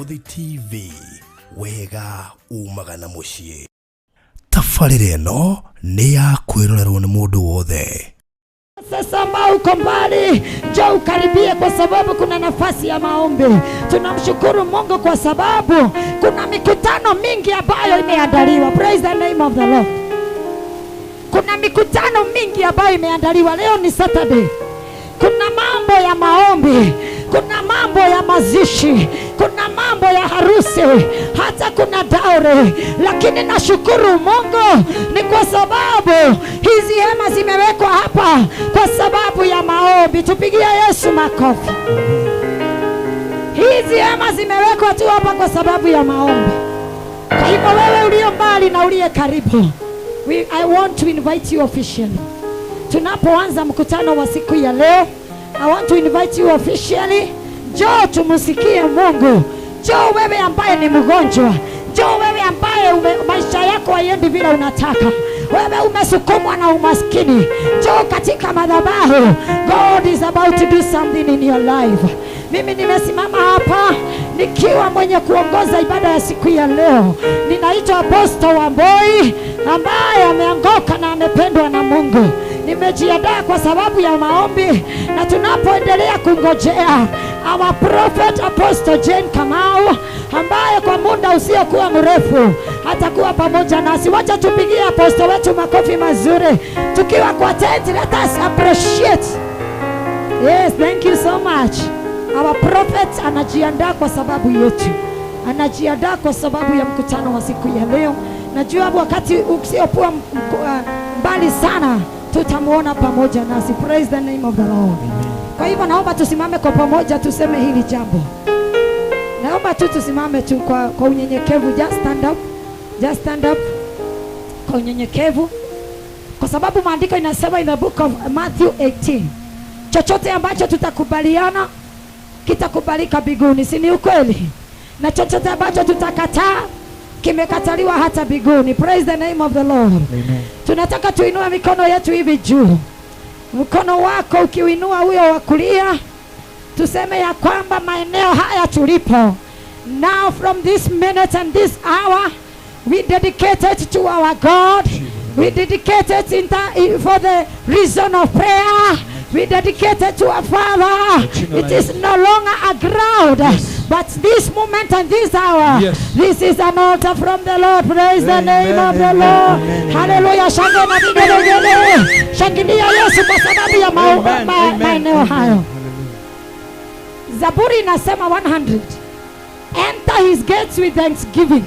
Mũrũthi TV, wega umaga na mũciĩ. Tabarĩra ĩno nĩ ya kwĩrorerwo nĩ mũndũ wothe. Sasa ambao uko mbali, njoo ukaribie, kwa sababu kuna nafasi ya maombi. Tunamshukuru Mungu kwa sababu kuna mikutano mingi ambayo imeandaliwa. Praise the name of the Lord. Kuna mikutano mingi ambayo imeandaliwa. Leo ni Saturday. Kuna mambo ya maombi, kuna mambo ya mazishi, kuna mambo ya harusi, hata kuna dowry. Lakini nashukuru Mungu ni kwa sababu hizi hema zimewekwa hapa kwa sababu ya maombi. Tupigie Yesu makofi. Hizi hema zimewekwa tu hapa kwa sababu ya maombi. Kwa hivyo wewe ulio mbali na uliye karibu, I want to invite you officially. Tunapoanza mkutano wa siku ya leo, I want to invite you officially. Njoo tumsikie Mungu. Njoo wewe ambaye ni mgonjwa. Njoo wewe ambaye maisha yako haiendi vile unataka. Wewe umesukumwa na umaskini. Njoo katika madhabahu. God is about to do something in your life. Mimi nimesimama hapa nikiwa mwenye kuongoza ibada ya siku ya leo. Ninaitwa Apostle Wamboi ambaye ameanguka na amependwa na Mungu. Nimejiandaa kwa sababu ya maombi, na tunapoendelea kungojea our prophet Apostle Jane Kamau ambaye kwa muda usiokuwa mrefu atakuwa pamoja nasi. Wacha tupigie apostle wetu makofi mazuri tukiwa kwa tent. Let us appreciate. Yes, thank you so much. Our prophet anajiandaa kwa sababu yetu, anajiandaa kwa sababu ya mkutano wa siku ya leo. Najua wakati usiokuwa mbali sana tutamuona pamoja nasi. Praise the name of the Lord. Kwa hivyo naomba tusimame kwa pamoja tuseme hili jambo. Naomba tu tusimame tu kwa unyenyekevu. Just stand up. Just stand up kwa unyenyekevu, kwa sababu maandiko inasema in the book of Matthew 18, chochote ambacho tutakubaliana kitakubalika mbinguni, si ni ukweli? Na chochote ambacho tutakataa kimekataliwa hata mbinguni. Praise the name of the Lord. Amen. Tunataka tuinue mikono yetu hivi juu. Mkono wako ukiuinua huyo wa kulia, tuseme ya kwamba maeneo haya tulipo now, from this minute and this hour, we dedicate it to our God. We dedicate it for the reason of prayer. We dedicate it to our Father. It is no longer a ground, but this moment and this hour, this is an altar from the Lord. Praise the name Amen, of the amen, Lord. amen, amen. Hallelujah. Shangwe na vigelegele. Shangilia Yesu kwa sababu ya Amen, amen, maeneo amen. hayo. Hallelujah. Zaburi inasema 100. Enter his gates with thanksgiving.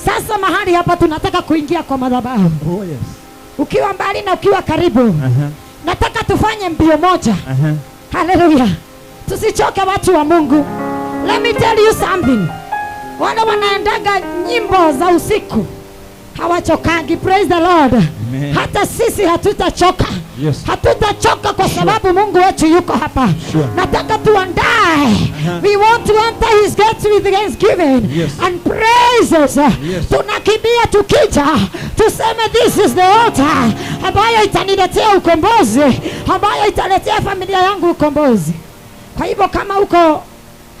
Sasa mahali hapa tunataka kuingia kwa madhabahu. Oh yes. Ukiwa mbali na ukiwa karibu, nataka tufanye mbio moja. Haleluya. Tusichoke, watu wa Mungu. Let me tell you something. Wale wanaendaga nyimbo za usiku hawachokagi. Praise the Lord. Amen. Hata sisi hatutachoka. Hatutachoka kwa sababu Mungu wetu yuko hapa. Nataka tuandae. We want to enter his gates with thanksgiving and praises. Tunakimbia tukija tuseme, "This is the altar ambayo itaniletea ukombozi, ambayo italetea familia yangu ukombozi." Kwa hivyo kama uko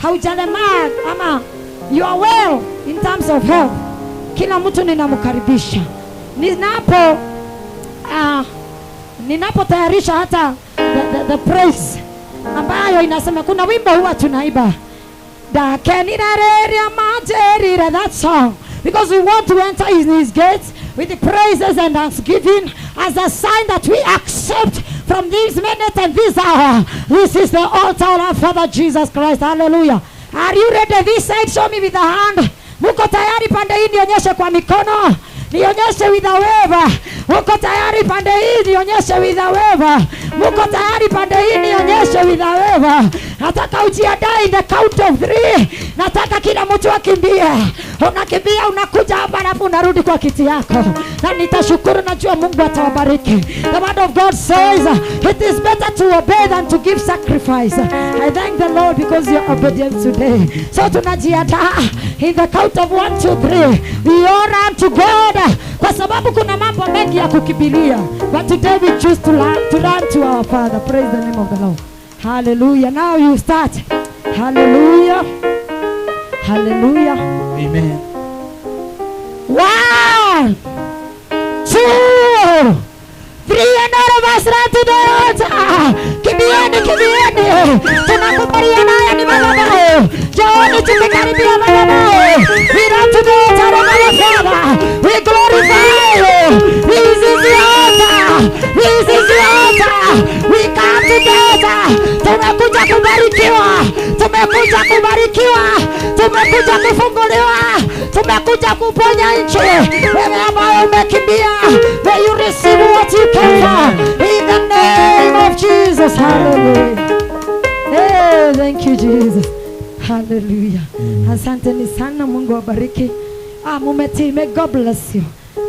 haujalemaa ama you are well in terms of health, kila mtu ninamkaribisha. Ninapotayarisha hata the praise ambayo inasema, kuna wimbo huwa tunaimba, "Ndakenire majerire," that song, because we want to enter in his gates with the praises and thanksgiving as a sign that we accept from this minute and this hour, this is the altar of our Father Jesus Christ. Hallelujah. Are you ready this side? Show me with the hand. Muko tayari pande hii? Nionyeshe kwa mikono, nionyeshe with a wave. Muko tayari pande hii? Nionyeshe with a wave. Muko tayari pande hii? Nionyeshe with a wave. Nataka ujiandae in the count of three. Nataka kila mtu akimbie. Unakimbia, unakuja hapa, alafu unarudi kwa kiti yako, na nitashukuru. Najua Mungu atawabariki. The word of God says it is better to obey than to give sacrifice. I thank the Lord because you are obedient today. So tunajiandaa in the count of one, two, three. We all run to God kwa sababu kuna mambo mengi ya kukimbilia, but today we choose to run to our Father. Praise the name of the Lord. Hallelujah. Now you start. Hallelujah. Hallelujah. Amen. 1, 2, 3, and all of us run to the altar. Kimbieni, kimbieni. Tunakubaliana haya ni madhabahu. Njooni tukikaribia madhabahu. We run to the altar of our Father. We glorify you. This is the altar. This is the altar. We come together. Tumekuja kubarikiwa. Tumekuja kubarikiwa. Tumekuja kufunguliwa. Tumekuja kuponya nchi. Wewe ambaye umekimbia, may you receive what you came for in the name of Jesus. Hallelujah. Hey, thank you Jesus. Hallelujah. Asanteni sana, Mungu awabariki. Mumeti, may God bless you.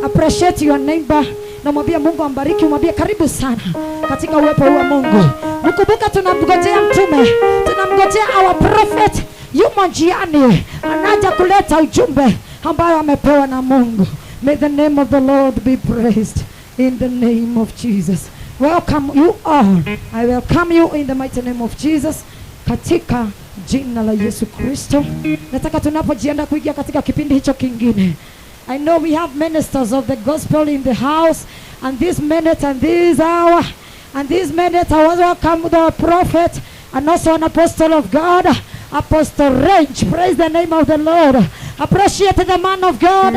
Appreciate your neighbor. Na mwambie Mungu ambariki, mwambie karibu sana katika uwepo wa Mungu. Mkumbuka tunamgojea mtume, tunamgojea our prophet, yumo njiani, anaja kuleta ujumbe ambayo amepewa na Mungu. May the name of the Lord be praised in the name of Jesus. Welcome you all. I welcome you in the mighty name of Jesus. Katika jina la Yesu Kristo. Nataka tunapojiandaa kuingia katika kipindi hicho kingine. I know we have ministers of the gospel in the house, and this minute and this hour and this minute I welcome the prophet and also an apostle of God, Apostle Range. Praise the name of the Lord. Appreciate the man of God.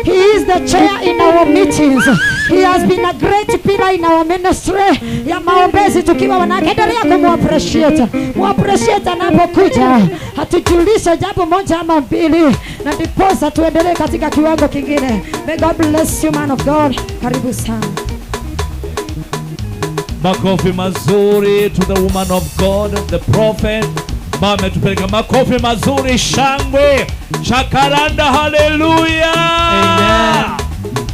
He is the chair in our meetings. He has been a great pillar in our ministry ya maombezi tukiwa wanawake. Endelea kumappreciate. Muappreciate anapokuja. Hatujulishe jambo moja ama mbili, na ndiposa tuendelee katika kiwango kingine. May God bless you, man of God. Karibu sana. Makofi mazuri to the woman of God, the prophet. Mama tupeleka makofi mazuri, shangwe. Jacaranda, haleluya. Amen.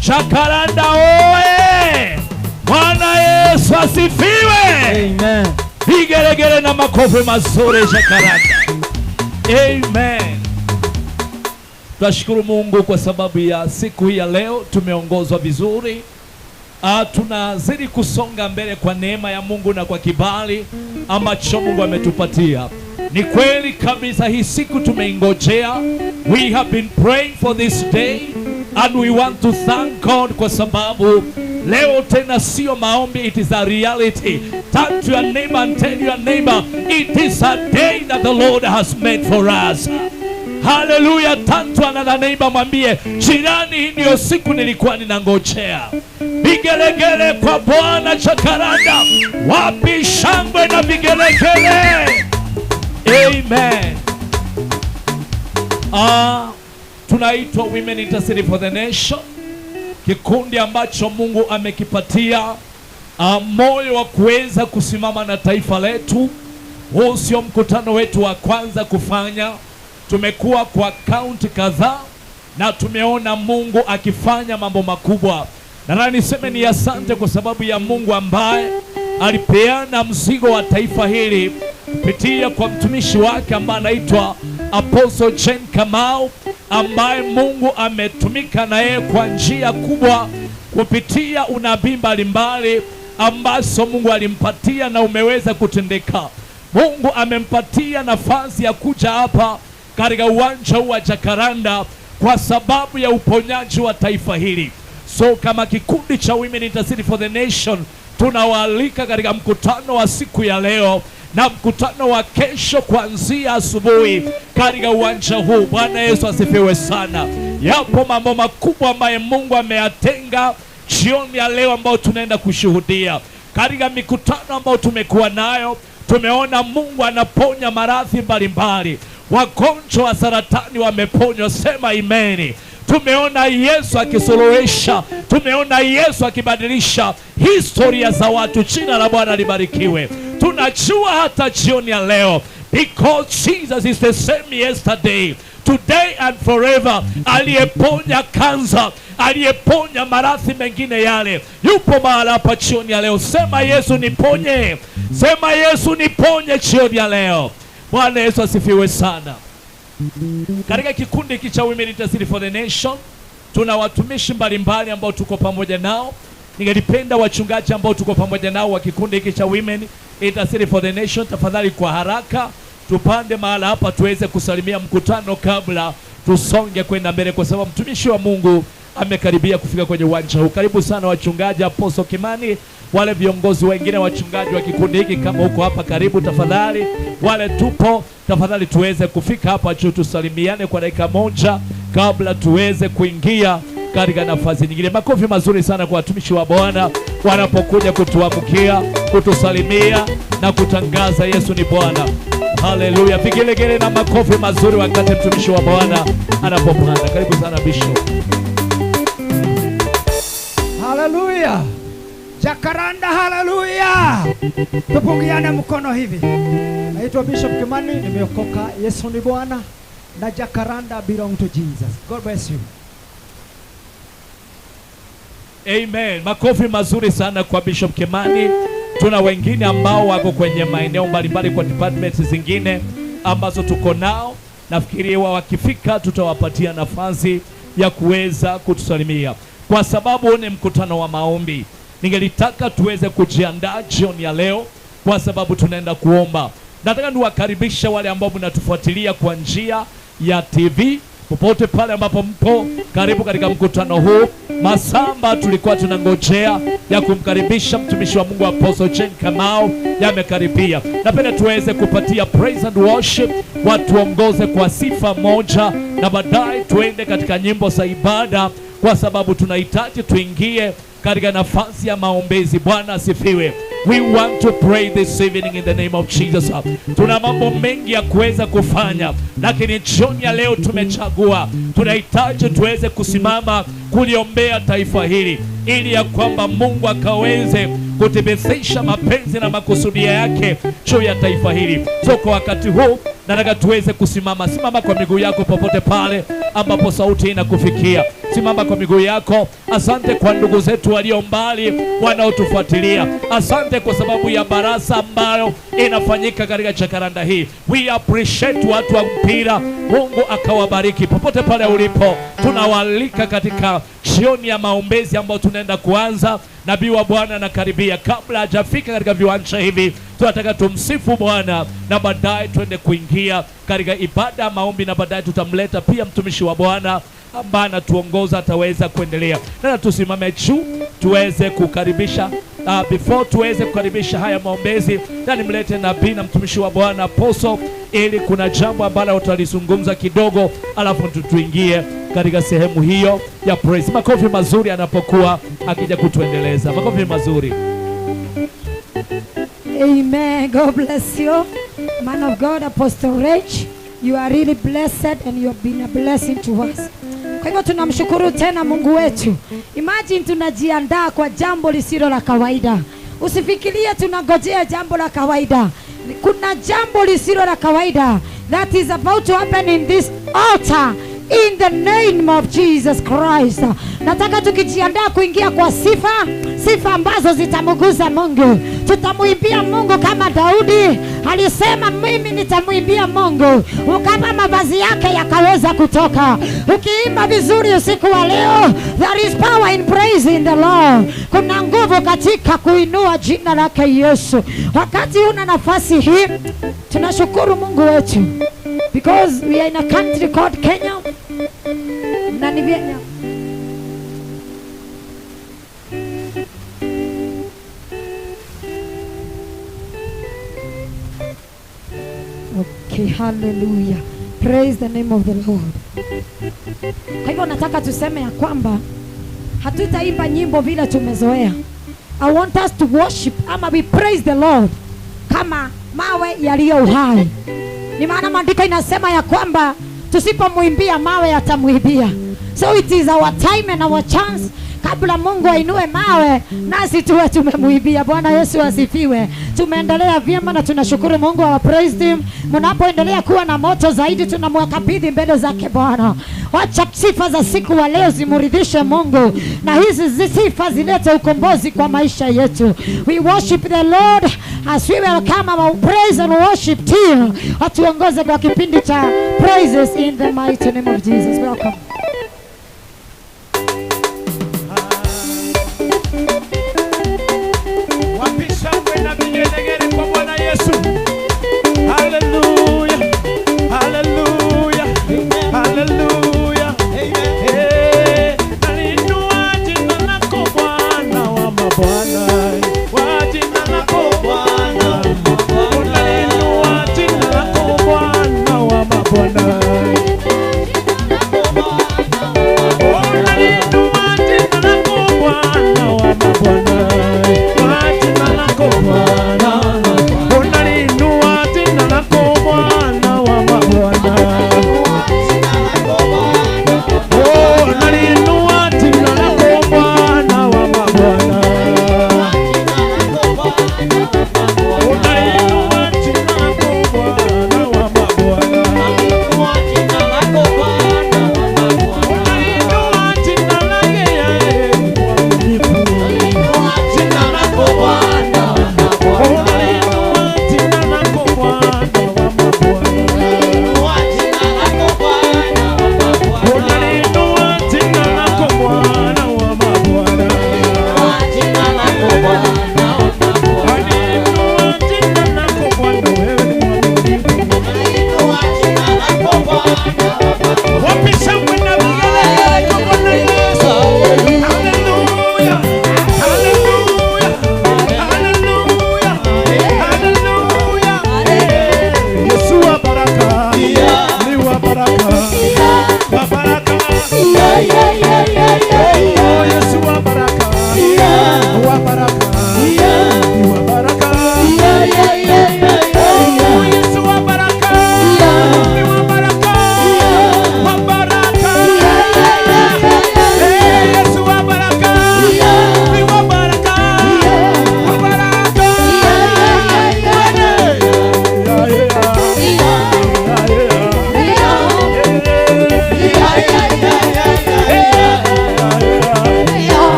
Jacaranda oe. Bwana Yesu asifiwe. Amen. Vigelegele na makofi mazuri Jacaranda. Amen. Tunashukuru Mungu kwa sababu ya siku hii ya leo, tumeongozwa vizuri. Tunazidi kusonga mbele kwa neema ya Mungu na kwa kibali ambacho Mungu ametupatia. Ni kweli kabisa hii siku tumeingojea. We have been praying for this day and we want to thank God kwa sababu leo tena sio maombi, it is a reality. Turn to your neighbor and tell your neighbor, it is a day that the Lord has made for us. Hallelujah. Turn to another neighbor, mwambie jirani, hii ndio siku nilikuwa ninangojea. Vigelegele kwa Bwana Jacaranda. Wapi shangwe na vigelegele? Amen. Tunaitwa Women Intercede for the Nation, kikundi ambacho Mungu amekipatia moyo wa kuweza kusimama na taifa letu. Huu sio mkutano wetu wa kwanza kufanya. Tumekuwa kwa kaunti kadhaa na tumeona Mungu akifanya mambo makubwa. Na niseme ni asante kwa sababu ya Mungu ambaye alipeana mzigo wa taifa hili kupitia kwa mtumishi wake ambaye anaitwa Apostle Jane Kamau, ambaye Mungu ametumika na yeye kwa njia kubwa kupitia unabii mbalimbali ambazo Mungu alimpatia na umeweza kutendeka. Mungu amempatia nafasi ya kuja hapa katika uwanja huu wa Jacaranda kwa sababu ya uponyaji wa taifa hili. So kama kikundi cha Women Intercede for the Nation tunawaalika katika mkutano wa siku ya leo na mkutano wa kesho kuanzia asubuhi katika uwanja huu. Bwana Yesu asifiwe sana. Yapo mambo makubwa ambayo Mungu ameyatenga jioni ya leo ambayo tunaenda kushuhudia. Katika mikutano ambayo tumekuwa nayo, tumeona Mungu anaponya maradhi mbalimbali. Wagonjwa wa saratani wameponywa, sema amen. Tumeona Yesu akisuluhisha, tumeona Yesu akibadilisha historia za watu. Jina la Bwana libarikiwe. Tunajua hata jioni ya leo, because Jesus is the same yesterday, today and forever. Aliyeponya kansa, aliyeponya maradhi mengine yale, yupo mahala hapa jioni ya leo. Sema Yesu niponye, sema Yesu niponye jioni ya leo. Bwana Yesu asifiwe sana. Katika kikundi hiki cha Women Intercede for the Nation tuna watumishi mbalimbali ambao tuko pamoja nao. Ningelipenda wachungaji ambao tuko pamoja nao wa kikundi hiki cha Women Intercede for the Nation, tafadhali kwa haraka Tupande mahala hapa tuweze kusalimia mkutano kabla tusonge kwenda mbele, kwa sababu mtumishi wa Mungu amekaribia kufika kwenye uwanja huu. Karibu sana wachungaji, Apostle Kimani, wale viongozi wengine wachungaji wa kikundi hiki, kama uko hapa karibu tafadhali. Wale tupo tafadhali tuweze kufika hapa juu tusalimiane kwa dakika moja kabla tuweze kuingia katika nafasi nyingine. Makofi mazuri sana kwa watumishi wa Bwana wanapokuja kutuamkia, kutusalimia na kutangaza Yesu ni Bwana. Haleluya! Vigelegele na makofi mazuri wakati mtumishi wa Bwana anapopanda. Karibu sana Bishop. Haleluya. Jacaranda, haleluya. Tupungiane mkono hivi. Naitwa Bishop Kimani, nimeokoka. Yesu ni Bwana na Jacaranda belong to Jesus. God bless you. Amen. Makofi mazuri sana kwa Bishop Kimani. Tuna wengine ambao wako kwenye maeneo mbalimbali kwa departments zingine ambazo tuko nao. Nafikiri wakifika tutawapatia nafasi ya kuweza kutusalimia. Kwa sababu ni mkutano wa maombi, ningelitaka tuweze kujiandaa jioni ya leo kwa sababu tunaenda kuomba. Nataka niwakaribishe wale ambao mnatufuatilia kwa njia ya TV popote pale ambapo mpo, karibu katika mkutano huu. Masamba tulikuwa tunangojea ya kumkaribisha mtumishi wa Mungu Apostle Jane Kamau yamekaribia. Napenda tuweze kupatia praise and worship, watuongoze kwa sifa moja, na baadaye tuende katika nyimbo za ibada, kwa sababu tunahitaji tuingie katika nafasi ya maombezi. Bwana asifiwe. We want to pray this evening in the name of Jesus. Tuna mambo mengi ya kuweza kufanya, lakini jioni ya leo tumechagua, tunahitaji tuweze kusimama kuliombea taifa hili, ili ya kwamba Mungu akaweze kuthibitisha mapenzi na makusudia yake juu ya taifa hili. So kwa wakati huu nataka tuweze kusimama. Simama kwa miguu yako popote pale ambapo sauti inakufikia. Simama kwa miguu yako. Asante kwa ndugu zetu walio mbali wanaotufuatilia. Asante kwa sababu ya barasa ambayo inafanyika katika Jacaranda hii. We appreciate watu wa mpira. Mungu akawabariki popote pale ulipo. Tunawaalika katika jioni ya maombezi ambayo tunaenda kuanza. Nabii wa Bwana anakaribia. Kabla hajafika katika viwanja hivi, tunataka tumsifu Bwana na baadaye tuende kuingia katika ibada ya maombi, na baadaye tutamleta pia mtumishi wa Bwana ambaye anatuongoza ataweza kuendelea. Na tusimame juu tuweze kukaribisha before tuweze kukaribisha haya maombezi, na nimlete nabii na mtumishi wa Bwana Apostle, ili kuna jambo ambalo tutalizungumza kidogo, alafu tuingie katika sehemu hiyo ya praise. Makofi mazuri anapokuwa akija kutuendeleza. Makofi mazuri. Amen. God bless you, man of God, Apostle Rich. You are really blessed and you have been a blessing to us. Kwa hivyo tunamshukuru tena Mungu wetu. Imagine tunajiandaa kwa jambo lisilo la kawaida. Usifikirie tunangojea jambo la kawaida. Kuna jambo lisilo la kawaida that is about to happen in this altar in the name of Jesus Christ. Nataka tukijiandaa kuingia kwa sifa, sifa ambazo zitamgusa Mungu. Tutamuimbia Mungu kama Daudi alisema, mimi nitamuimbia Mungu, kama mavazi yake yakaweza kutoka. Ukiimba vizuri usiku wa leo, there is power in praising the Lord. Kuna nguvu katika kuinua jina lake Yesu. Wakati una nafasi hii, tunashukuru Mungu wetu, because we are in a country called Kenya. Na ni Kenya. Okay, hallelujah. Praise the name of the Lord. Kwa hivyo nataka tuseme ya kwamba hatutaimba nyimbo vile tumezoea. I want us to worship ama we praise the Lord kama mawe yaliyo uhai. Ni maana maandiko inasema ya kwamba tusipomuimbia mawe yatamuimbia. So it is our time and our chance. Kabla Mungu ainue mawe, nasi tuwe tumemuibia. Bwana Yesu asifiwe. Tumeendelea vyema na tunashukuru Mungu. Our praise team, mnapoendelea kuwa na moto zaidi, tunamwakabidhi mbele zake Bwana. Wacha sifa za siku wa leo zimuridhishe Mungu, na hizi sifa zilete ukombozi kwa maisha yetu. We worship the Lord as we welcome our praise and worship team. Watuongoze kwa kipindi cha praises in the mighty name of Jesus. Welcome. Hallelujah.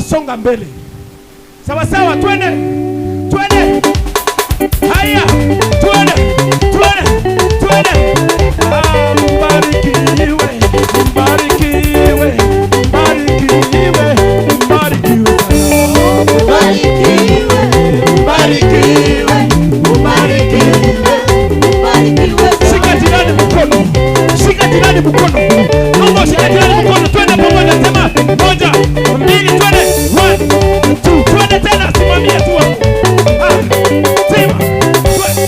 Tunasonga mbele. Sawa sawa, twende. Twende. Haya, twende. Twende. Twende. Mbarikiwe, mbarikiwe, mbarikiwe, mbarikiwe. Ubarikiwe, Mbarikiwe. ubarikiwe, ubarikiwe. Shika jirani mkono. Shika jirani mkono. Naomba ushike jirani mkono. Twende pamoja, sema moja, mbili, twende. 1, 2, twende tena, simamia tu hapo. Ah, sema. Twende.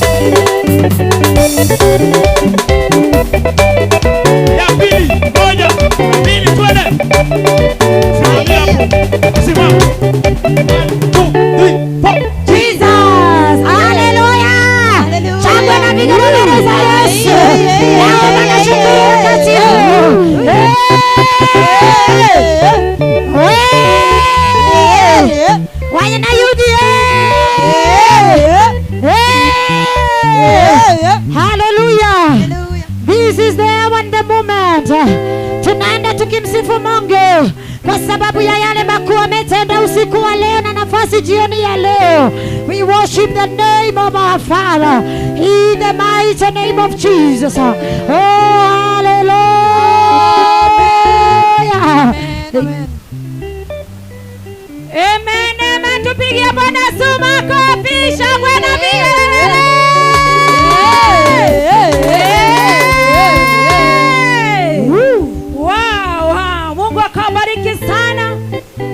Ya pili, moja, mbili, twende. Simamia hapo. Simama. 1, 2, 3, 4. Jesus. Hallelujah. Hallelujah. Shangwe na vigelegele za Yesu. Naomba nashukuru wakati huu. Hey. Wana UDA. Hey. Hallelujah. This is the hour and the moment. Tunaenda tukimsifu Mungu kwa sababu ya yale makuu ametenda usiku wa leo na nafasi jioni ya leo. We worship the name of our Father in the mighty name of Jesus. Oh, hallelujah. Amen, amen. Tupigie Bwana Yesu makofi, shangwe na vigelegele. Wow, wow. Mungu akawabariki sana,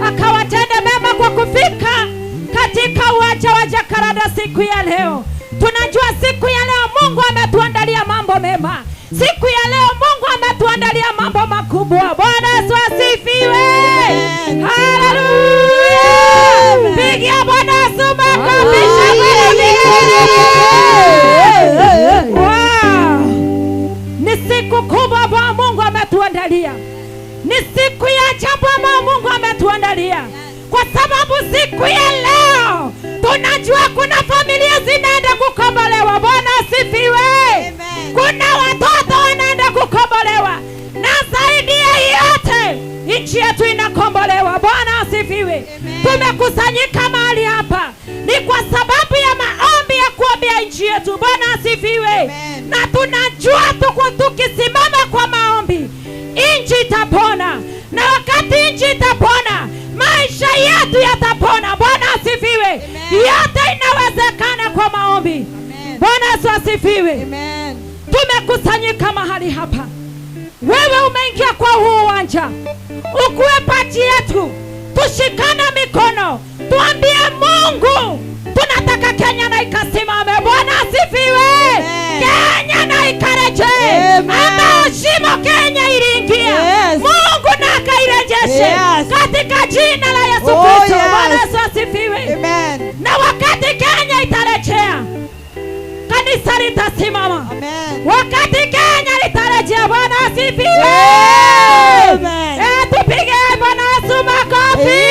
akawatenda mema kwa kufika katika uwanja wa Jacaranda siku ya leo. Tunajua siku ya leo Mungu ametuandalia mambo mema. Siku ya leo Mungu ametuandalia mambo makubwa. Bwana Yesu asifiwe. Haleluya. Pigia Bwana Yesu makofi, shangwe na vigelegele. Wow. Ni siku kubwa ambayo Mungu ametuandalia. Ni siku ya ajabu ambayo Mungu ametuandalia. Kwa sababu siku ya leo tunajua kuna familia zinaenda kukombolewa. Bwana asifiwe. Kuna watoto wanaenda kukombolewa, na zaidi ya yote nchi yetu inakombolewa. Bwana asifiwe. Tumekusanyika mahali hapa ni kwa sababu ya maombi ya kuombea nchi yetu. Bwana asifiwe. Na tunajua tukisimama kwa maombi nchi itapona, na wakati nchi itapona maisha yetu yatapona. Bwana asifiwe. Yote inawezekana kwa maombi. Bwana Yesu asifiwe. Tumekusanyika mahali hapa, wewe umeingia kwa huu uwanja, ukuwe paji yetu, tushikane mikono, tuambie Mungu tunataka Kenya na ikasimame. Bwana asifiwe. Kenya na ikarejee, ambao shimo Kenya iliingia, Mungu na akairejeshe katika jina la Yesu Kristo. Bwana Yesu asifiwe. Na wakati Kenya itarejea, kanisa litasimama. Wakati Kenya litarejea, Bwana asifiwe. Tupige Bwana Yesu makofi.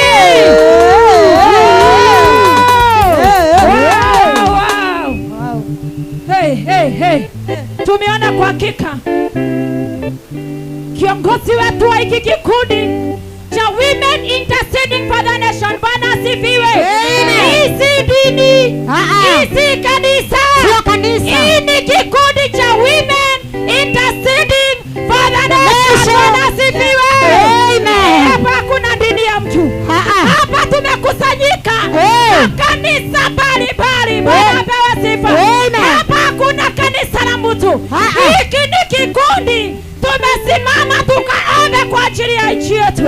Wow, wow. Hey, hey, hey. Tumeona kwa hakika kiongozi wetu wa hiki kikundi cha Women Interceding for the Nation. Bwana asifiwe. Hii si dini, hii si kanisa, Sio kanisa. Hii ni kikundi cha Women Interceding for the Nation. Bwana asifiwe. Amen. Hapa hakuna dini ya mtu. Hapa tumekusanyika makanisa mbalimbali. Bwana apewe sifa. Amen. Hapa hakuna kanisa la mtu. Hiki ni kikundi tumesimama tukaombe kwa ajili ya nchi yetu.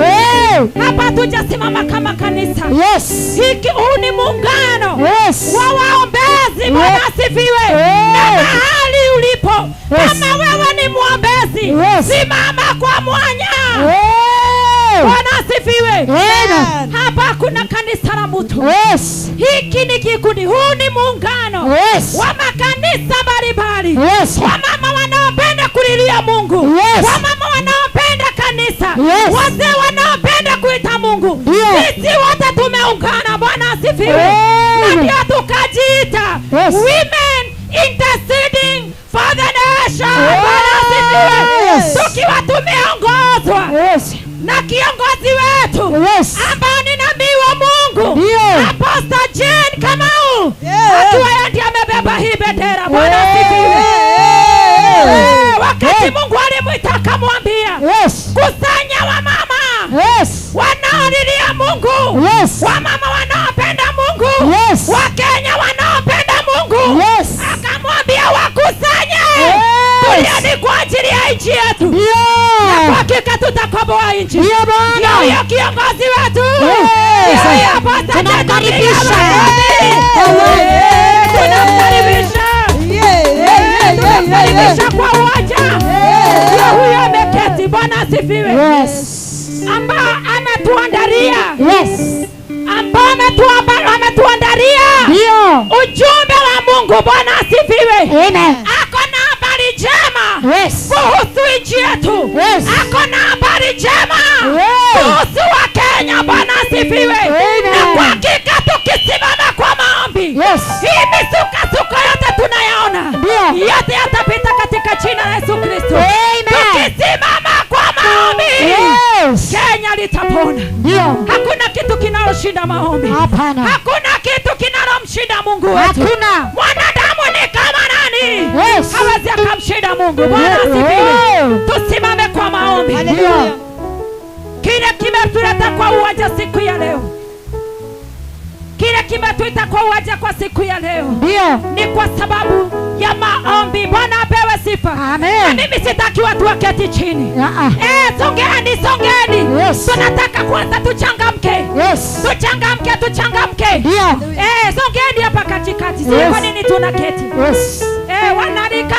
Hapa hatujasimama kama kanisa. Yes. Hiki huu ni muungano Yes. wa waombezi. Bwana asifiwe. Na mahali ulipo, kama wewe ni mwombezi, simama kwa mwanya. Bwana asifiwe. Amen. Hapa hakuna kanisa la mtu. Yes. Hiki ni kikundi, huu ni muungano Yes. wa makanisa mbalimbali, Yes. wamama wanaopenda kulilia Mungu, Yes. wamama wanaopenda kanisa, Yes. wazee wanaopenda kuita Mungu. Ndio. Sisi wote tumeungana. Bwana asifiwe. Amen. Na ndio tukajiita Yes. Women Interceding for the Nation. Bwana asifiwe. Yes. Tukiwa tumeongozwa Yes. na kiongozi wetu Yes. ambao ni nabii nchi. Ndio huyo kiongozi wetu. Tunamkaribisha. Tunamkaribisha. Tunamkaribisha kwa uwanja. Ndio huyo ameketi. Bwana asifiwe. Yes. Ambao ametuandalia. Yes. Ambao ametuandalia. Ndio. Ujumbe wa Mungu. Bwana asifiwe. Amen. Ako na habari njema. Yes. Kuhusu nchi yetu. Yes. Ako na habari njema. Yes. Kuhusu wa Kenya. Bwana asifiwe. Amen. Na kwa hakika tukisimama kwa maombi. Yes. Hii misukosuko yote tunayaona. Ndio. Yote yatapita katika jina la Yesu Kristo. Amen. Tukisimama kwa maombi. Yes. Kenya litapona. Ndio. Hakuna kitu kinaloshinda maombi. Hapana. Hakuna kitu kinalomshinda Mungu wetu. Hakuna. Mwanadamu ni kama nani? Yes. Hawezi akamshinda Mungu. Bwana asifiwe. Tusimame kwa maombi. Ndio. Kile kimetuleta kwa uwanja siku ya leo, kile kimetuita kwa uwanja kwa siku ya leo, Ndio. ni kwa sababu ya maombi. Bwana apewe sifa. Amen. Na mimi sitaki watu waketi chini. Songeni, songeni. Yes. Tunataka kwanza tuchangamke. Yes. Tuchangamke, tuchangamke. Ndio. Songeni hapa katikati. Si Yes. kwa nini tunaketi? Yes. Wanarika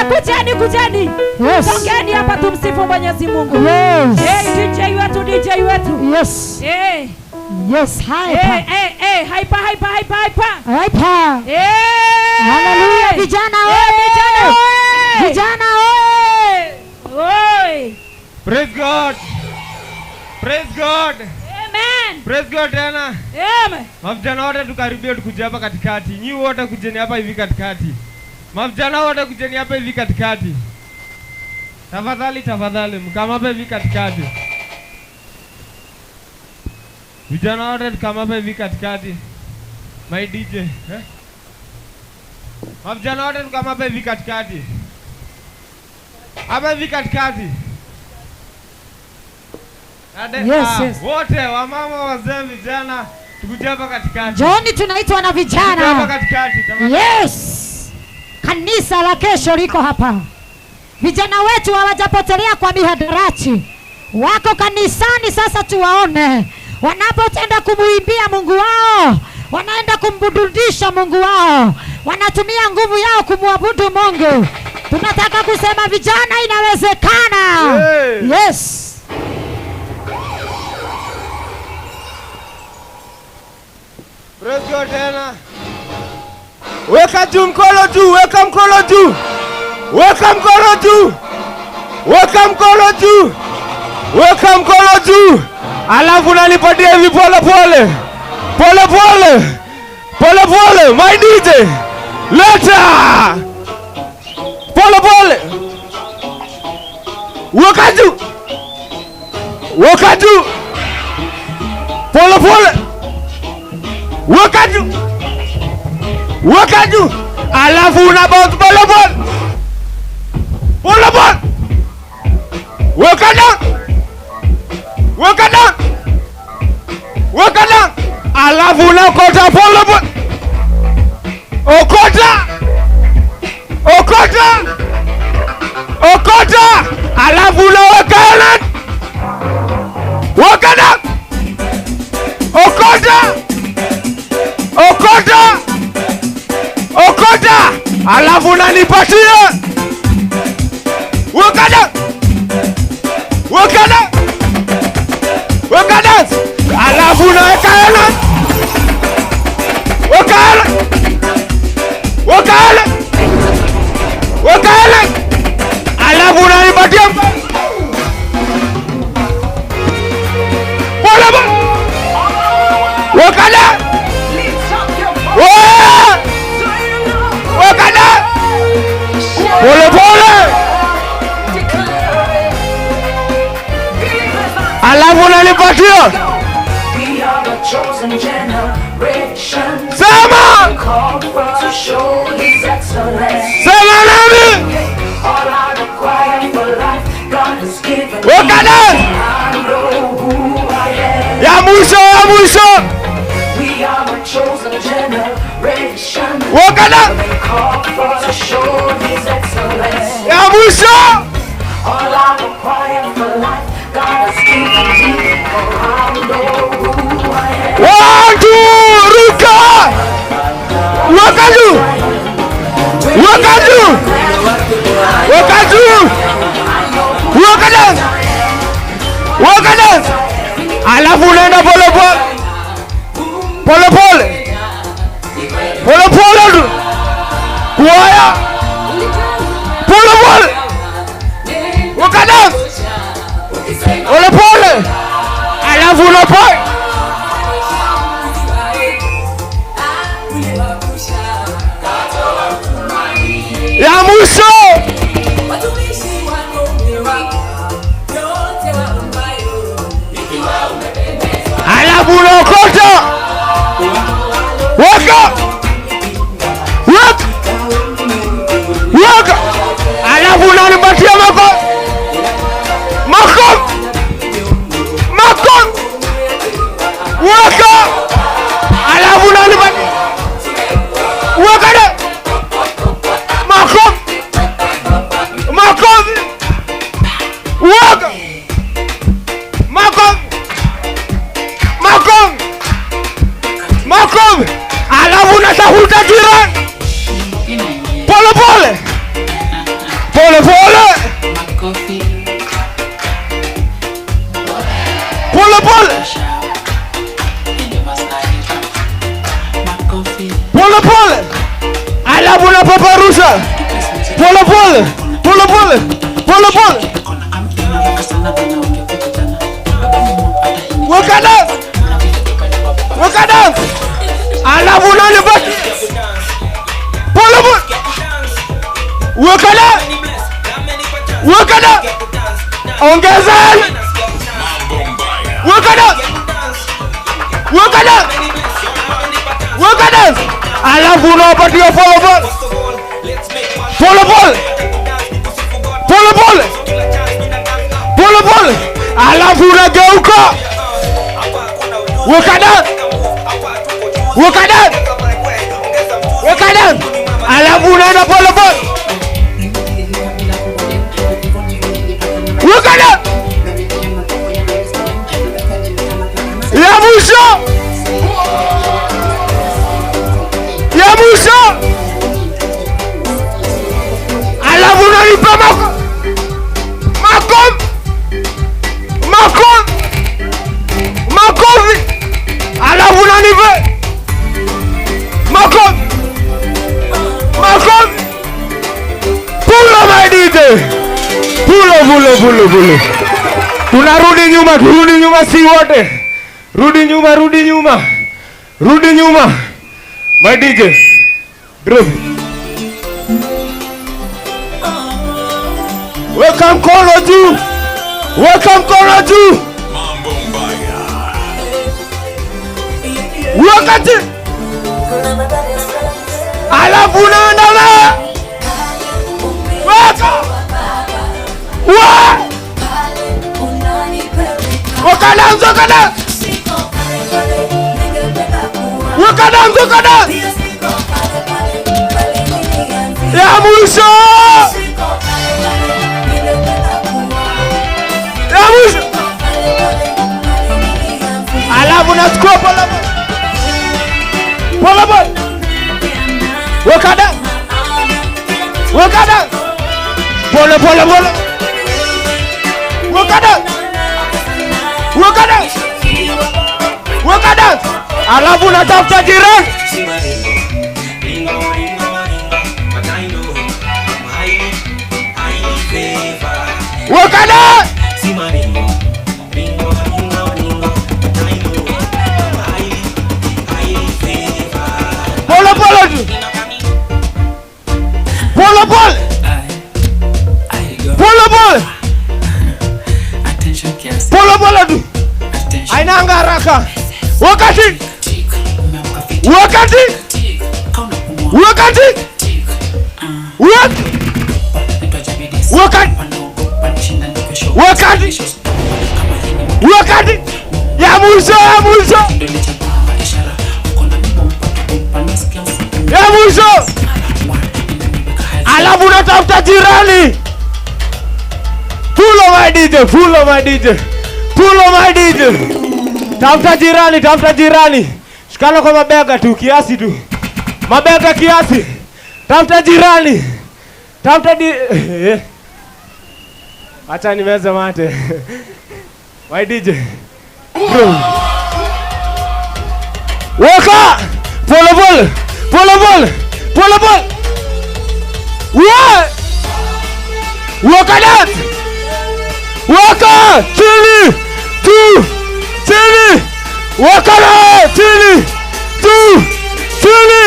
kujeni, kujeni. Yes. Songeni hapa tumsifu Mwenyezi Mungu. Yes. DJ wetu, DJ wetu. Yes. Yes, hyper. Hyper, hyper, hyper, hyper. Hyper. Hallelujah, vijana oye. Vijana oye. Vijana oye. Oye. Praise God. Praise God. Amen. Praise God tena. Amen. Mavijana wote tukaribia tukuje hapa katikati. Nyi wote kujeni hapa hivi katikati. Mavijana wote kujeni hapa hivi katikati. Tafadhali, tafadhali mkama hapa hivi katikati. Vijana wote kama hapa hivi katikati. My DJ, eh? Mavijana wote kama hapa hivi katikati. Hapa hivi katikati. Yes, yes. Wote wamama, wazee, vijana tukuje hapa katikati. Johnny tunaitwa na vijana. Hapa katikati. Yes. Kanisa la kesho liko hapa. Vijana wetu hawajapotelea kwa mihadarati. Wako kanisani sasa, tuwaone wanapotenda kumuimbia Mungu wao, wanaenda kumburudisha Mungu wao, wanatumia nguvu yao kumwabudu Mungu. Tunataka kusema vijana, inawezekana. Hey. Yes. Praise God tena. Weka juu mkono juu, weka mkono juu. Weka mkono juu. Weka mkono juu. Weka mkono juu. Alafu nalipatia hivi pole pole. Pole pole. Pole pole, my DJ. Leta. Pole pole. Weka juu. Weka juu. Pole pole. Weka juu. Weka juu. Alafu una bounce pole pole. Pole pole. Weka down. Weka down. Weka down. Alafu unakota pole pole. Okota. Okota. Okota. Alafu unaweka down. Weka down. Okota. Okota. Okota. Alafu unanipatia. Weka down. Weka down. Weka down. Alafu unaweka down. Weka down. Weka down. Weka down. Alafu unanipatia. Pole pole. Weka down. Weka down. Pole pole. Alafu unanipatia. Sema. Sema nami. Weka down. Ya mwisho, ya mwisho. Weka down. Ya mwisho. One, two, ruka. Weka juu. Weka juu. Weka juu. Weka dance. Weka dance. Alafu unaenda pole pole. Pole pole. Pole pole tu. Kuaya. Pole pole. Weka dance. Pole pole. Alafu unapoa. Ya mwisho. Alafu unaokota. Weka. Weka. Weka. Alafu unanipatia makofi. Makofi. Makofi. Weka. Alafu unanipatia. Weka. Makofi. Makofi. Weka. Makofi. Makofi. Makofi. Alafu unatafuta jirani. Pole pole. Pole pole. Pole pole. Pole pole. Alafu unapaparusha. Pole pole. Pole pole. Pole pole. Weka dance. Weka dance. Alafu unanibaki. Pole pole. Weka dance. Weka dance. Ongeza. Weka dance. Weka dance. Weka dance. Alafu unapatia pole pole. Pole pole. Pole pole. Pole pole. Alafu unageuka. Weka dance. Weka dance. Weka dance. Alafu unaenda pole pole. Weka dance. Ya mwisho. Ya mwisho. Alafu unanipa makofi. Makofi. Makofi. Makofi. Alafu unanipa makofi. Makofi. Pulo my DJ. Pulo pulo pulo pulo. Tunarudi nyuma, turudi nyuma si wote. Rudi nyuma, rudi nyuma. Rudi nyuma. My DJ. Drop. Weka mkono juu. Weka mkono juu. Weka juu. Alafu unaenda na. Weka. Wa. Weka dance, weka dance. Weka dance, weka dance. Ya mwisho. Ya mwisho. Alafu unachukua pole pole. Pole pole. Weka dance. Weka dance. Pole pole pole. Weka dance. Weka dance. Weka dance. Alafu unatafuta jirani. Weka dance. Pole pole tu. Pole pole. Pole pole. Pole pole tu. Hainanga haraka. Wakati. Wakati. Wakati. Wakati. Wakati. Wakati. Wakati. Ya mwisho, ya mwisho. Ya mwisho. Alafu unatafuta jirani. Pull on my DJ, pull on my DJ. Pull on my DJ. Tafuta jirani, tafuta jirani. Shikana kwa mabega tu kiasi tu. Mabega kiasi. Tafuta jirani. Tafuta di. Acha nimeze mate. My DJ. Bro. Weka! Pole pole. Pole pole. Pole pole. What? Weka dance. Weka! Chini! Two! Chini! Weka na! Chini! Two! Chini!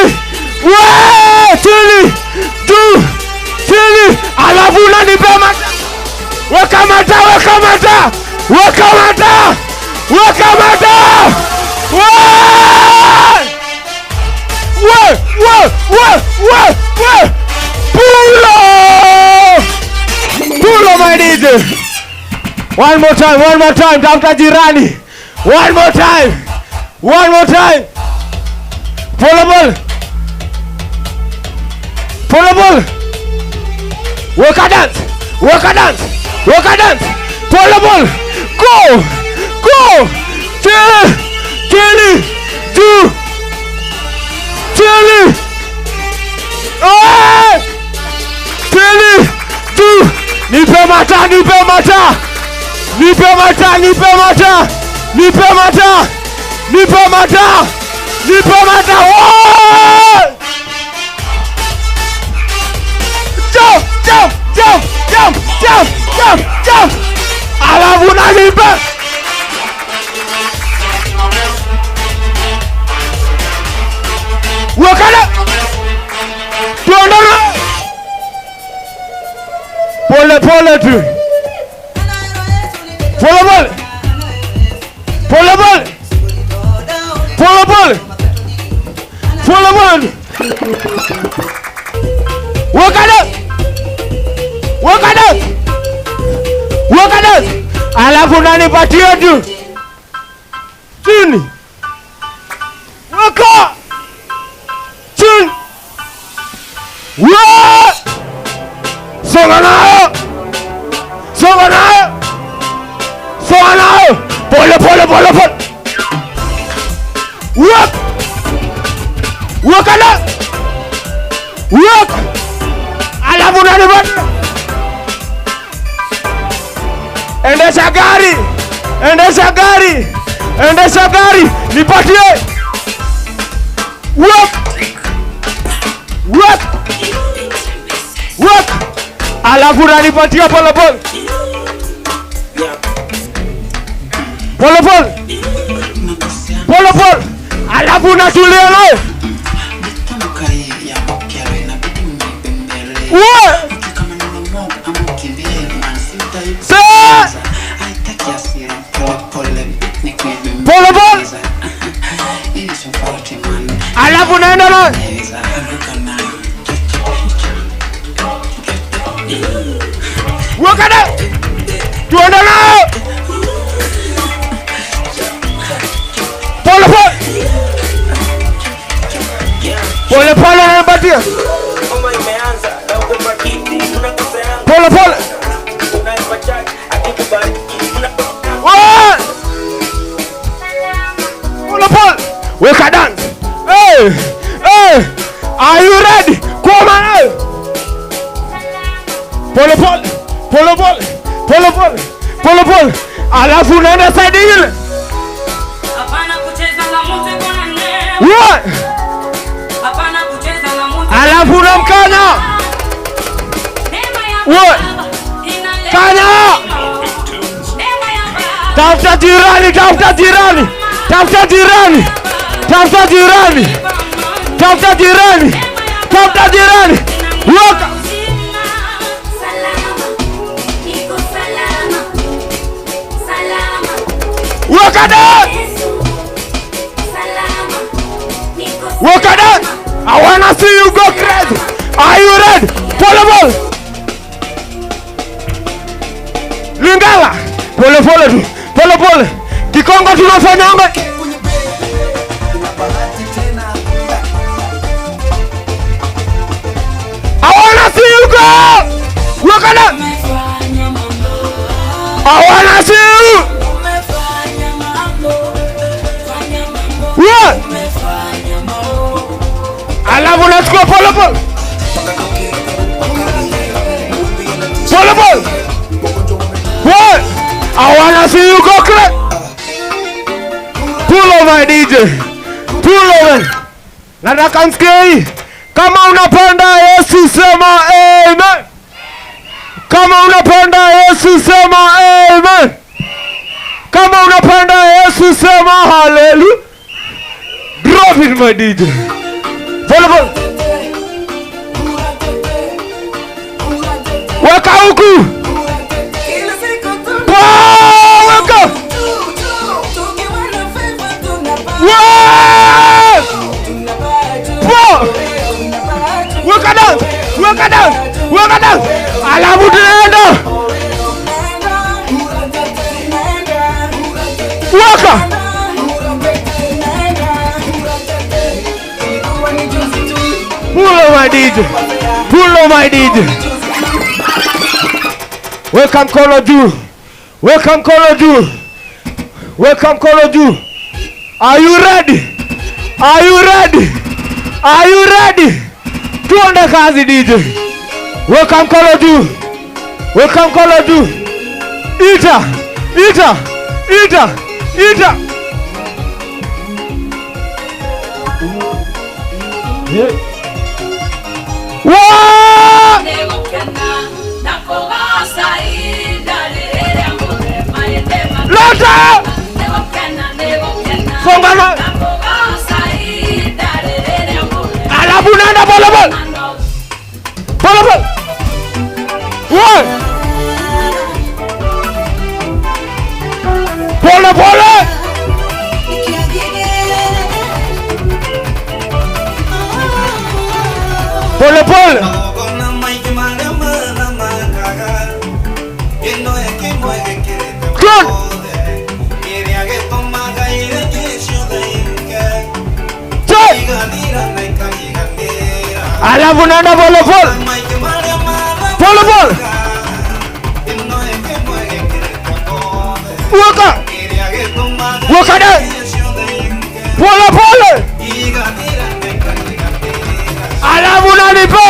Wee! Chini! Two! Chini! Alafu unanipe mata! Weka mata! Weka mata! Weka mata! Weka mata! Wee! Wee! Wee! Wee! Wee! Wee! Pulo! Pulo my DJ! One more time, tafuta jirani. One more time. One more time. Pole pole. Pole pole. Weka dance. Weka dance. Weka dance. Pole pole. Go. Go. Chini. Chini. Two. Chini. Ah! Chini. Two. Nipe mata, nipe mata. Nipe mata, nipe mata. Nipe mata. Nipe mata. Nipe mata. Oh! Jump, jump, jump, jump, jump, jump, jump. Alafu unanipe. Wakala. Tuondoke. Pole pole tu. Pole pole. Pole pole. Pole pole. Pole pole. Wakala. Wakala. Wakala. Alafu unanipatia tu. Chini. Waka. Chini. Wa! Songa nayo. Songa nayo. Songa nayo. Pole pole pole pole. Work. Wakala. Work. Alafu unanipatia. Endesha gari. Endesha gari. Endesha gari. Nipatie. Work. Work. Work. Alafu unanipatia pole pole. Pole pole. Pole pole. Alafu unatulia naye. Work. Pole pole. Alafu naenda naye. Wakana. Tuenda nayo. Pole pole. Pole pole anapatia. Pole pole. Pole pole. Weka dance. Hey, hey. Are you ready? Come on. Pole pole. Pole pole. Pole pole. Pole pole. Alafu unaenda side ile. Hapana kucheza na mtu kwa neema. What? Hapana kucheza na mtu. Alafu unamkana. What? Kana. Tafuta jirani, tafuta jirani. Tafuta jirani. Tafuta jirani. Tafuta jirani. Tafuta jirani. Waka. Wakada. Wakada. I wanna see you go crazy. Are you ready? Pole pole. Lingala. Pole pole tu. Pole pole. Kikongo tunafanyanga. I wanna see you go. Wakada. One. Alafu unachukua pole pole. Pole pole. One. I wanna see you go crazy. Pull over DJ. Pull over. Nataka msikie hii. Kama unapenda Yesu sema amen. Kama unapenda Yesu sema amen. Kama unapenda Yesu sema hallelujah. Drop it my DJ. Pole pole. Weka huku. Weka. Weka down. Weka down. Weka down. Alafu tunaenda. Weka. Pull on my DJ. Pull on my DJ. Weka mkono juu. Weka mkono juu. Weka mkono juu. Are you ready? Are you ready? Are you ready? Tuende kazi DJ. Weka mkono juu. Weka mkono juu. Ita. Ita. Ita. Ita. Yeah. Wa! Lota! Songana. Alafu unaenda pole pole. Pole pole. One. Pole pole. Pole pole. Good. Alafu unaenda pole pole. Pole pole. Weka. Weka down. Pole pole. Alafu unanipe.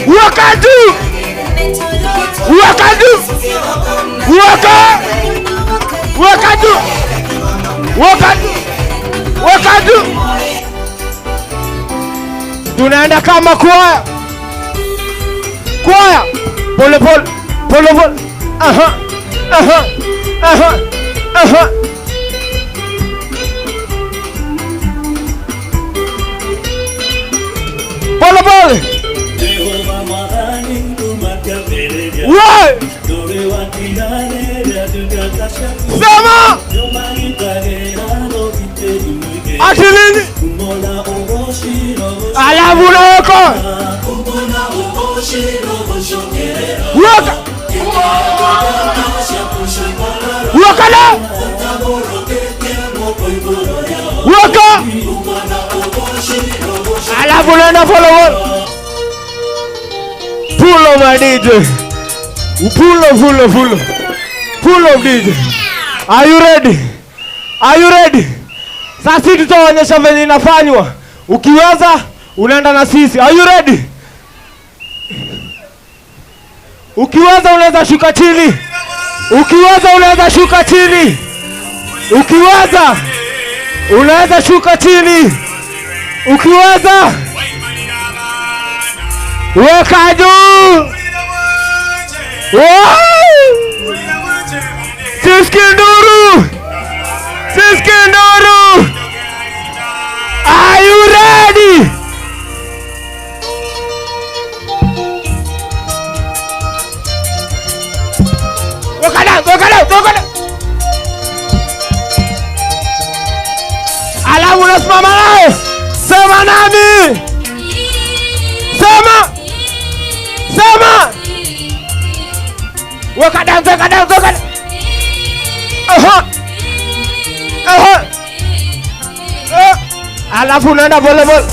Weka juu. Weka juu. Weka. Weka juu. Weka juu. Weka juu. Tunaenda kama kwaya. Kwaya. Pole pole. Pole pole. Aha. Aha. Aha. Aha. Pole pole. Woi. Sema. Ati nini? Alafu unaweka. Weka. Weka na. Weka. Alafu unaenda follow. Pull on my DJ. Pull up, pull up, pull up. Pull up DJ. Are you ready? Are you ready? Sasa tutaonyesha venye inafanywa. Ukiweza unaenda na sisi. Are you ready? Ukiweza unaweza shuka chini. Ukiweza unaweza shuka chini. Ukiweza unaweza shuka chini. Ukiweza weka juu. Wow! Siski nduru. Siski nduru. Are you ready? Weka down, weka down, weka down. Alafu unasimama naye. Sema nami. Sema. Sema. Weka down, weka down, weka down. Aha. Aha. Alafu unaenda pole pole.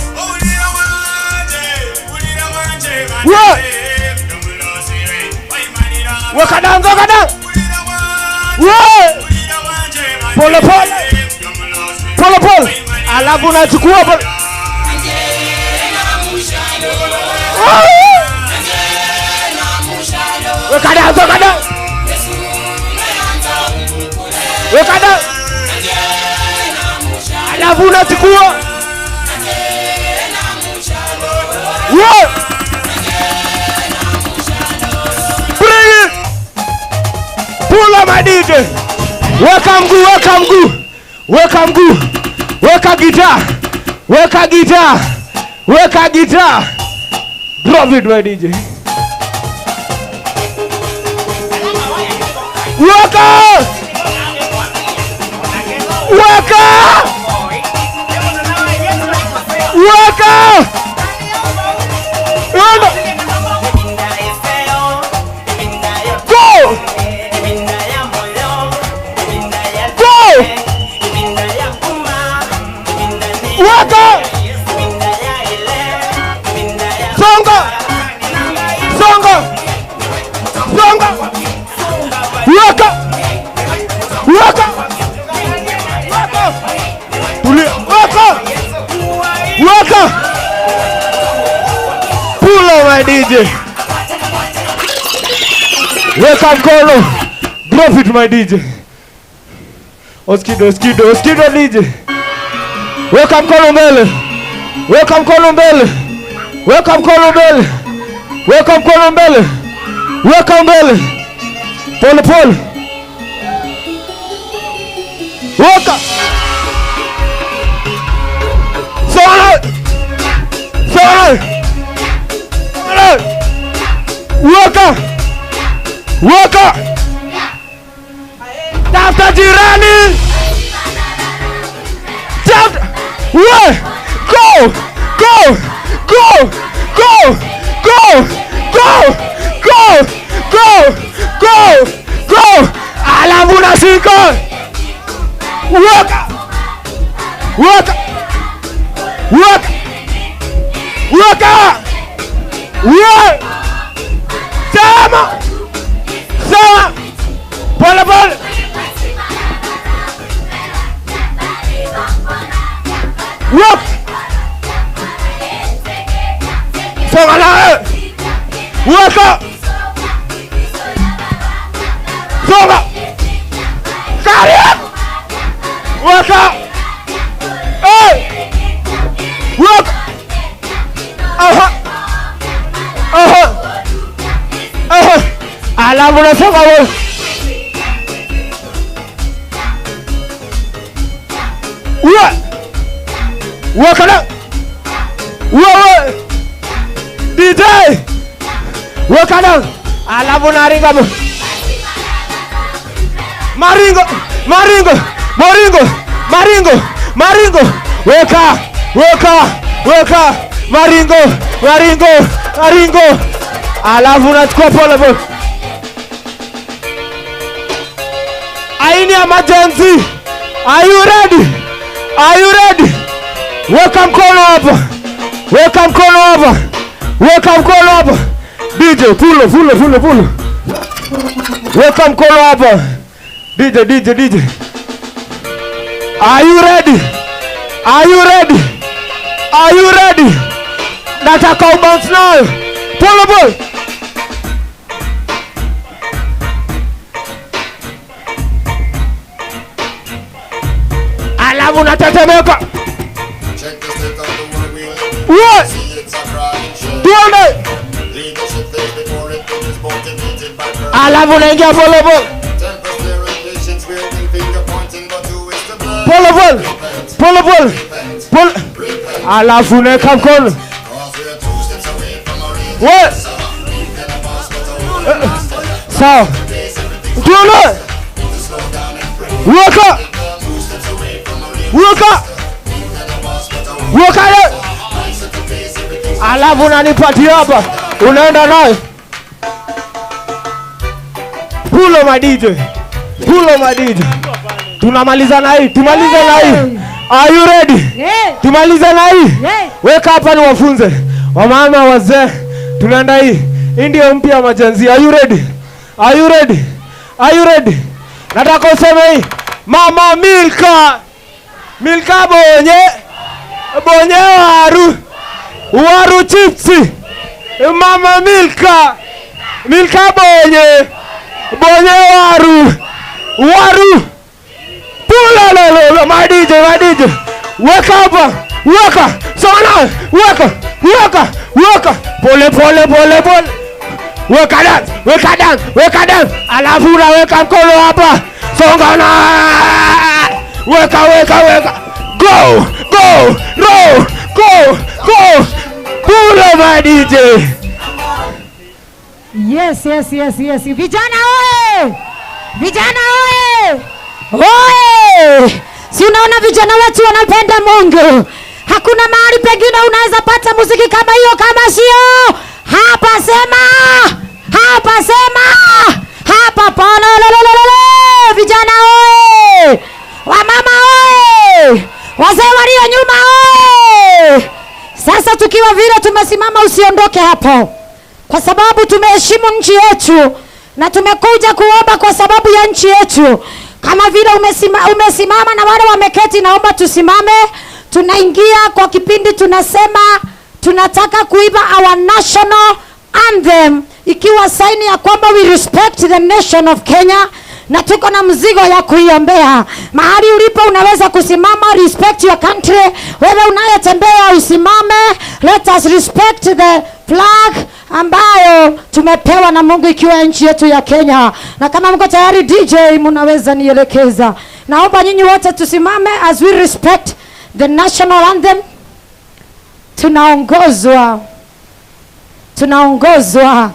Weka down, weka down. Pole pole. Pole pole. Alafu unachukua pole. Weka down, weka down. Weka down. Alafu unachukua. Bring it. Pull up my DJ. Weka mguu, weka mguu. Weka mguu. Weka guitar. Weka guitar. Weka guitar. Drop it my DJ. Weka! Weka! Weka! Go! Go! Weka! Songa! Songa! Songa! Weka! Weka! Weka! Tulia! Weka! Weka! Pull on my DJ. Weka mkono. Drop it my DJ. Oskido, oskido, oskido DJ. Weka mkono mbele. Weka mkono mbele. Weka mkono mbele. Weka mkono mbele. Weka mbele. Pole pole. Weka. Sona. Sona. Weka. Weka. Tafuta jirani. Tafuta. We. Go. Go. Go. Go. Go. Go. Go. Go. Go. Go. Alafu unashika. Weka. Weka. Weka. Weka. We. Sema. Sema. Pole pole. Weka. Songa naye. Weka. Songa. Karibu. Weka. Hey. Weka. Aha. Aha. Aha. Alafu unasonga wewe. Wewe. Weka na. Wewe. DJ. Weka na. Alafu unaringa. Maringo, maringo, maringo, maringo, maringo. Weka, weka, weka. Maringo, maringo, maringo. Alafu unachukua pole pole. Aini emergency. Are you ready? Are you ready? Weka mkono hapa. Weka mkono hapa. Weka mkono hapa. DJ, pulo, pulo, pulo, pulo. Weka mkono hapa. DJ, DJ, DJ. Are you ready? Are you ready? Are you ready? Nataka ubounce nayo. Pole pole. Alafu unatetemeka. What? Tuende. Alafu unaingia pole pole. Pole pole. Pole pole. Pole. Alafu unaweka mkono. What? Sawa. Tuende. Weka. Weka. Weka. Alafu unanipatia hapa. Unaenda naye. Pull on my DJ. Pull on my DJ. Tunamaliza na hii. Tumalize na hii. Are you ready? Yeah. Tumalize na hii. Yeah. Weka hapa ni wafunze. Wamama wazee. Tunaenda hii. Hii ndio mpya majenzi. Are you ready? Are you ready? Are you ready? Nataka useme hii. Mama Milka. Milka bonye. Bonye waru. Waru chipsi. Mama Milka. Milka bonye. Bonye waru. Waru. Pula lo lo lo. My DJ, my DJ. Wake up. Wake up. Sona. Wake up. Wake up. Wake up. Pole pole pole pole. Weka dance, weka dance, weka dance. Alafu unaweka mkono hapa. Songa na. Weka, weka, weka. Go, go, roll, go, go. Pull my DJ. Yes, yes, yes, yes. Vijana oe! Vijana oe! Oe! Si unaona vijana wetu wanapenda Mungu. Hakuna mahali pengine unaweza pata muziki kama hiyo kama sio hapa. Sema hapa, sema hapa. Polo lo lo lo lo. Vijana oe! Wamama oe! Wazee walio nyuma oe! Sasa tukiwa vile tumesimama, usiondoke hapo, kwa sababu tumeheshimu nchi yetu na tumekuja kuomba kwa sababu ya nchi yetu. Kama vile umesimama na wale wameketi, naomba tusimame. Tunaingia kwa kipindi tunasema tunataka kuiba our national anthem, ikiwa saini ya kwamba we respect the nation of Kenya na tuko na mzigo ya kuiombea. Mahali ulipo unaweza kusimama, respect your country. Wewe unayetembea usimame. Let us respect the flag ambayo tumepewa na Mungu ikiwa nchi yetu ya Kenya. Na kama mko tayari DJ, mnaweza nielekeza. Naomba nyinyi wote tusimame as we respect the national anthem. Tunaongozwa. Tunaongozwa.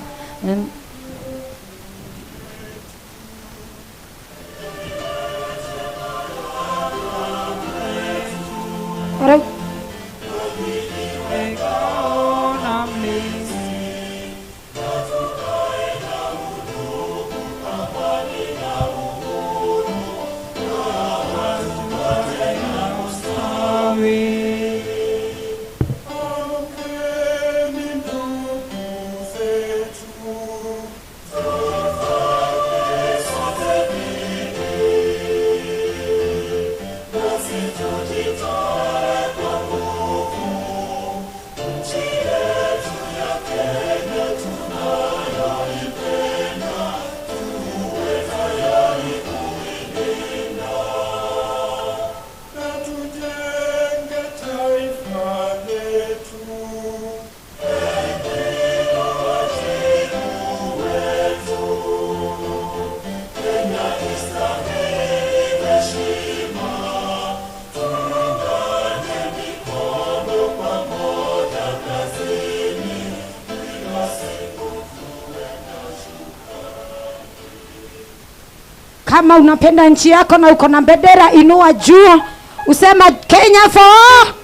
Kama unapenda nchi yako na uko na bendera, inua juu, usema Kenya for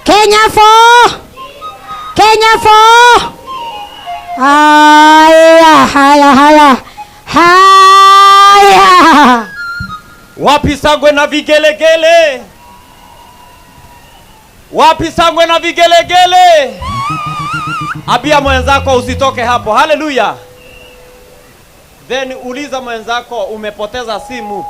Kenya for Kenya for. Haya, haya, haya, haya. Wapi sangwe na vigelegele? Wapi sangwe na vigelegele? Abia mwenzako usitoke hapo. Haleluya. Then uliza mwenzako umepoteza simu.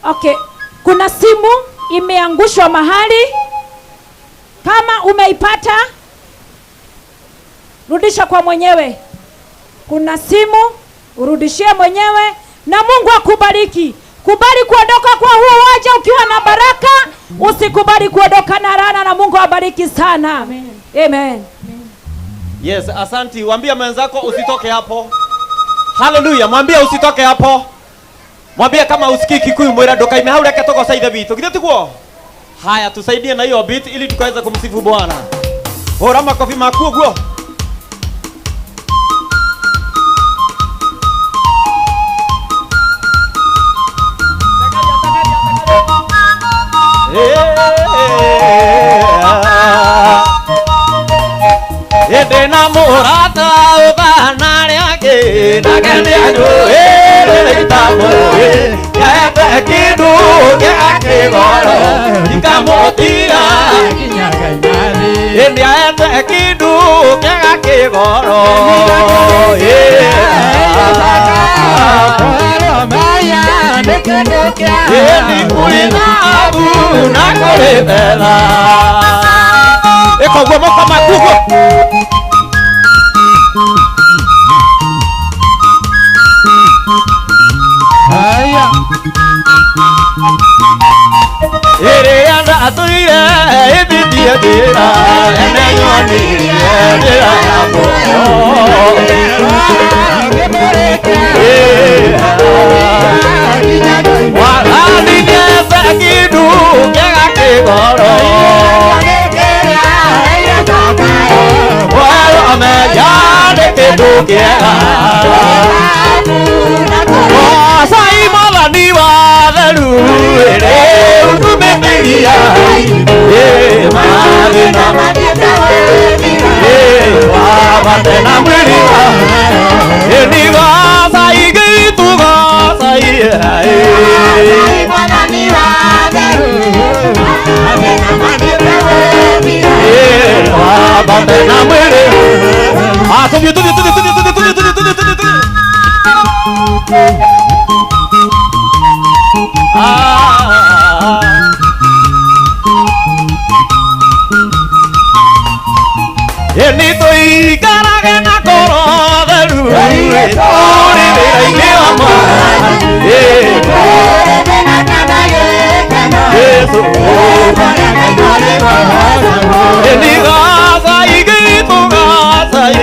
Okay, kuna simu imeangushwa mahali. Kama umeipata, rudisha kwa mwenyewe. Kuna simu, urudishie mwenyewe na Mungu akubariki. Kubali kuondoka kwa huo waja ukiwa na baraka, usikubali kuondoka na laana, na Mungu awabariki sana. Amen. Amen. Yes, asanti. Mwambie mwenzako usitoke hapo. Hallelujah. Mwambie usitoke hapo. Mwambie kama usikii Kikuyu mwira ndoka imehaura katoka saithe bitu. Githĩ tiguo? Haya, tusaidie na hiyo beat ili tukaweza kumsifu Bwana. Hora makofi maku guo. Ende na murata ubana ryake nake nĩ itamu yaete kindu gĩake goro ikamũtira nĩaete kindu gĩake goro. Ĩni kũrĩ thahabu na kũrĩ betha. Ĩka ũguo moko maku ũguo. Haya. Ĩrĩa ndatũire ĩthitie njĩra, ĩnenyonirie njĩra ya muoyo. Mwathani nĩethe kĩndũ kĩega kĩgoro. Mwerũ amenya nĩ kĩndũ kĩega. Goocai Mwathani wa theru, rĩu tumĩtĩria. Mathĩna wabate na mwĩrĩ wa. Ĩni goocai gĩitũ goocai. Wabate na mwĩrĩ. Ah, tũthiĩ tũthiĩ tũthiĩ tũthiĩ tũthiĩ tũthiĩ tũthiĩ tũthiĩ tũthiĩ tũthiĩ. Ah. Ĩni tũikarage na ngoro theru, tũrĩ wĩra-inĩ wa Mwathani. Jesũ. Ĩni goocai gĩitũ goocai.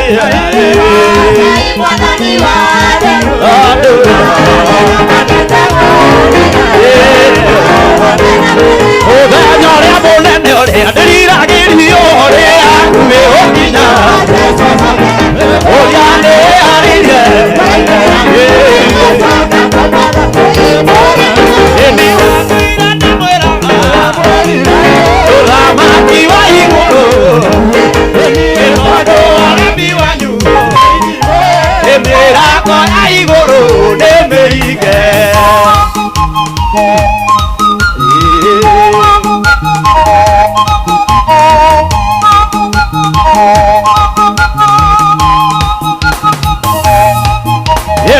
Mũthenya ũrĩa mũnene ũrĩa ndĩriragĩrio ũrĩa hakuhĩ ũkinya. Ũrĩa nĩarĩire. Ĩni ndakwĩra ndĩmwĩraga, Mũthamaki wa igũrũ, tondũ ũrĩmi wanyu, mĩrango ya igũrũ nĩmĩige.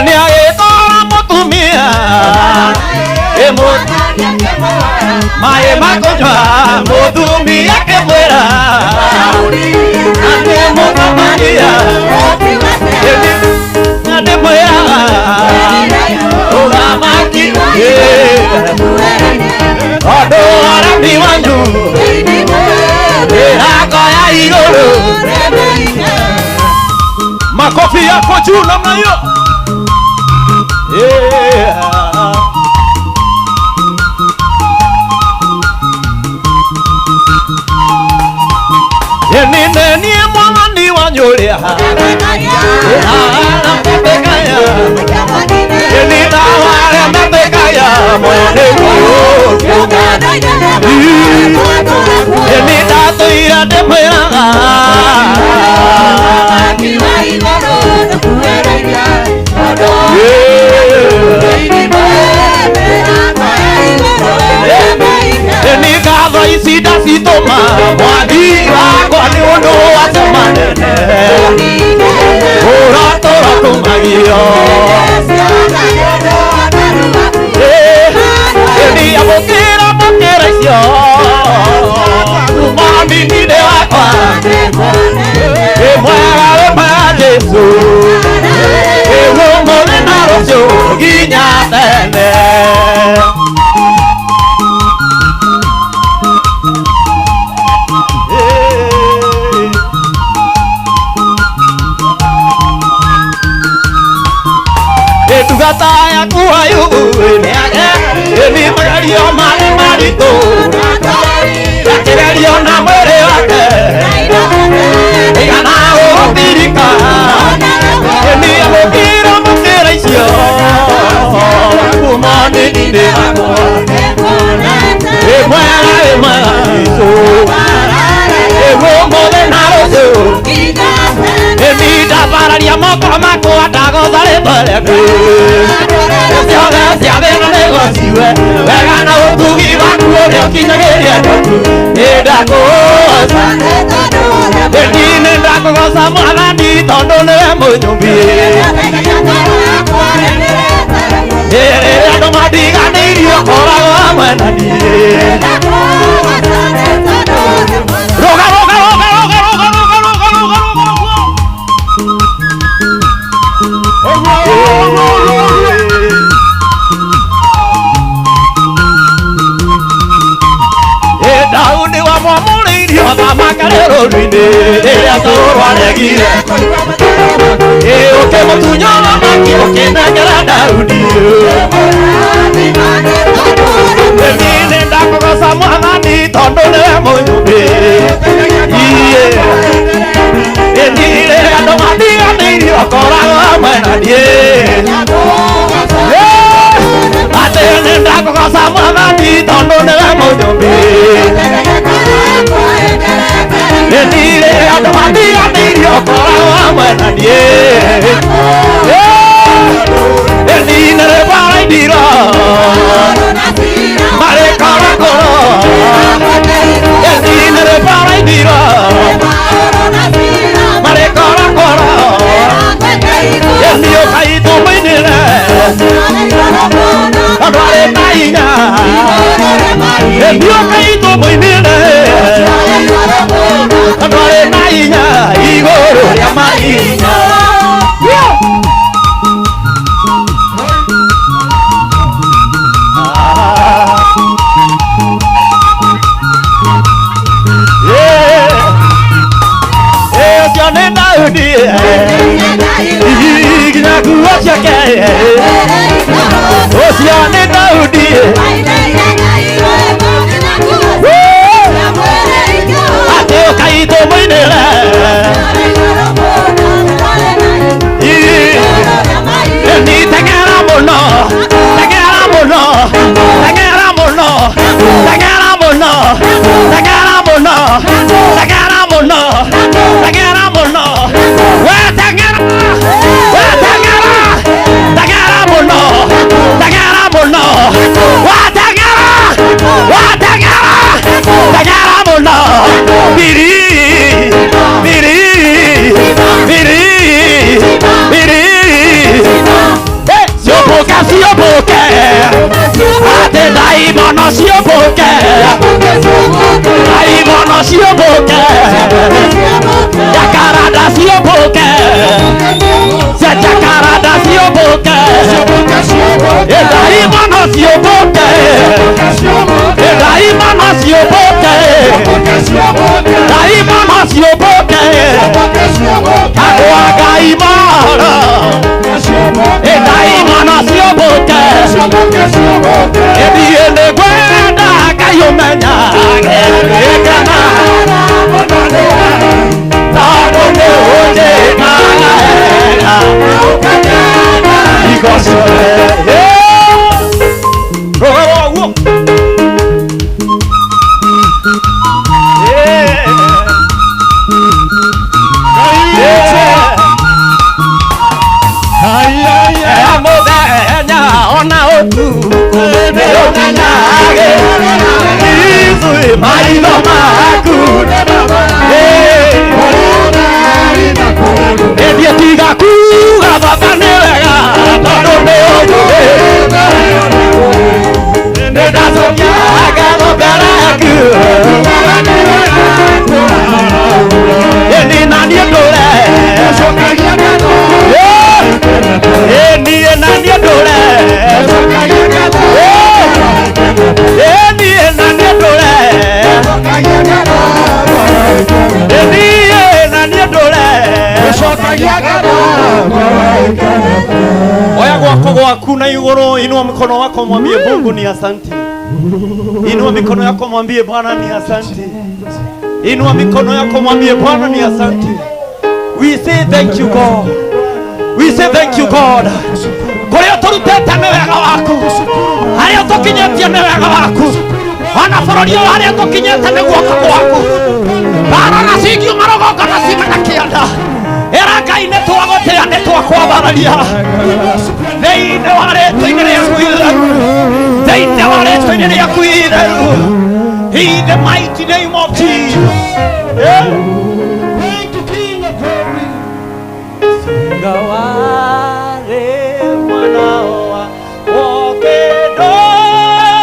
Nĩ agĩkora mũtumia maĩ ma kũnyua, mũtumia akĩmwĩra atĩ mũthamania. Ndĩmwĩraga ũthamaki, tondũ ũremi wanyu mĩrango ya igũrũ. Makofi yako juu namna hiyo. Yeah. Ĩni nĩ niĩ Mwathani wanyu ũrĩa aramũtĩkaya. Ĩni ndawa arĩa metĩkagia muoyo nĩguo. Ĩni ndatũire ndĩmwĩraga. Ĩni ngatho ici ndacitũma Mwathi wakwa nĩ ũndũ wa ciama nene. Ũratũra tũmagio. Ĩni amũkĩra mũkĩra icio kuma nini-inĩ wakwa. Wĩ mwega wĩ mwega Jesũ, wĩ ũmũthĩ na rũciũ nginya tene. Ndungata yaku Ayubu nĩage ĩni magerio marĩ maritũ, akĩgerio na mwĩrĩ wake igana gũtirika. Ĩni amũkĩra mũkĩra icio kuma nini-inĩ wakwa. Wĩ mwega wĩ mwega Jesũ, wĩ ũmũthĩ na rũciũ. Ĩni ndabararia moko makwa ndagotha rĩtwa rĩaku. Ciothe cia thĩna nĩgociwe wega na ũtugi waku ũrĩa ũkinyagĩria ndotu. Nĩndakũgoca, ĩni nĩndakũgoca Mwathani tondũ nĩwe mũnyũmbi. Rĩrĩa andũ mandiganĩirie Makarero-inĩ rĩrĩa tũrwaregire ĩ ũkĩmũtunya ũthamaki ũkĩnengera Daudi. Niĩ nĩndakũgoca Mwathani tondũ nĩwe mũnyũmbi. Ĩni rĩrĩa andũ matiganĩirio ũkoragwo hamwe na niĩ. Atĩ nĩndakũgoca Mwathani tondũ nĩwe mũnyũmbi. Ĩni rĩrĩa andũ matiganĩirio ũkoragwo hamwe na niĩ. Ĩni nĩrĩ baraindirwo marĩ korokoro. Ĩni nĩrĩ baraindirwo marĩ korokoro. Ĩni ũkai tũmũinĩre tondũ arĩ na hinya. Ĩni ũkai tũmũinĩre tondũ arĩ na hinya igũrũ rĩa mahinya. Ũcio nĩ Daudi nginya nguo ciake. Ũcio nĩ Daudi atĩ ũkai tũmũinĩre. Ĩni teng'era mũno, teng'era mũno, teng'era mũno, teng'era mũno, teng'era mũno, teng'era mũno, teng'era mũno. We teng'era, we teng'era, teng'era mũno, teng'era mũno. We teng'era, we teng'era, teng'era mũno. Biri, biri, biri, biri. Ciũmbũke, ciũmbũke, atĩ ndaimono ciũmbũke, ndaimono ciũmbũke, jacaranda ciũmbũke, cia jacaranda ciũmbũke, ndaimono ciũmbũke, ndaimono ciũmbũke, ndaimono ciũmbũke, andũ a Ngai moro, ndaimono ciũmbũke. Niĩ nĩngwenda Ngai ũmenyage kana tondũ nĩ ũnjĩkaga wega. Hingo ciothe. Rũga ũguo. Mũthenya ona ũtukũ nĩũmenyage ithuĩ maitho maku. Ĩthiĩ tiga kuga baba nĩ wega tondũ nĩ ũnjũĩ. Nĩndacokia ngatho mbere yaku. Ĩni na niĩ ndũre. Ĩni na niĩ ndũre. Ĩni na niĩ ndũre. Ĩni na niĩ ndũre. Oya gwako gwaku na igũrũ, inua mkono wako mwambie Mungu ni asante. Inua mikono yako mwambie Bwana ni asante. Inua mikono yako mwambie Bwana ni asante. We say thank you God. We say thank you God. Kũrĩa ũtũrutĩte nĩ wega waku, harĩa ũtũkinyĩtie nĩ wega waku, ona bũrũri ũyũ harĩa ũtũkinyĩte nĩ guoko gwaku. Bara na cingiuma rũgongo na cima na kĩanda. Ĩra Ngai nĩ twagũtĩa, nĩ twakwambararia thĩinĩ wa rĩtwa-inĩ rĩaku itheru, thĩinĩ wa rĩtwa-inĩ rĩaku itheru. In the mighty name of Jesus. Yeah. Thank you, King of Glory. Ngaware mwana wa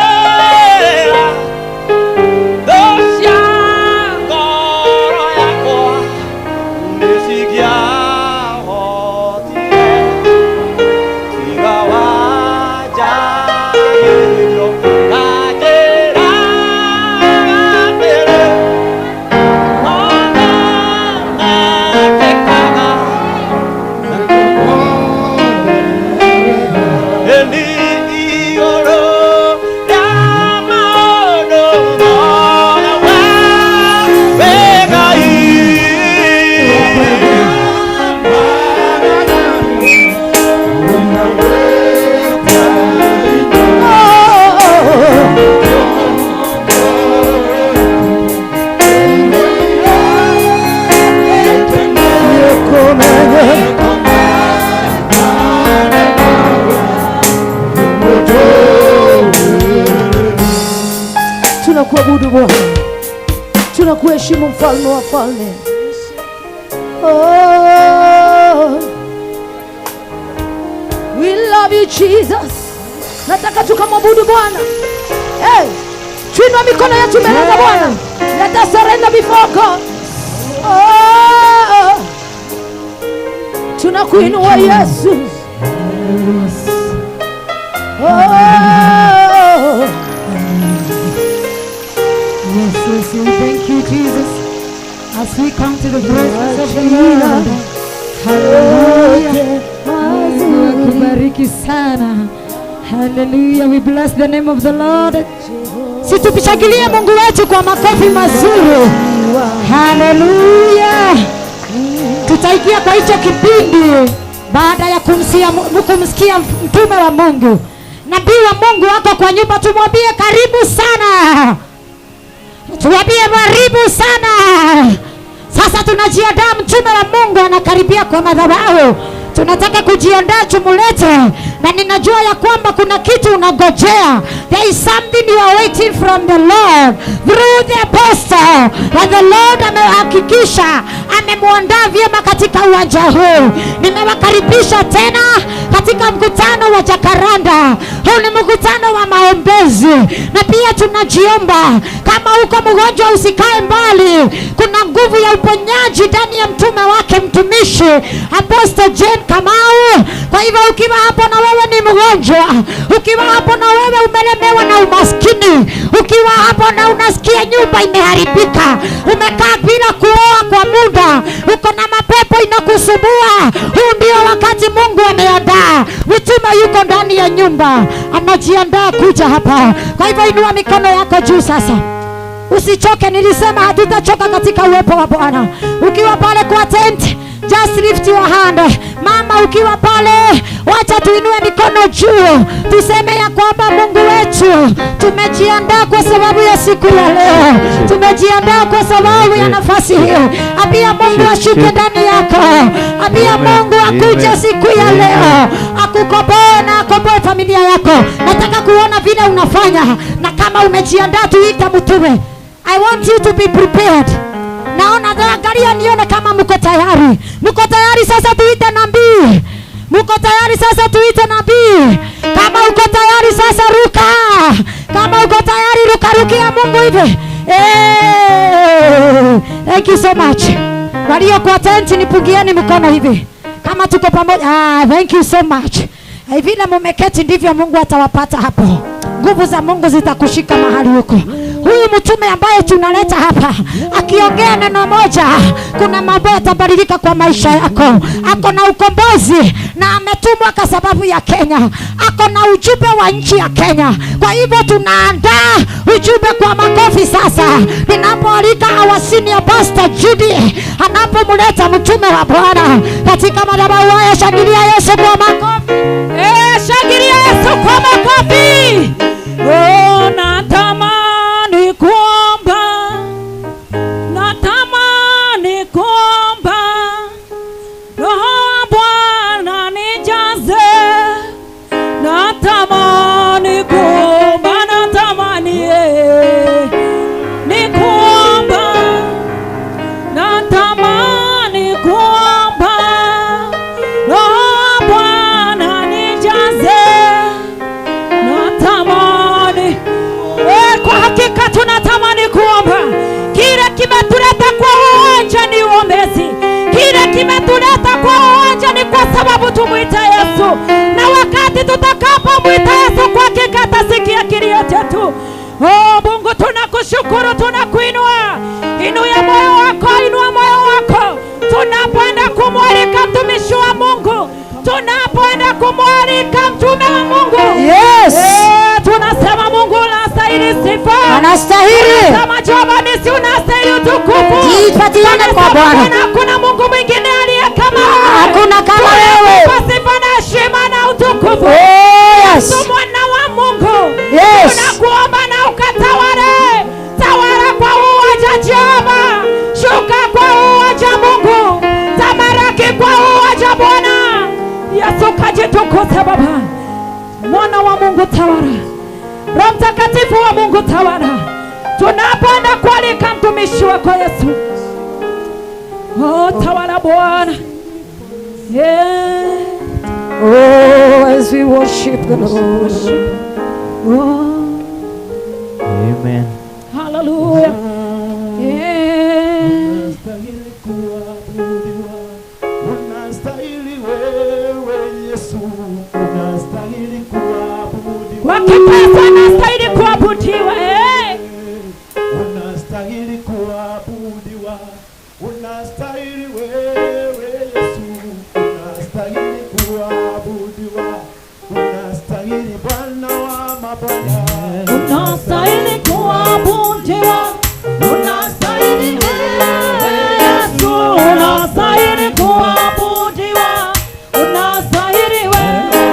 wokedoera dosia ngoro yakwa nĩcigia hotire tiga wanjagĩrio na njĩra atĩrĩ Tunakuabudu Bwana, tunakuheshimu mfalme wa falme. Oh, we love you Jesus. Nataka tukamwabudu Bwana. Hey, tuinua mikono yetu mbele za Bwana. Let us surrender before God. Oh, tunakuinua Yesu. Oh. Yes, yes, we thank you, Jesus. As we come to the presence of the Lord. Hallelujah. Mungu akubariki sana. Hallelujah. We bless the name of the Lord. Situpishangilie Mungu wetu kwa makofi mazuri. Hallelujah. Tutaingia kwa hicho kipindi baada ya kumsikia mtume wa Mungu. Nabii wa Mungu wako kwa nyumba, tumwambie karibu sana. Tuwambie karibu sana. Sasa tunajiandaa, mtume wa Mungu anakaribia kwa madhabahu. Tunataka kujiandaa tumulete, na ninajua ya kwamba kuna kitu unagojea. There is something you are waiting from the Lord through the apostle. And the Lord amehakikisha amemuandaa vyema katika uwanja huu. Nimewakaribisha tena katika mkutano wa Jacaranda. Huu ni mkutano wa maombezi, na pia tunajiomba kama uko mgonjwa usikae mbali. Kuna nguvu ya uponyaji ndani ya mtume wake mtumishi Apostle Jane Kamau. Kwa hivyo ukiwa hapo na wewe ni mgonjwa, ukiwa hapo na wewe umelemewa na umaskini, ukiwa hapo na unasikia nyumba imeharibika, umekaa bila kuoa kwa muda, uko na mapepo inakusumbua, huu ndio wakati Mungu ameandaa. Mtume yuko ndani ya nyumba, anajiandaa kuja hapa. Kwa hivyo inua mikono yako juu sasa. Usichoke, nilisema hatutachoka katika uwepo wa Bwana. Ukiwa pale kwa tent, just lift your hand. Mama ukiwa pale, wacha tuinue mikono juu. Tuseme ya kwamba Mungu wetu, tumejiandaa kwa sababu ya siku ya leo. Tumejiandaa kwa sababu ya nafasi hii. Ambia Mungu ashuke ndani yako. Ambia Mungu akuje siku ya leo. Akukomboe na akomboe familia yako. Nataka kuona vile unafanya, na kama umejiandaa tuita mtume. I want you to be prepared. Naona, angalia nione kama mko tayari. Mko tayari sasa tuite nabii. Mko tayari sasa tuite nabii. Kama uko tayari sasa ruka. Kama uko tayari ruka, rukia Mungu hivi. Hey, thank you so much. Walio kwa tent nipungieni mkono hivi. Kama tuko pamoja. Thank you so much. Vile mumeketi ndivyo Mungu atawapata hapo. Nguvu za Mungu zitakushika mahali huko. Huyu mtume ambaye tunaleta hapa akiongea neno moja, kuna mambo yatabadilika kwa maisha yako. Ako na ukombozi na ametumwa kwa sababu ya Kenya. Ako na ujumbe wa nchi ya Kenya. Kwa hivyo tunaandaa ujumbe kwa makofi sasa. Ninapoalika our senior pastor Judy, anapomleta mtume wa Bwana katika madhabahu haya, shangilia Yesu kwa makofi. Shangilia Yesu kwa makofi. Oh, natamani kuomba, natamani kuomba, Roho Bwana nijaze, natamani kuomba, natamani ni kuomba, natamani kuomba, Roho Bwana nijaze, natamani. Kwa hakika tunatamani kuomba. Kile kimetuleta kwa uwanja ni uombezi. Kile kimetuleta kwa uwanja ni kwa sababu tumuita Yesu. Na wakati tutakapomwita Yesu, kwa hakika atasikia kilio chetu. Oh Mungu, tunakushukuru, tunakuinua. Inua moyo wako, inua moyo wako. Tunapoenda kumwalika mtumishi wa Mungu, tunapoenda kumwalika mtume wa Mungu. Yes. Tunasema Mungu unastahili sifa. Anastahili. Tunasema Jehova nisi unastahili utukufu. Jipatiane kwa Bwana. Hakuna Mungu mwingine aliye kama wewe. Hakuna kama wewe. Tunakupa sifa na heshima na utukufu. Oh, yes. Yesu mwana wa Mungu. Yes. Tunakuomba na ukatawale. Tawala kwa uwanja Jehova. Shuka kwa uwanja Mungu. Tamaraki kwa uwanja Bwana. Yesu kajitukuze Baba. Mwana wa Mungu tawala. Roho Mtakatifu wa Mungu tawala. Tunapoenda kualika mtumishi wako Yesu. Oh, tawala Bwana. Yeah. Oh, as we worship the Lord. Oh. Amen. Hallelujah. Yeah. Unastahili kuabudiwa, unastahili wewe Yesu, unastahili kuabudiwa. Kwa kipesa unastahili kuabudiwa. Eh. Unastahili kuabudiwa, unastahili wewe Yesu, unastahili kuabudiwa, unastahili Bwana wa mabwana. Unastahili kuabudiwa, unastahili wewe Yesu, unastahili kuabudiwa, unastahili wewe,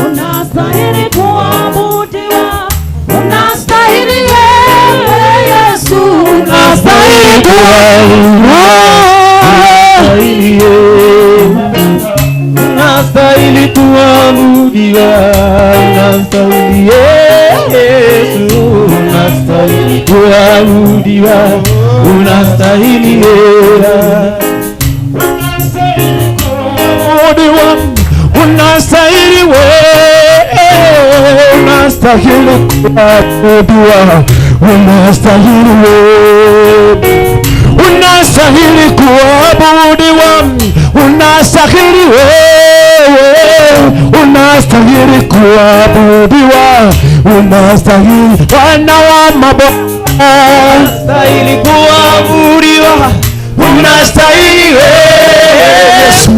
unastahili kuabudiwa, unastahili wewe Yesu, unastahili Unastahili kuabudiwa, unastahili Yesu, unastahili kuabudiwa, unastahili kuabudiwa, unastahili wewe, unastahili kuabudiwa, unastahili wewe, unastahili kuabudiwa, unastahili wewe, unastahili kuabudiwa, unastahili Bwana wa mabwana, Unastahili kuabudiwa, unastahili Yesu,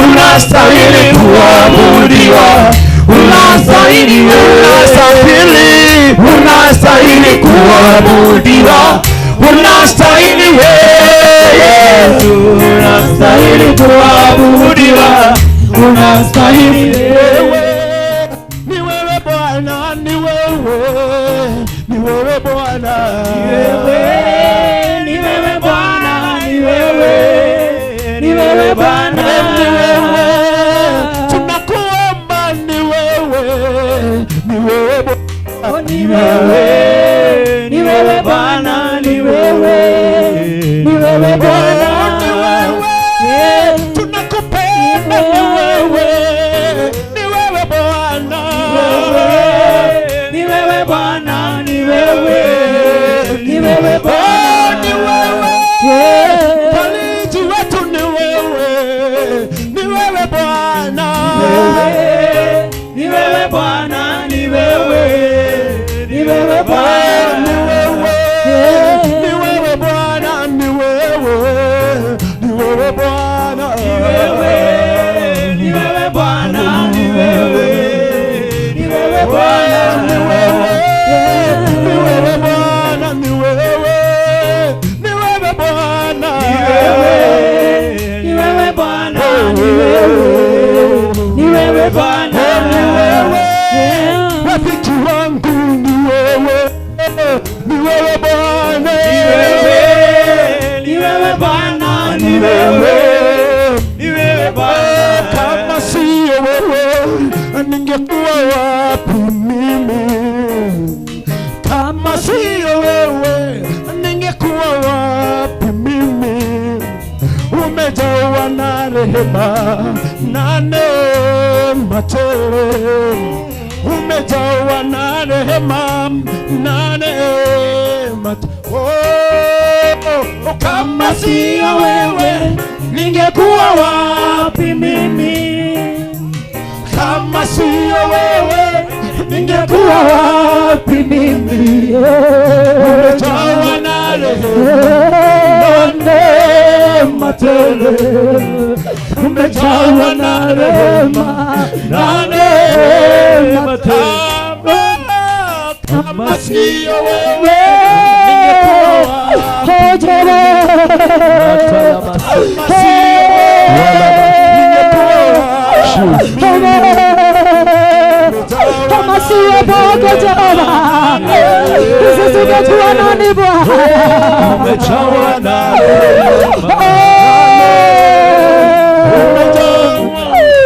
unastahili kuabudiwa, unastahili, unastahili, unastahili kuabudiwa, unastahili Yesu, unastahili kuabudiwa, unastahili wewe, ni wewe Bwana, ni wewe, ni wewe Bwana, ni wewe Bwana, ni wewe, ni wewe Bwana, ni wewe, tunakuomba ni wewe, ni wewe Bwana, ni wewe, ni wewe Bwana, ni wewe, ni wewe Bwana, ni wewe, tunakupenda ni wewe, ni wewe Bwana, ni wewe Bwana, ni wewe, ni wewe Bwana, ni wewe, mfariji wetu ni wewe, ni wewe Bwana, ni wewe Bwana, ni wewe, ni wewe Bwana, ni wewe, ni wewe Bwana, ni wewe, ni wewe Bwana, ni wewe, ni wewe Bwana, ni wewe, ni wewe Bwana, ni wewe, ni wewe Bwana, ni wewe, ni wewe Bwana, ni wewe, ni wewe Bwana, ni wewe, ni wewe Bwana, ni wewe, rafiki wangu ni wewe, ni wewe Bwana, ni wewe, ni wewe Bwana, ni wewe, ni wewe Bwana. Kama sio wewe ningekuwa wapi mimi? Kama sio wewe ningekuwa wapi mimi? Umejawa na rehema na neema tele, umejawa na rehema na neema tele. Oh, kama sio wewe ningekuwa wapi mimi? Kama sio wewe ningekuwa wapi mimi? Umejawa na rehema na neema tele, umejawa na rehema na neema tele. Kama sio wewe ningekuwa wapi? Kama sio wewe ningekuwa wapi? Kama sio Bwana Jehova, sisi tungekuwa nani Bwana? Umejawa na rehema,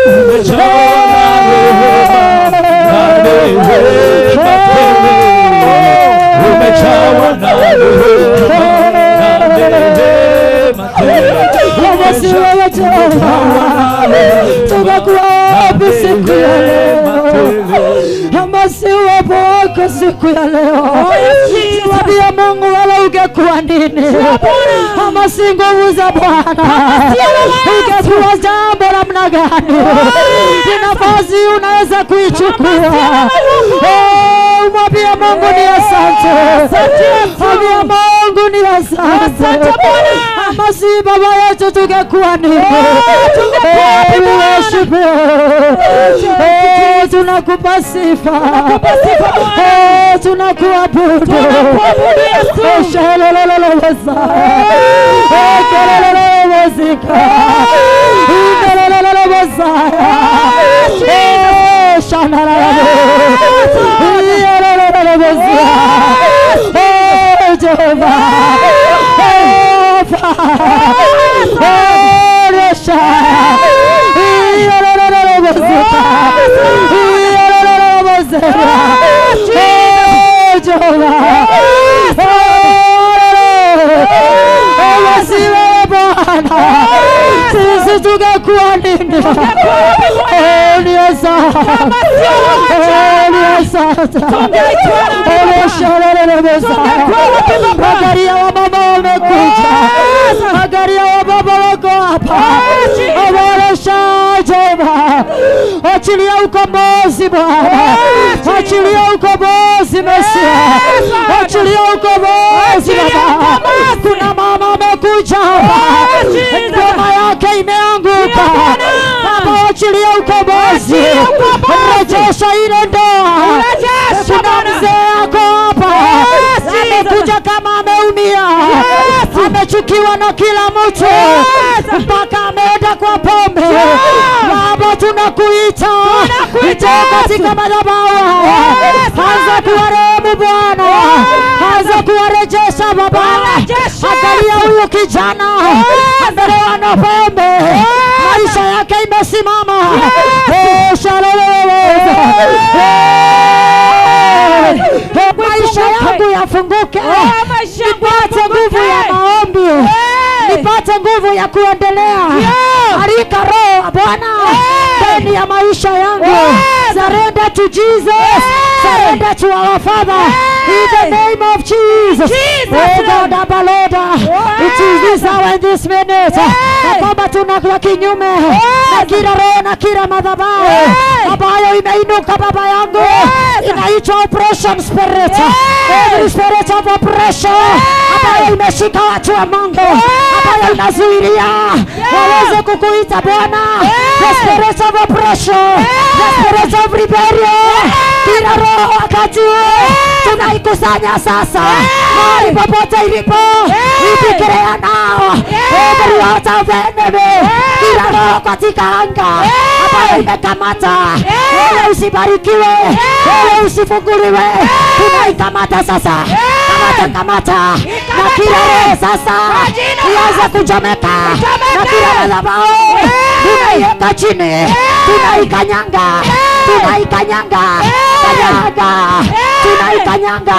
umejawa na rehema na neema tele, umejawa Asante siku ya leo. Mwambie Mungu wewe ungekuwa nini kama si nguvu za Bwana? Ungekuwa jambo namna gani? Ni nafasi unaweza kuichukua. Mwambie Mungu ni asante. Mwambie Mungu ni asante. Kama si baba yetu tungekuwa nini? Tunakupa sifa. Tunakuabudu. Sisi tungekuwa nini? Magari ya wababa wamekuja, magari ya wababa wako hapa. Achilia ukombozi Bwana, achilia ukombozi Mesia, achilia ukombozi Baba. Kuna mama amekuja hapa, ngoma yake imeanguka. Baba, achilia ukombozi, rejesha ile ndoa. Kuna mzee ako hapa, amekuja kama ameumia, amechukiwa na kila mtu mpaka ameenda kwa pombe. Baba, tunakuita katika madhabahu, anza kuwarehemu Bwana, anza kuwarejesha Baba. Angalia huyu kijana amelewa na pombe, maisha yake imesimama. Maisha yangu yafunguke, nipate nguvu ya maombi, nipate nguvu ya kuendelea. Alika roho Bwana ndani ya maisha yangu. Surrender to Jesus. Surrender to our Father. In the name of Jesus. Oh God, Abba Lord, it is this hour and this minute. Baba, tunakuwa kinyume na kila roho na kila madhabahu ambayo imeinuka baba yangu, inaitwa oppression spirit. Every spirit of oppression ambayo imeshika watu wa Mungu, ambayo inazuilia waweze kukuita Bwana. The spirit of oppression, the spirit of rebellion, kila roho wakati tunaikusanya sasa mahali popote ilipo, ipikirea nao every altar of the enemy. Kila roho katika anga ambayo imekamata wewe usibarikiwe, wewe usifunguliwe, tunaikamata sasa. Kamata, kamata. Na kila roho sasa ianze kuchomeka, na kila madhabahu tunaiweka chini, tunaikanyanga, tunaikanyanga, kanyanga, tunaikanyanga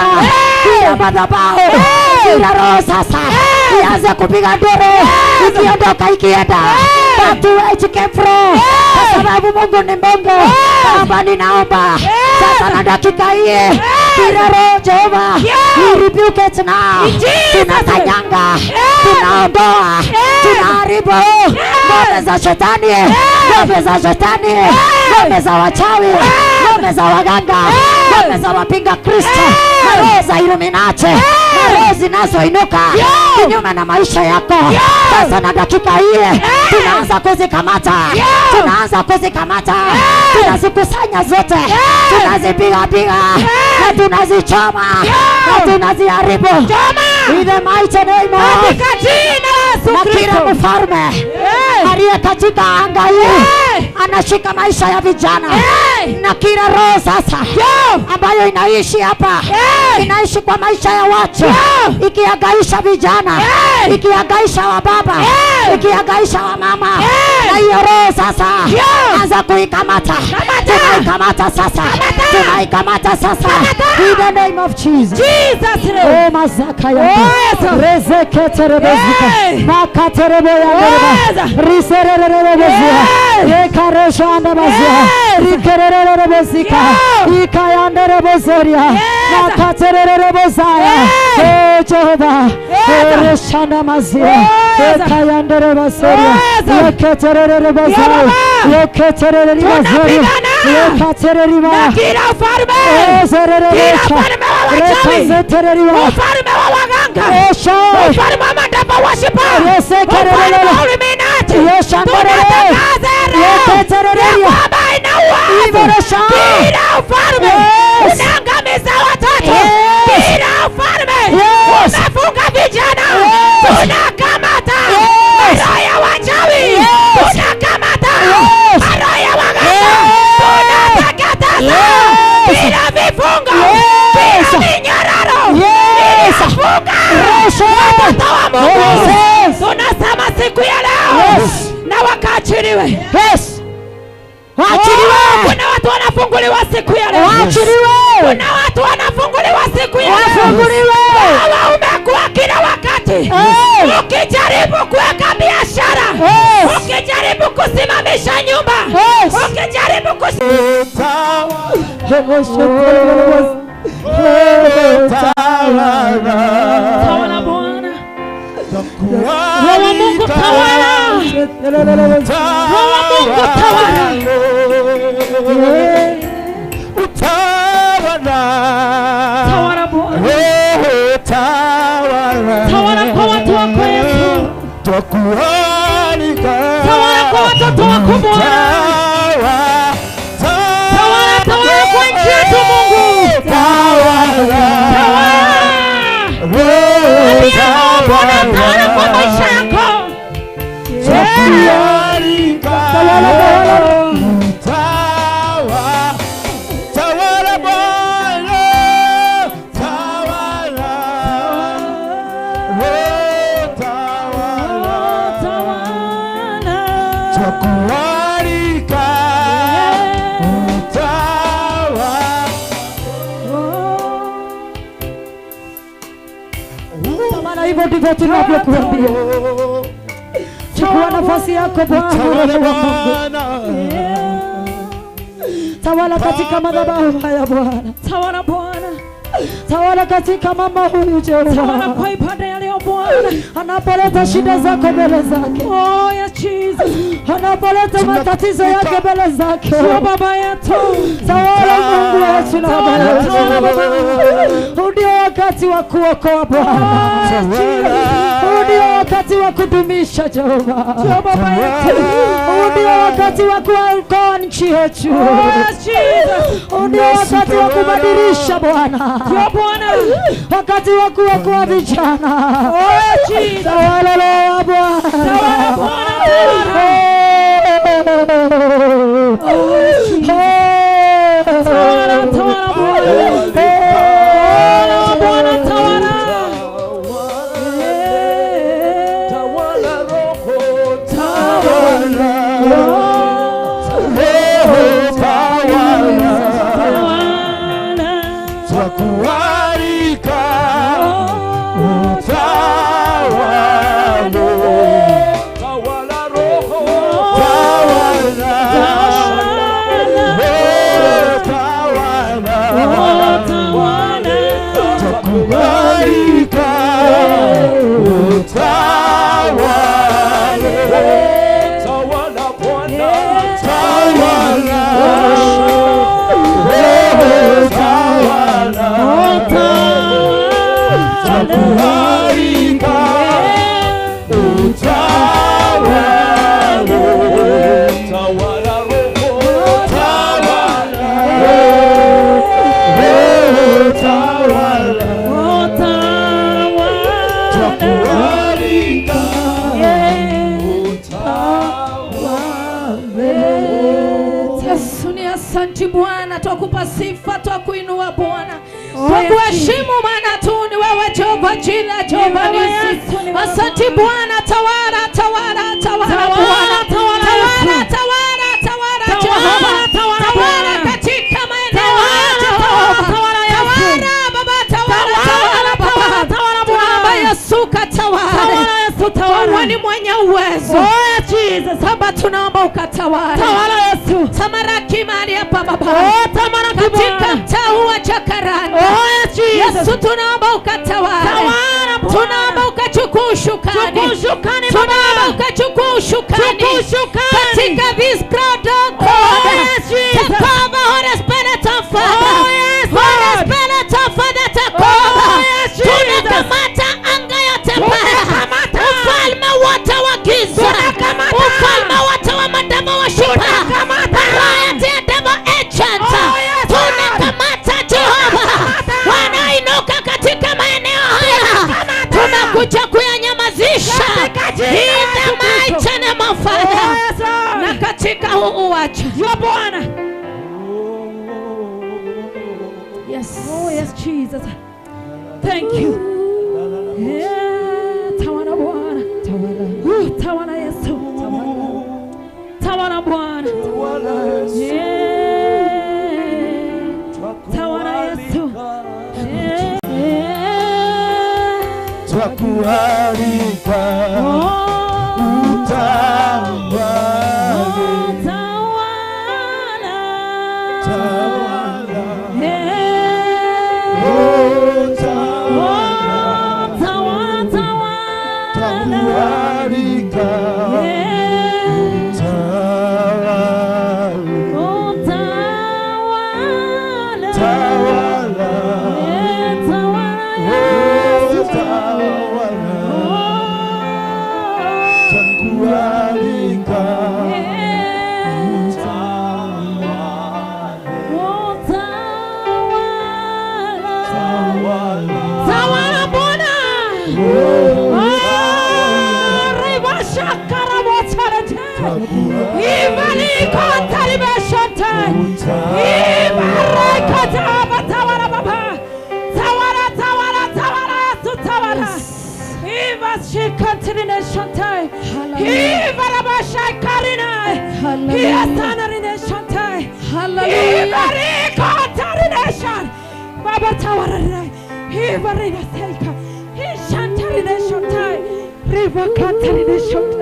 kila madhabahu, kila roho sasa ianze kupiga nduru, ikiondoka, ikienda back to where it came from. Kwa sababu Mungu ni Mungu. Baba, ninaomba sasa na dakika hii, kila roho Jehova, we rebuke it now. Tunakanyanga, tunaondoa, tunaharibu ngome za shetani, ngome za shetani, ngome za wachawi, ngome za waganga, ngome za wapinga Kristo, na roho za Illuminati, na roho zinazoinuka kinyume na maisha yako. Sasa na dakika hii tunaanza kuzikamata, tunaanza kuzikamata, tunazikusanya zote, tunazipiga piga na tunazichoma na tunaziharibu. In the mighty name of na kila mfalme aliye katika anga hii anashika maisha ya vijana, na kila roho sasa ambayo inaishi hapa, inaishi kwa maisha ya watu, ikihangaisha vijana, ikihangaisha wa baba, ikihangaisha wa mama, na hiyo roho sasa anza kuikamata. Tunaikamata sasa, tunaikamata sasa. In the name of Jesus. Jesus name. Oh mazaka ya rezeketerebezika makaterebo ya risererebezia yekaresha andabazia rikererebezika ikayanderebozeria. Nakaterererobozaya. Oh Jehova. Oreshana mazia. Ekayanderebaseria. Yeketerererobozaya. Yeketerererobozaya. Yekatereriba. Na kila ufalme. Kila ufalme wa wachawi. Ufalme wa waganga. Ufalme wa madaba washipa. Ufalme wa Illuminati. Tunatangaza leo ya kwamba ina uwezo. Kila ufalme unaangamiza watoto. Kila ufalme unafunga vijana. Tunakamata roho ya wachawi. Tunakamata roho ya waganga. Tunatakataza kila vifungo, kila minyororo iliyofunga watoto wa Mungu. Tunasema siku ya leo na wakaachiliwe. Waachiliwe. Kuna watu wanafunguliwa siku ya leo. Waachiliwe. Kuna watu wanafunguliwa siku ya leo. Wafunguliwe. Wewe umekuwa kila wakati ukijaribu kuweka biashara, ukijaribu kusimamisha nyumba, ukijaribu Tawala Bwana. Roho wa Mungu tawala. Roho wa Mungu tawala. Utawala. Tawala Bwana. Tawala kwa watu wako Yesu. Tawala kwa watoto wako Bwana. Tawala, tawala kwa nchi yetu Mungu. Tawala. Bwana tawala kwa maisha yako. Tawala Bwana, tawala, tawala, twakualika utawala. Maana hivyo ndivyo tunavyokuambia. Chukua nafasi yako Bwana. Tawala katika madhabahu haya Bwana. Tawala Bwana. Tawala katika mama huyu Jehova. Tawala kwa ibada ya leo Bwana. Anapoleta shida zako mbele zake. Oh yes Jesus. Anapoleta matatizo yake mbele zake. Sio baba yetu. Tawala Mungu wetu na baba yetu. Huu ndio wakati wa kuokoa Bwana. Huu ndio wakati wa kudumisha Jehova. Sio baba yetu. Huu ndio wakati wa kuokoa nchi yetu. Huu ndio wakati wa kubadilisha Bwana. Sio Bwana. Wakati wa kuokoa vijana. Oh Jesus. Tawala Roho wa Bwana. Tawala Bwana. Tawala, tawala Bwana. Bwana tawala. Tawala Roho, tawala. Roho tawala. Twakualika utawale. Tawala Roho, tawala. Roho tawala. Twakualika utawale. Tawala Bwana, tawala. Roho tawala. Twakualika utawale. Tawala Roho, tawala. Roho tawala. Twakualika Yesu ni asante Bwana, twakupa sifa, twakuinua Bwana, twakuheshimu maana tu ni wewe Jehova jina Jehova Nisi. Asante Bwana, tawala, tawala, tawala Bwana, tawala, tawala, tawala Jehova, tawala katika maeneo haya Jehova, tawala Baba, tawala, tawala Baba, tawala Yesu katawale. Wewe ni mwenye uwezo. Oh Jesus, Baba tunaomba ukatawale. Tawala Yesu. Tamaraki mahali hapa Baba. Oh tamaraki katika mtaa huu wa Jacaranda. Oh Yesu, tunaomba ukatawale. Tunaomba ukachukua usukani. Tunaomba ukachukua usukani katika this crowd, oh God. Take over, Holy Spirit of Father. Holy Spirit of Father, take over. Tunakamata anga yote mbaya, ufalme wote wa giza, ufalme wote wa madama wa shupa, variety ya devil agent. Tunakamata Jehova wanainuka katika maeneo haya, tunakuja kuyanyamazisha in the mighty name of Father. Na katika huu uwanja Bwana. Yes. Oh yes, Jesus. Thank you. Yeah, tawala Bwana. Tawala. Tawala Yesu. Tawala Bwana. Yeah. Tawala Yesu. Yeah. Twakualika utawale. Tawala. Tawala. Yeah. Tawala. Tawala. Twakualika utawale. Tawala. Tawala. Tawala. Twakualika utawale. Tawala Bwana.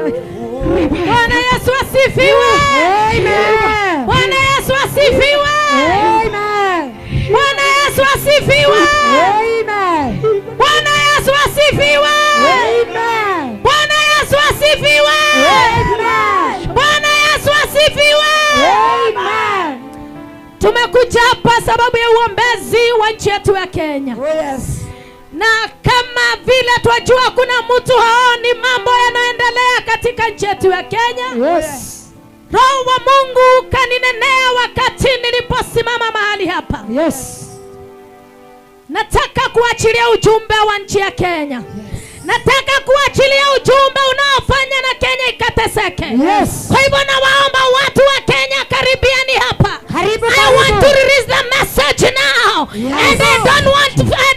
Bwana Yesu asifiwe. Amen. Bwana Yesu asifiwe. Amen. Bwana Yesu asifiwe. Amen. Bwana Yesu asifiwe. Amen. Bwana Yesu asifiwe. Amen. Bwana Yesu asifiwe. Amen. Tumekuja hapa sababu ya uombezi wa nchi yetu ya Kenya. Oh yes. Na kama vile twajua kuna mtu haoni mambo yanayoendelea katika nchi yetu ya Kenya. Yes. Roho wa Mungu kaninenea wakati niliposimama mahali hapa. Yes. Nataka kuachilia ujumbe wa nchi ya Kenya. Yes. Nataka kuachilia ujumbe unaofanya na Kenya ikateseke. Yes. Kwa hivyo nawaomba watu wa Kenya, karibiani hapa. Karibu, I karibu. want to release the message now. Yes. And I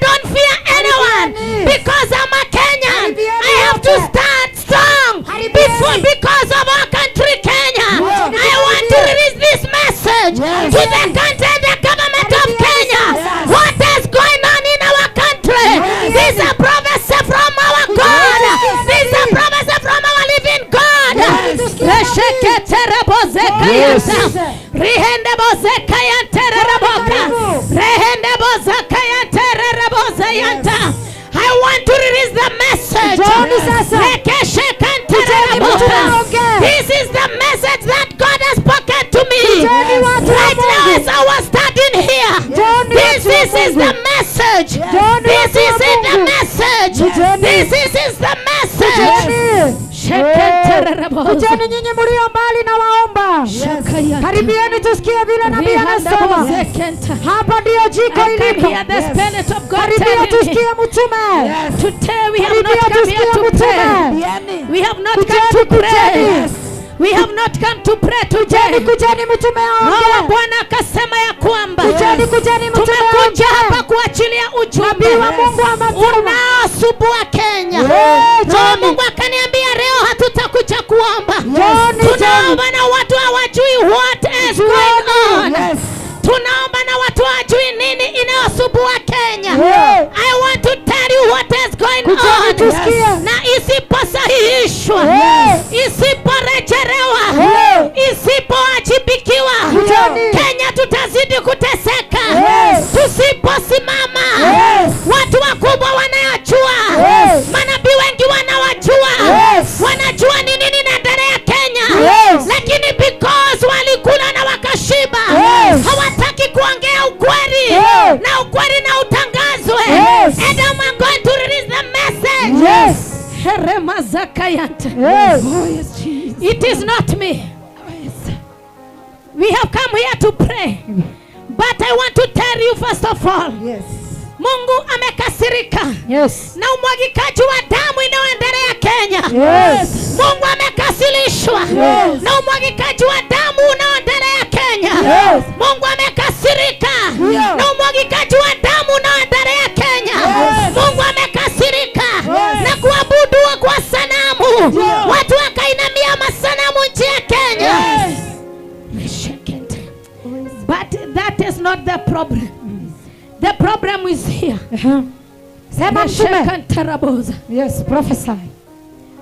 don't fear anyone Karibiani. because I'm a Kenyan. Karibiani I have to wote. stand strong Karibiani. before because of our country Kenya. Yes. I want to release this message Yes. to the country and the government of Karibiani Kenya. sasa. What is going on in our country? Yes. This is a prophecy from our God. Yes. This is a prophecy from our living God. Yes. Resheketerebozekayanta. Yes. Rihendebozekayanterereboka. Rehendebozakayanterereboza. I want to release the message. Njooni sasa. Rekeshekanterereboka. Tunaongea. This is the message that God has spoken to me. Njooni watu wa Right now Mungu. as I was standing here. Njooni This watu wa is the Mungu. message. Njooni This watu wa is the Mungu. message. Njooni. This is the message. Kujeni. Sheketerereboza. Kujeni nyinyi mlio mbali na waomba. Karibieni tusikie vile nabii anasema. Hapa ndiyo jiko I can ilipo. hear the Spirit of God Karibia telling me. tusikie mtume. Today we have Karibia not come here tusikie to pray. mtume. We have not come Kujeni, to pray. kujeni. We have not come to pray today. Kujeni, kujeni mtume Roho wa aongee. Bwana akasema ya kwamba Kujeni, kujeni mtume tumekuja hapa aongee. kuachilia ujumbe Nabii wa Mungu amesema. unaosumbua Kenya. Yeah, Roho wa Johnny. Mungu akaniambia leo hatutakuja kuomba. Johnny, Tunaomba na watu hawajui what is going on. Yes. Tunaomba na watu hawajui nini inayosumbua Kenya. Yeah. I want to tell you what is going Kujeni on. tusikie. Na isiposahihishwa, Yes. isiporejelewa, Yes. isipoajibikiwa, Kujeni. Kenya tutazidi kuteseka. Yes. Tusiposimama Yes. Zakayanta. Yes. Oh, yes, Jesus. It is not me. We have come here to pray. But I want to tell you first of all. Yes. Mungu amekasirika. Yes. Na umwagikaji wa damu inayoendelea Kenya. Yes. Mungu amekasirishwa. Yes. Na umwagikaji wa damu unaoendelea Kenya. Yes. Mungu amekasirika. Yeah. Na umwagikaji wa damu unaoendelea Kenya. Yes. Mungu amekasirika. Yes. Na kuabudu kwa sanamu. Yeah. Watu wakainamia masanamu nchi ya Kenya. Yes. But that is not the problem. The problem is here. Sema mtume. Yes, prophesy.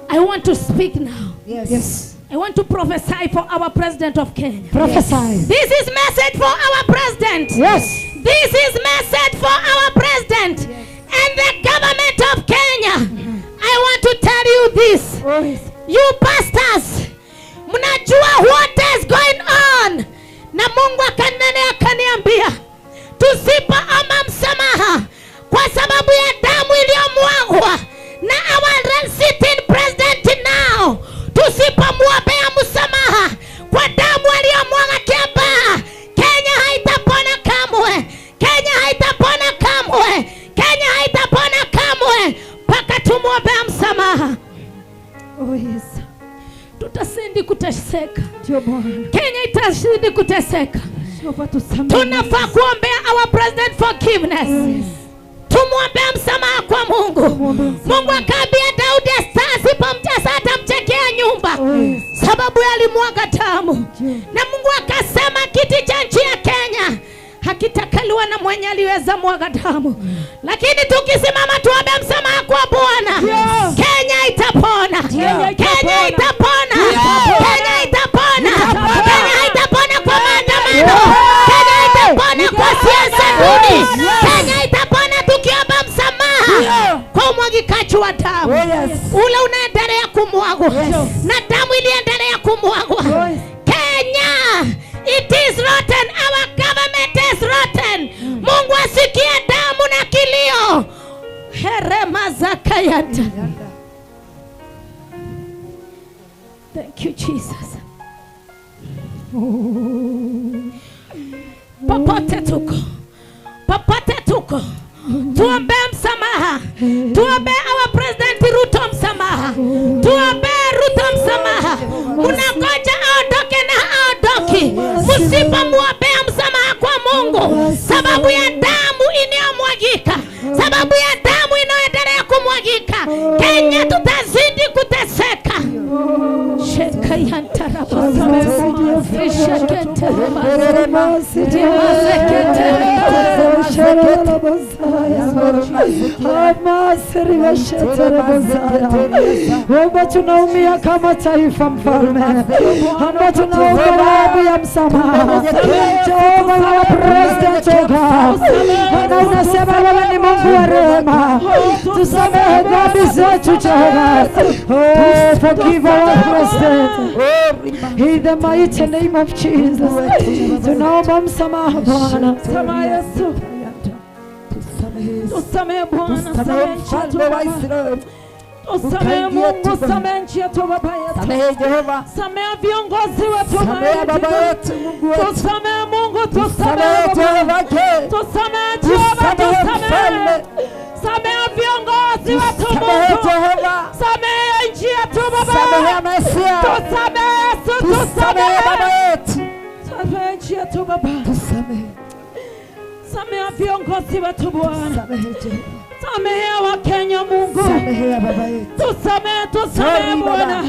I want to speak now. Yes. Yes. I want to prophesy for our president of Kenya. Prophesy. Yes. This is message for our president. Yes. This is message for our president. Yes. And the government of Kenya. I want to tell you this. Oh, yes. You pastors, mnajua what is going on. Na Mungu akanene akaniambia, tusipoomba msamaha kwa sababu ya damu iliyomwagwa na our sitting president now, tusipomwombea msamaha kwa damu aliyomwaga Kiambaa, Kenya haitapona kamwe. Kenya haitapona kamwe. Kenya haitapona kamwe mpaka tumwombea msamaha. Oh yes. Tutazidi kuteseka. Ndio Bwana. Kenya itazidi kuteseka. Tunafaa kuombea our president forgiveness. Yes. Tumwombea msamaha kwa Mungu. Mungu akaambia Daudi asipomtesa atamchekea nyumba. Yes. Sababu alimwaga damu. Yes. Na Mungu akasema kiti cha nchi ya Kenya hakitakaliwa na mwenye aliweza mwaga damu. Lakini tukisimama tuombe msamaha kwa Bwana, Yes. Kenya itapona. Kenya Kenya itapona. itapona. Kenya itapona. Kenya haitapona kwa maandamano. Kenya itapona kwa siasa duni. Kenya itapona tukiomba msamaha kwa umwagikaji wa damu. Oh, yes. Ule unaendelea kumwagwa. Na damu iliendelea kumwagwa. Yes. Kenya, it is rotten. Our government is rotten. Mungu asikie damu na kilio. Herema zakayata. Thank you, Jesus. Popote tuko, popote tuko, tuombe msamaha. Tuombe our president Ruto msamaha. Tuombe Ruto msamaha. Mnangoja aondoke na aondoki. Msipomwombea msamaha kwa Mungu, sababu ya damu inayomwagika, sababu ya damu inayoendelea kumwagika, Kenya tutazidi kuteseka. Omba tunaumia kama taifa mfalme, amba tunaomba maombi ya msamaha. Jehova wa president oga, na unasema wewe ni Mungu wa rehema, tusamehe dhambi zetu Jehova. Oh, forgive our president in the mighty name of Jesus. Tunaomba msamaha Bwana. Samaha Yesu. Tusamehe Bwana, samehe nchi yetu Baba. Tusamehe Mungu, samehe nchi yetu Baba yetu. Samehe Jehova. Samehe viongozi wetu Samehe Baba yetu Mungu wetu. Tusamehe Mungu, tusamehe Samehe Baba. Jehova. Tusamehe Jehova, Tusamehe tusamehe. mfalme. Samehe viongozi wetu Samehe Mungu. Jehova. Samehe nchi yetu Baba. Samehe Mesia. Tusamehe Yesu, Tusamehe Baba tusamehe. yetu. Samehe nchi yetu Baba. Tusamehe. Samehe viongozi wetu Bwana. Samehe Jehova. Samehe Wakenya Mungu. Samehe Baba yetu. Tusamehe, tusamehe Sorry, Baba. Bwana.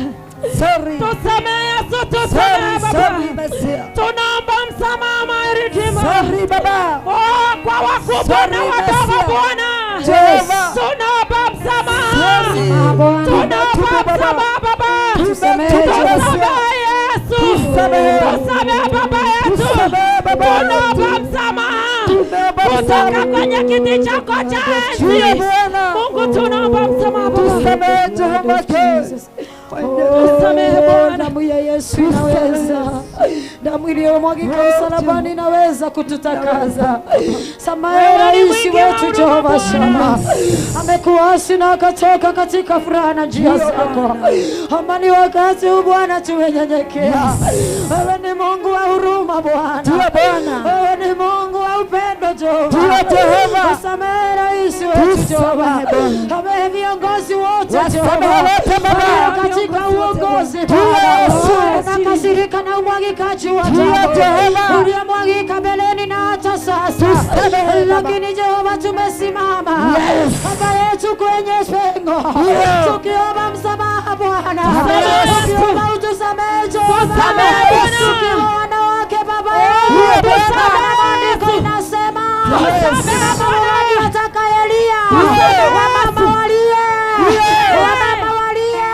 Sorry. Tusamehe Yesu, tusamehe Sorry, Baba. sorry Mesia. Tunaomba msamaha Redeemer. Sorry Baba. Oh, kwa wakubwa Sorry, na wadogo Mesia. Bwana. Jehova. Tunaomba msamaha. Sorry. Tunaomba Baba. msamaha Baba. Tusamehe Tusamehe Jehova. Yesu. Tusamehe. Tusamehe Baba yetu. Tusamehe Baba Tunaomba yetu. msamaha. Tunaomba Kutoka msamaha. kwenye kiti chako cha enzi. Bwana. Mungu tunaomba msamaha Baba. Tusamehe Jehova. Tusamehe Bwana. Damu ya Yesu inaweza. Damu iliyomwagika msalabani inaweza kututakasa. Samehe rais wetu Jehova Shama, amekuasi na akatoka katika furaha na njia zako. Amani wakati huu Bwana tumenyenyekea. Wewe ni Mungu wa huruma Bwana. Wewe ni Mungu wa upendo Jehova. Samehe rais wetu Jehova. Samehe viongozi wote Jehova katika uongozi Bwana. Unakasirika na umwagikaji wa damu uliomwagika mbeleni na hata sasa, lakini Jehova tumesimama baba yetu kwenye pengo tukiomba msamaha Bwana, tukiomba utusamehe Jehova, tukiwa wanawake baba yetu. Maandiko inasema mama atakayelia, wamama walie, wamama walie.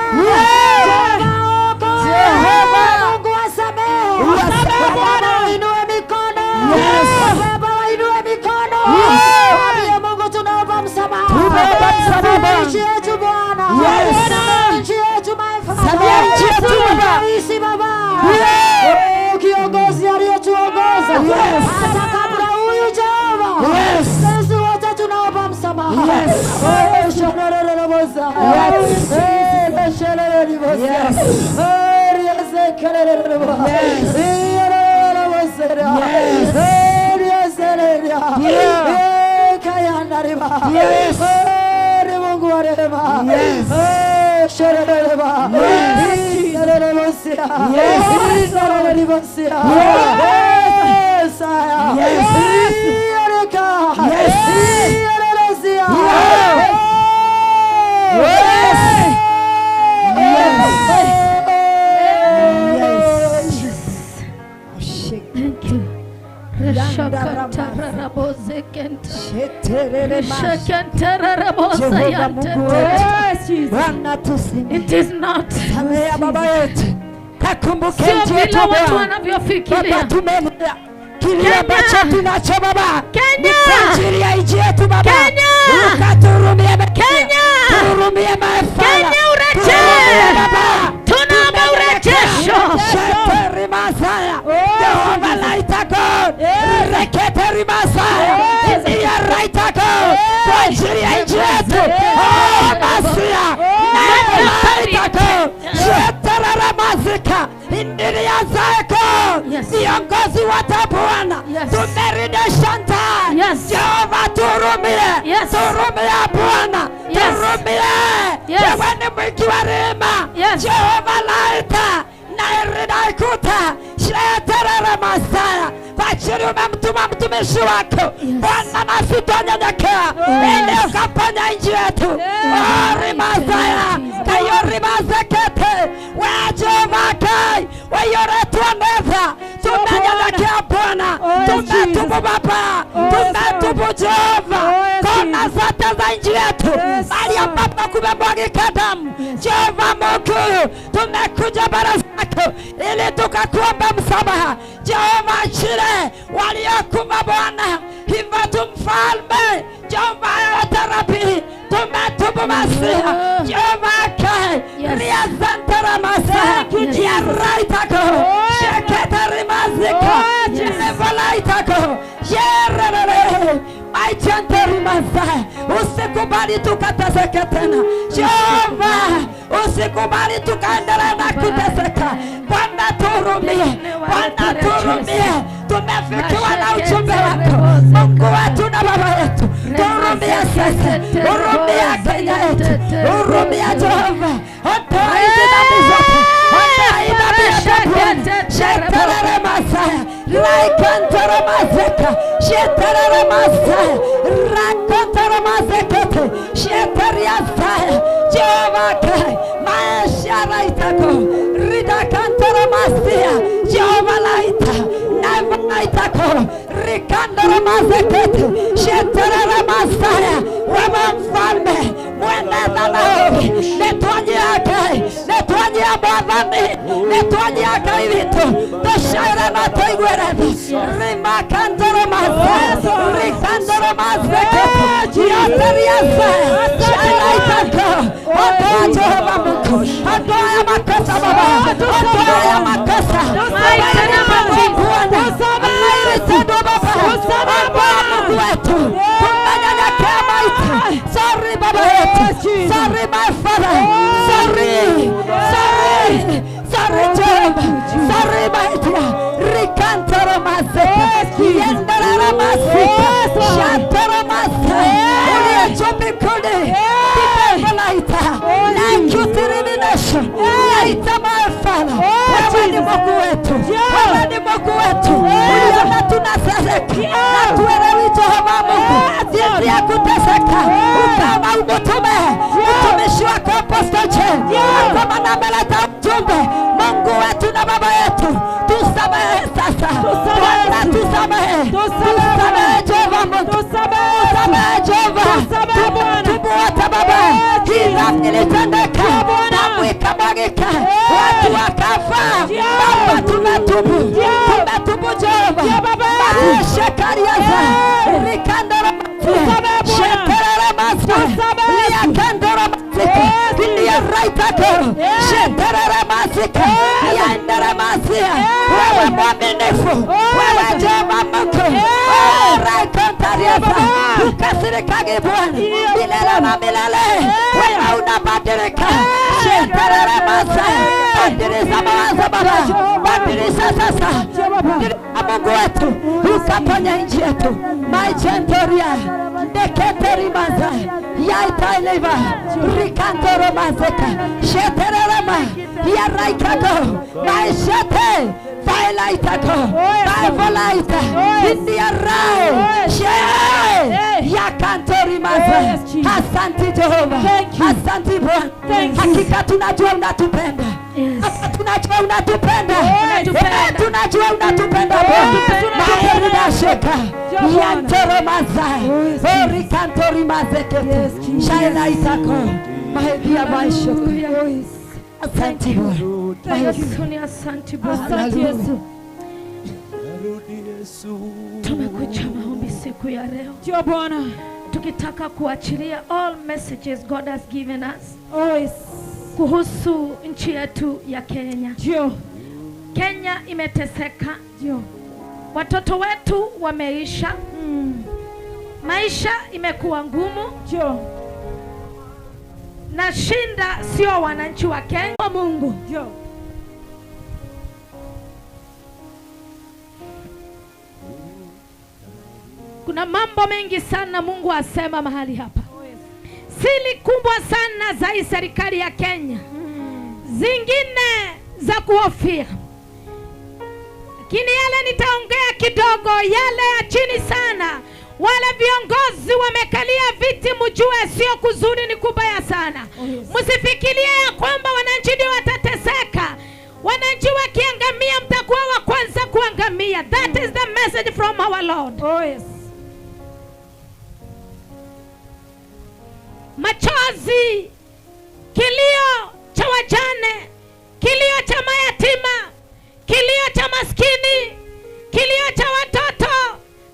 Mungu wasamehe, Bwana wainue mikono, Baba wainue mikono. Mwambie Mungu tunaomba msamaha. Nchi yetu Bwana, nchi yetu my Father, nchi Baba, kiongozi aliyetuongoza hata kabla huyu Jehova, sisi wote tunaomba msamaha. Mungu wa rehema. Thank you. It is not. Sio vile watu wanavyofikiria. Kenya, Kenya, Kenya, Kenya, Kenya urejee. Tunaomba urejesho. Viongozi wote Bwana, tumerudisha ndani. Jehova turumie, turumie Bwana, turumie. Wewe ni mwingi wa rehema. Jehova laita na irida sheterere masaya kwa ajili umemtuma mtumishi wako Bwana, nasi twanyenyekea ili ukaponya nchi yetu. Rimasaya kayorimazekete we Jehova kai weyoretuoneza. Tumenyenyekea Bwana, tumetubu Baba, tumetubu Jehova kona zote za nchi yetu, mahali ambapo kumemwagika damu. Jehova Mungu, tumekuja mbele zako ili tukakuomba msamaha. Jehova achile waliokuma Bwana, hivyo tu mfalme Jehova tarabi, tumetubu Masiha. Jehova kai riazantara Masiha yaraitako sheketari mazika jevalaitako yerere aichantari Masiha. Usikubali tukateseke tena Jehova, usikubali tukaendelea na kuteseka. Bwana turumie, Bwana turumie. Tumefikiwa na ujumbe wako Mungu wetu na Baba yetu. Turumie sasa, hurumia Kenya yetu, hurumia Jehova. Ondoa hizi dhambi zote, ondoa hii dhambi yote Bwana. Sheterere Masaya, laikantere mazeka, sheterere Masaya, rakontere mazekete, sheteria saya. Jehova kai, maisha raitako, ridakantere masia, Jehova laita, naitako, rikandere mazekete, sheterere Masaya. Wewe mfalme mweneza naovi, netwanyia kai, netwanyia mwathani, netwanyia kai witũ, tũcaĩre na tũiguĩre tha. Rimakandere Masaya, rikandere mazekete, yoteria saya, shainaitako. Ondoa Jehova Mungu, Ondoa makosa Baba, ondoa makosa. Mungu wetu, tunanyenyekea maiti. Sorry Baba yetu, sorry my Father, sorry, sorry, sorry Jehova, sorry my dear. Rikantoro masika, yendara masika, shatoro masika, uliyechumbikuni, kipembelaita, naikutiriminasha, naita my Father. Wewe ni Mungu wetu, wewe ni Mungu wetu. Uliona tunaseseka na tuelewi Jehova Mungu jinsi ya kuteseka. Ukama umutume mtumishi wako Apostle J, kwa maana ameleta ujumbe. Mungu wetu na Baba yetu, tusamehe sasa. Bwana tusamehe, tusamehe Jehova Mungu, tusamehe Jehova. Tubu wote Baba, hii dhambi ilitendeka, damu ikamwagika, watu wakafa. Baba tumetubu, tumetubu Jehova. Shekariaza, rikandara sheterere masika, liakandara masika, liaraitako, sheterere masika, liandara masia. Wewe mwaminifu, wewe Jehova Mungu, raikontariaza, ukasirikage Bwana milele na milele. Wewe unabadilika. Sheterere masika, badilisha mawazo Baba, badilisha sasa. Mungu wetu, ukaponya nchi yetu. Maichentoria deketerimaza yaitaileva rikantoro mazeka shetererema yaraikako maishete vailaitako vaivolaita indiarai she yakantorimaza. Asante Jehova, asante Bwana. Hakika tunajua unatupenda. Tunajua unatupenda, tunajua unatupenda Bwana. Maerudasheka yantoro mazai orikantori mazekete shaina itako mahedia maishoka. Asante Bwana. Yesu ni asante Bwana. Asante Yesu. Tumekuja maombi siku ya leo. Ndio Bwana. Tukitaka kuachilia all messages God has given us. Oh yes. Kuhusu nchi yetu ya Kenya. Ndio. Kenya imeteseka. Ndio. Watoto wetu wameisha. Maisha imekuwa ngumu. Ndio. Na shinda sio wananchi wa Kenya. Mungu. Ndio. Kuna mambo mengi sana Mungu asema mahali hapa. Siri kubwa sana za hii serikali ya Kenya. Zingine za kuhofia. Lakini yale nitaongea kidogo, yale ya chini sana. Wale viongozi wamekalia viti, mjue sio kuzuri, ni kubaya sana. Msifikirie ya kwamba wananchi ndio watateseka. Wananchi wakiangamia mtakuwa wa kwanza kuangamia. That is the message from our Lord. Oh yes. Machozi, kilio cha wajane, kilio cha mayatima, kilio cha maskini, kilio cha watoto,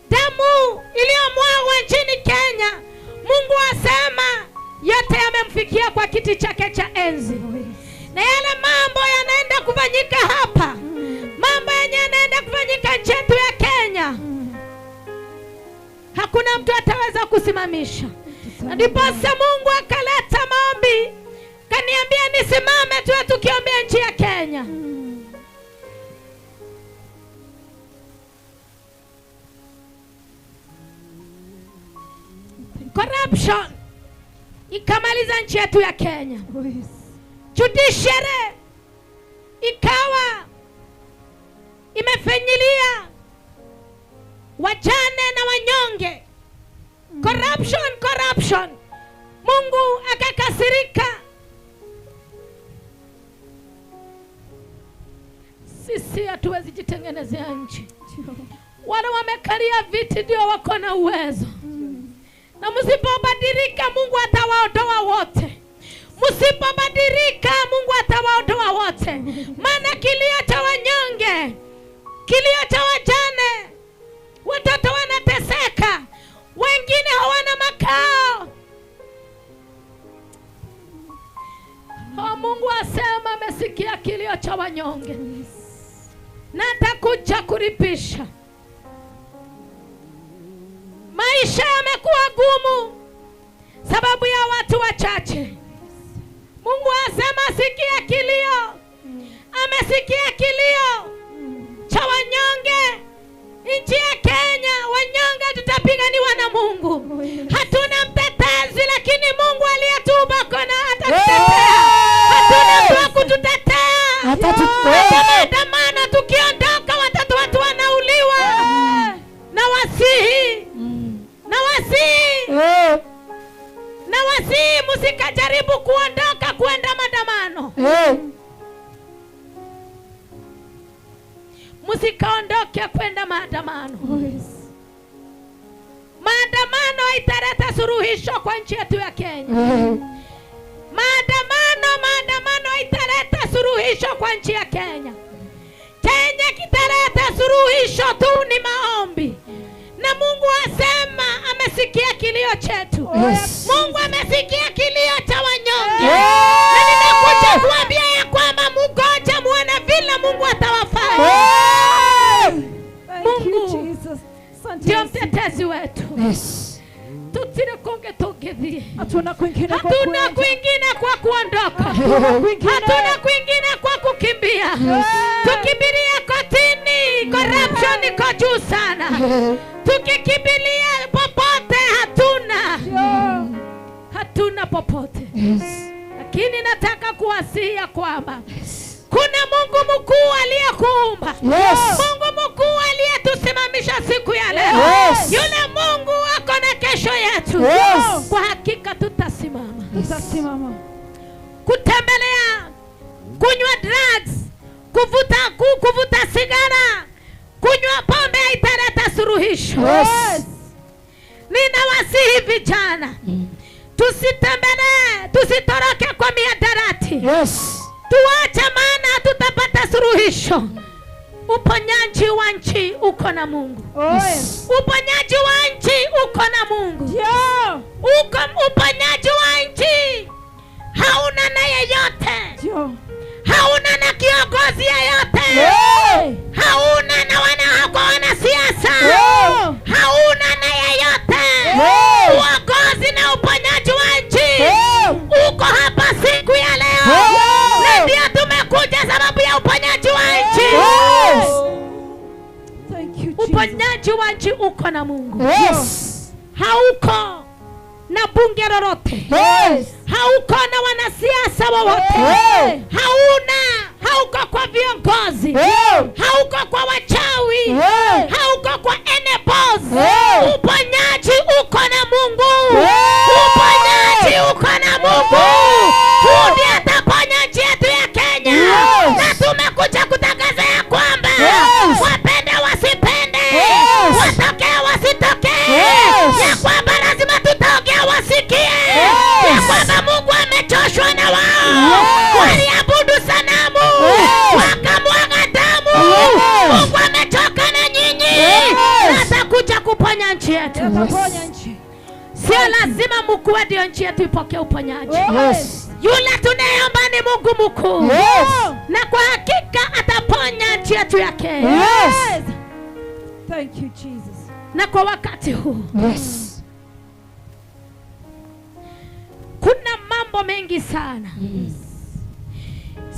damu iliyomwagwa nchini Kenya. Mungu asema yote yamemfikia kwa kiti chake cha enzi. Na yale mambo yanaenda kufanyika hapa, mambo yenye yanaenda kufanyika nchi yetu ya Kenya, hakuna mtu ataweza kusimamisha. Ndiposa Mungu akaleta maombi, kaniambia nisimame tuwe tukiombea nchi ya Kenya. Corruption ikamaliza nchi yetu ya Kenya. Judiciary ikawa imefinyilia wajane na wanyonge. Corruption, corruption. Mungu akakasirika. Sisi hatuwezi jitengenezea nchi. Wale wamekalia viti ndio wako na uwezo. Na msipobadilika Mungu atawaondoa wote. Msipobadilika Mungu atawaondoa wote. Maana kilio cha wanyonge, kilio cha wajane, watoto wanateseka, wengine hawana makao. Oh, Mungu wanyonge. Na atakuja kulipisha. Maisha yamekuwa gumu sababu ya watu wachache. Mungu asema sikia kilio. Amesikia kilio cha wanyonge. Nchi ya Kenya wanyonge tutapiganiwa na Mungu. Hatuna mtetezi, lakini Mungu aliyetuumba kona atatutetea. Hatuna mtu wa kututetea. Hata maandamano tukiondoka watoto watu wanauliwa. Na wasihi. Na wasihi. Na wasihi msikajaribu kuondoka kuenda maandamano. Msikaondoke kwenda maandamano. Maandamano italeta suluhisho kwa nchi yetu ya Kenya. Maandamano italeta suluhisho kwa nchi ya Kenya. Kenya kitaleta suluhisho tu ni maombi. Na Mungu asema amesikia kilio chetu. Mungu amesikia kilio cha wanyonge. Na nimekuja kuambia ya kwamba mngoje muone vile Mungu atawafanya. Mungu ndio mtetezi wetu. Tutire konge tugithie. Hatuna kwingine kwa kuondoka. Hatuna kwingine kwa kukimbia. Tukimbilia kotini, corruption iko juu sana. Tukikimbilia popote hatuna. Hatuna popote. Lakini nataka kuwasia kwamba kuna Mungu mkuu aliyekuumba. Mungu mkuu aliyetusimamisha siku ya leo. Yule Mungu ako na kesho yetu. Kwa hakika tutasimama. Tutasimama. Kutembelea, kunywa drugs, kuvuta sigara, kunywa pombe haitaleta suluhisho. Ninawasihi vijana, tusitembelee, tusitoroke kwa mihadarati. Tuache, maana tutapata suluhisho. Uponyaji wa nchi uko na Mungu. Uponyaji wa nchi uko na Mungu. Uponyaji wa nchi hauna na yeyote. Hauna na kiongozi yeyote. Hauna na wanasiasa. Hauna na yeyote. Uongozi na uponyaji wa nchi uko hapa siku ya leo. Na ndio tumekuja sababu ya uponyaji wa nchi. Uponyaji wa nchi uko na Mungu. Hauko na bunge lolote. Hauko na wanasiasa wowote. Hauko kwa viongozi. Hauko kwa wachawi. Hauko kwa any boss. Uponyaji uko na Mungu. Uponyaji uko na Mungu. Huyu ndiye ataponya nchi yetu ya Kenya. Na tumekuja kutangaza ya kwamba wapende wasipende, watokee wasitokee, ya kwamba lazima tutaongea wasikie, ya kwamba Mungu amechoshwa na wao. Waliabudu sanamu, wakamwaga damu. Mungu amechoka na nyinyi. Atakuja kuponya nchi yetu. Sio lazima mkuu ndio nchi yetu ipokee uponyaji. Yule tunayeomba ni Mungu mkuu. Na kwa hakika ataponya nchi yetu ya Kenya. Thank you Jesus. Na kwa wakati huu kuna mambo mengi sana.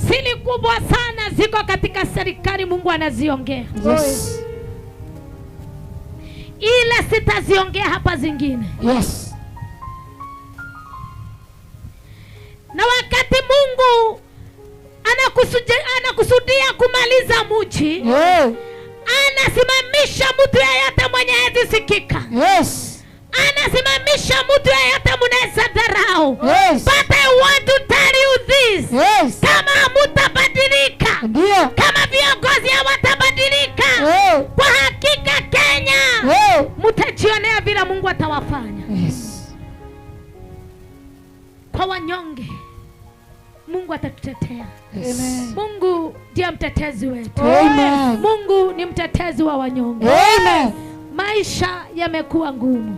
Siri kubwa sana ziko katika serikali, Mungu anaziongea. Ila sitaziongea hapa zingine. Na wakati Mungu anakusudia kumaliza mji, anasimamisha mtu yeyote mwenye hezi sikika. Anasimamisha mtu yeyote mnaweza dharau. But I want to tell you this. Kama hamtabadilika, kama viongozi hawatabadilika, kwa hakika Kenya mtajionea vile Mungu atawafanya. Kwa wanyonge Mungu atatutetea. Amen. Mungu ndiye mtetezi wetu. Amen. Mungu ni mtetezi wa wanyonge. Amen. Maisha yamekuwa ngumu.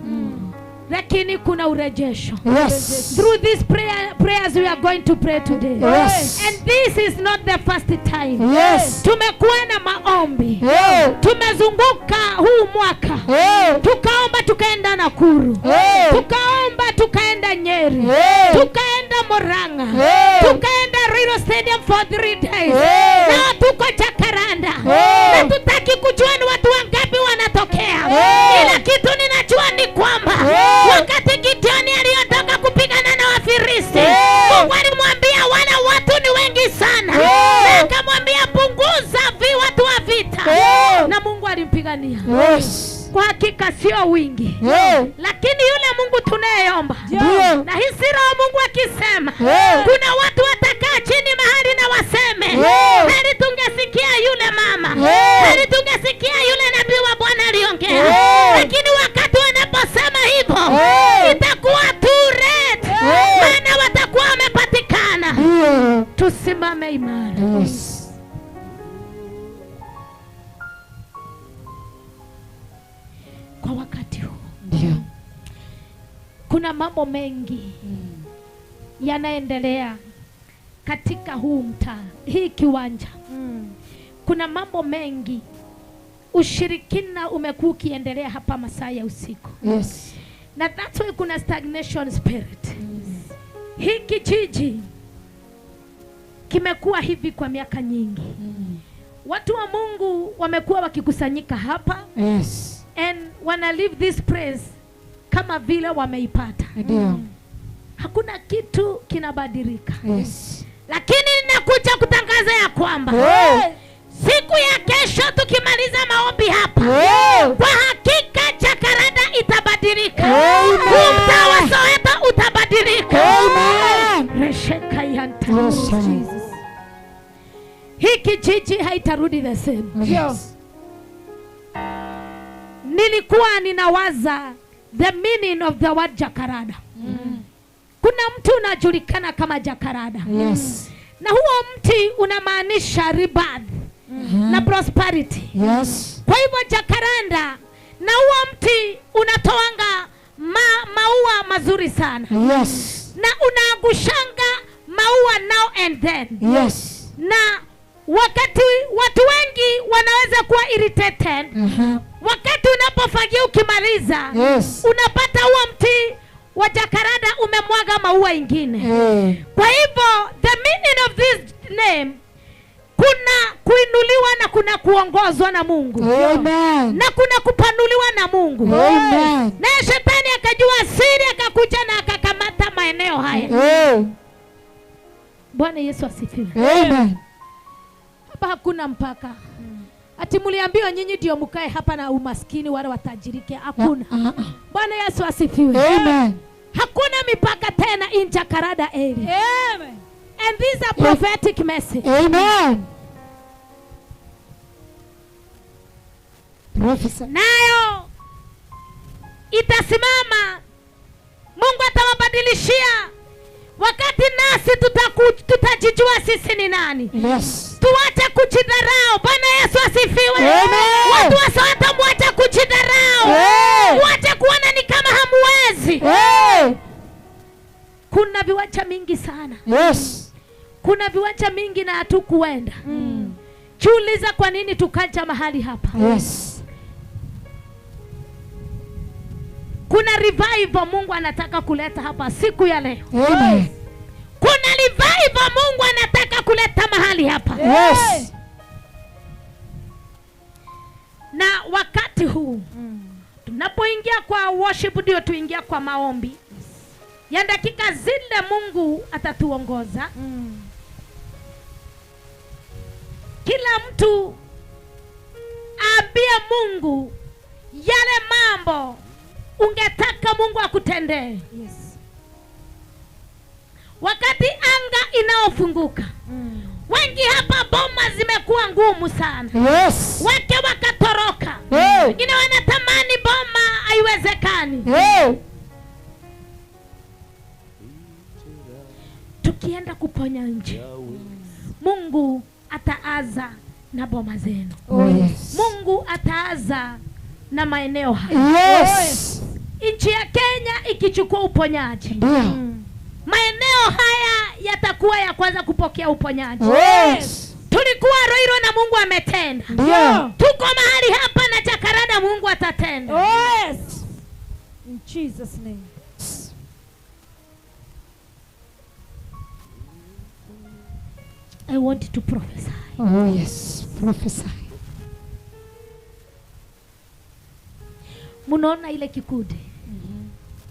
Lakini kuna urejesho. Yes. Through these prayers we are going to pray today. Yes. And this is not the first time. Yes. Tumekuwa na maombi. Yes. Tumezunguka huu mwaka. Yes. Tukaomba tukaenda Nakuru. Yes. Tukaomba tukaenda Nyeri. Yes. Tukaenda Murang'a. Yes. Tukaenda Ruiru Stadium for 3 days. Yes. Na tuko Jacaranda. Yes. Na tutaki kujua ni watu wangapi wanatokea. Yes. Ila kitu ninajua ni kwamba Yes. wakati Gideoni aliondoka kupigana na Wafilisti, Yes. Mungu alimwambia wala watu ni wengi sana. Yes. Na akamwambia punguza watu wa vita. Yes. Na Mungu alimpigania. Yes. Kwa hakika sio wingi. Yes. Lakini yule Mungu tunayeomba, Ndio. na hisi roho Mungu akisema, Yes. kuna watu watakaa chini mahali na waseme, Yes. heri tungesikia yule mama, Yes. heri tungesikia yule nabii wa Bwana aliongea. Yes. Lakini wakati wanaposema hivyo, Yes. itakuwa too late. Yes. Maana watakuwa wamepatikana. Ndio. Tusimame imara. Yes. Kwa wakati huu Ndio. kuna mambo mengi yanaendelea katika huu mtaa, hii kiwanja. Kuna mambo mengi, ushirikina umekuwa ukiendelea hapa masaa ya usiku. Yes. Na that's why kuna stagnation spirit. Hii kijiji kimekuwa hivi kwa miaka nyingi. Watu wa Mungu wamekuwa wakikusanyika hapa. Yes. And wana leave this place kama vile wameipata. Ndio. Hakuna kitu kinabadilika. Yes. Lakini ninakuja kutangaza ya kwamba Yes. siku ya kesho tukimaliza maombi hapa, Yes. kwa hakika Jacaranda itabadilika. Amen. Huu mtaa wa Soweto utabadilika. Amen. Resheka yanta. Yes. Jesus. Hii kijiji haitarudi the same. Yes. Nilikuwa ninawaza the meaning of the word Jacaranda. Kuna mti unajulikana kama Jacaranda. Yes. Na huo mti unamaanisha rebirth na prosperity. Yes. Kwa hivyo Jacaranda, na huo mti unatoanga maua mazuri sana. Yes. Na unaangushanga maua now and then. Yes. Na wakati watu wengi wanaweza kuwa irritated. Wakati unapofagia ukimaliza, Yes. unapata huo mti wa Jacaranda umemwaga maua ingine. Kwa hivyo the meaning of this name, kuna kuinuliwa na kuna kuongozwa na Mungu. Amen. Na kuna kupanuliwa na Mungu. Amen. Na shetani akajua siri, akakuja na akakamata maeneo haya. Bwana Yesu asifiwe. Amen. Hapa hakuna mpaka. Ati mliambiwa nyinyi ndio mkae hapa na umaskini wale watajirike. Hakuna. Bwana Yesu asifiwe. Amen. Hakuna mipaka tena in Jacaranda area. Amen. And these are prophetic message. Amen. Prophesy. Nayo itasimama. Mungu atawabadilishia wakati nasi tutajijua sisi ni nani. Yes. Tuache kujidharau. Bwana Yesu asifiwe. Amen. Watu wa Soweto muache kujidharau. Muache kuona ni kama hamuwezi. Kuna viwanja mingi sana. Yes. Kuna viwanja mingi na hatukuenda. Jiuliza kwa nini tukaja mahali hapa. Yes. Kuna revival Mungu anataka kuleta hapa siku ya leo. Amen. Kuna revival Mungu anataka kuleta mahali hapa. Yes. Na wakati huu tunapoingia kwa worship ndio tuingia kwa maombi. Ya dakika zile Mungu atatuongoza. Kila mtu aambie Mungu yale mambo ungetaka Mungu akutendee. Yes. Wakati anga inaofunguka. Wengi hapa boma zimekuwa ngumu sana. Yes. Wake wakatoroka. Wengine wanatamani boma haiwezekani. Tukienda kuponya nchi, Mungu ataaza na boma zenu. Oh, yes. Mungu ataaza na maeneo haya. Yes. Nchi ya Kenya ikichukua uponyaji, maeneo haya yatakuwa ya kwanza kupokea uponyaji. Yes. Tulikuwa Ruiru na Mungu ametenda. Ndio. Tuko mahali hapa na Jacaranda, Mungu atatenda. Yes. In Jesus name. I want to prophesy. Oh yes, prophesy. Munaona ile kikundi.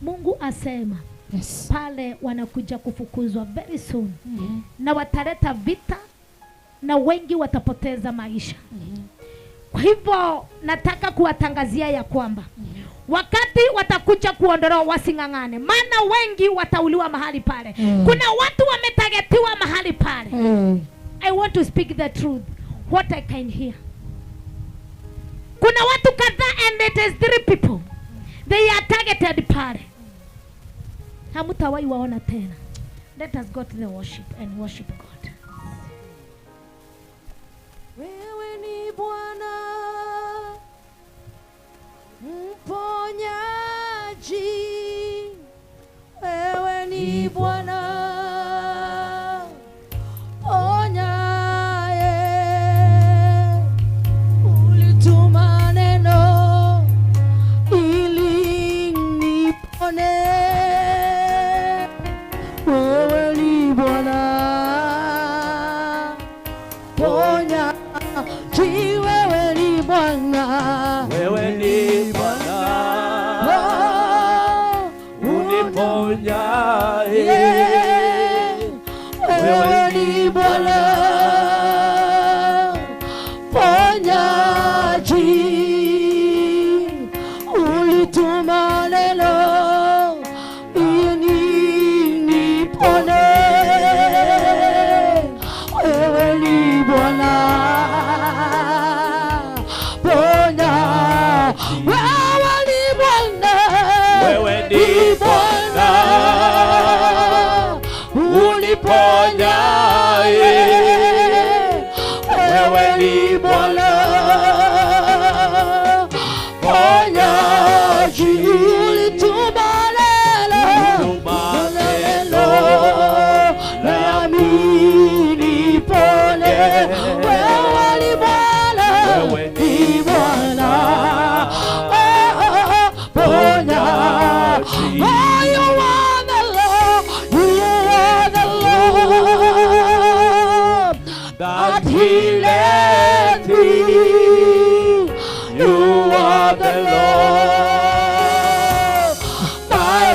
Mungu asema Yes. pale wanakuja kufukuzwa very soon. Na wataleta vita na wengi watapoteza maisha. Kwa hivyo nataka kuwatangazia ya kwamba wakati watakuja kuondolewa wasing'ang'ane, maana wengi watauliwa mahali pale. Kuna watu wametagetiwa mahali pale. I want to speak the truth, what I can hear. Kuna watu kadhaa, and it is 3 people. They are targeted pale. Hamutawahi waona tena. Let us go to the worship and worship God. Wewe ni Bwana mponyaji, wewe ni Bwana ponyaye, ulituma neno ili nipone. Wewe ni Bwana ponyaji, wewe ni Bwana, Wewe ni Bwana uniponyaye, wewe ni Bwana ponyaji, ulituma neno ili nipone. Wewe ni Bwana ponya, wewe ni Bwana, Wewe ni Bwana uniponyaye, wewe ni Bwana ponyaji, ulituma neno nami nipone. Wewe ni Bwana, Wewe ni Bwana ponya. Oh, you are the Lord, you are the Lord that healeth me. You are the Lord, my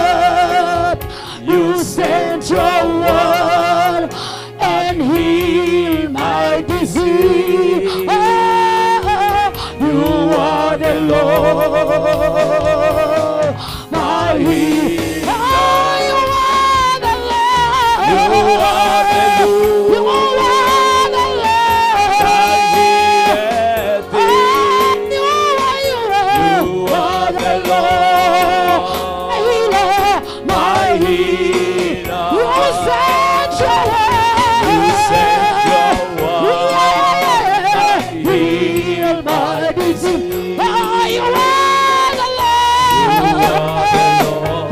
healer. You sent your word and healed my disease. Oh, you are the Lord, my healer. Oh, you are the Lord. You are the Lord. You are the Lord. That healeth Oh, thee. you are, you are, You are the Lord, healer, my healer. You sent your word. You sent your word. Yeah, heal my disease. Oh, you are the Lord.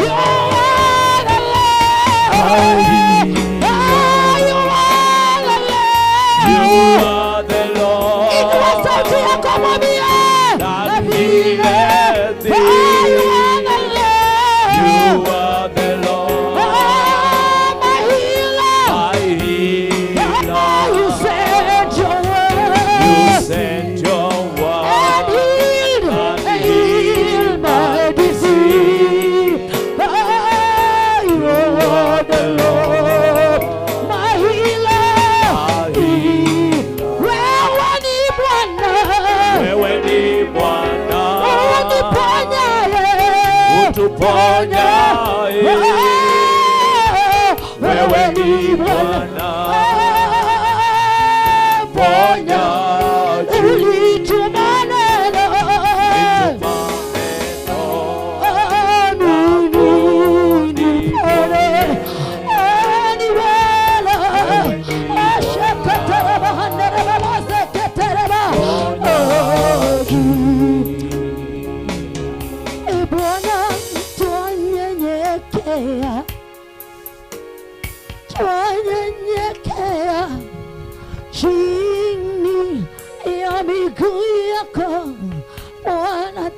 You are the You are the Lord. Oh, you are the Lord. You are the Lord. Inua sauti yako mwambie. That healeth thee. Oh, you are the Lord. You are the Lord, Oh, my healer. my healer. Oh, you sent your word. You sent your word And healed, and healed my disease. Oh, you are the Lord, my healer. My healer. Wewe ni Bwana, Wewe ni Bwana uniponyaye. utuponyaye. Wewe ni Bwana, ponya. Ponyaji. Ulituma neno.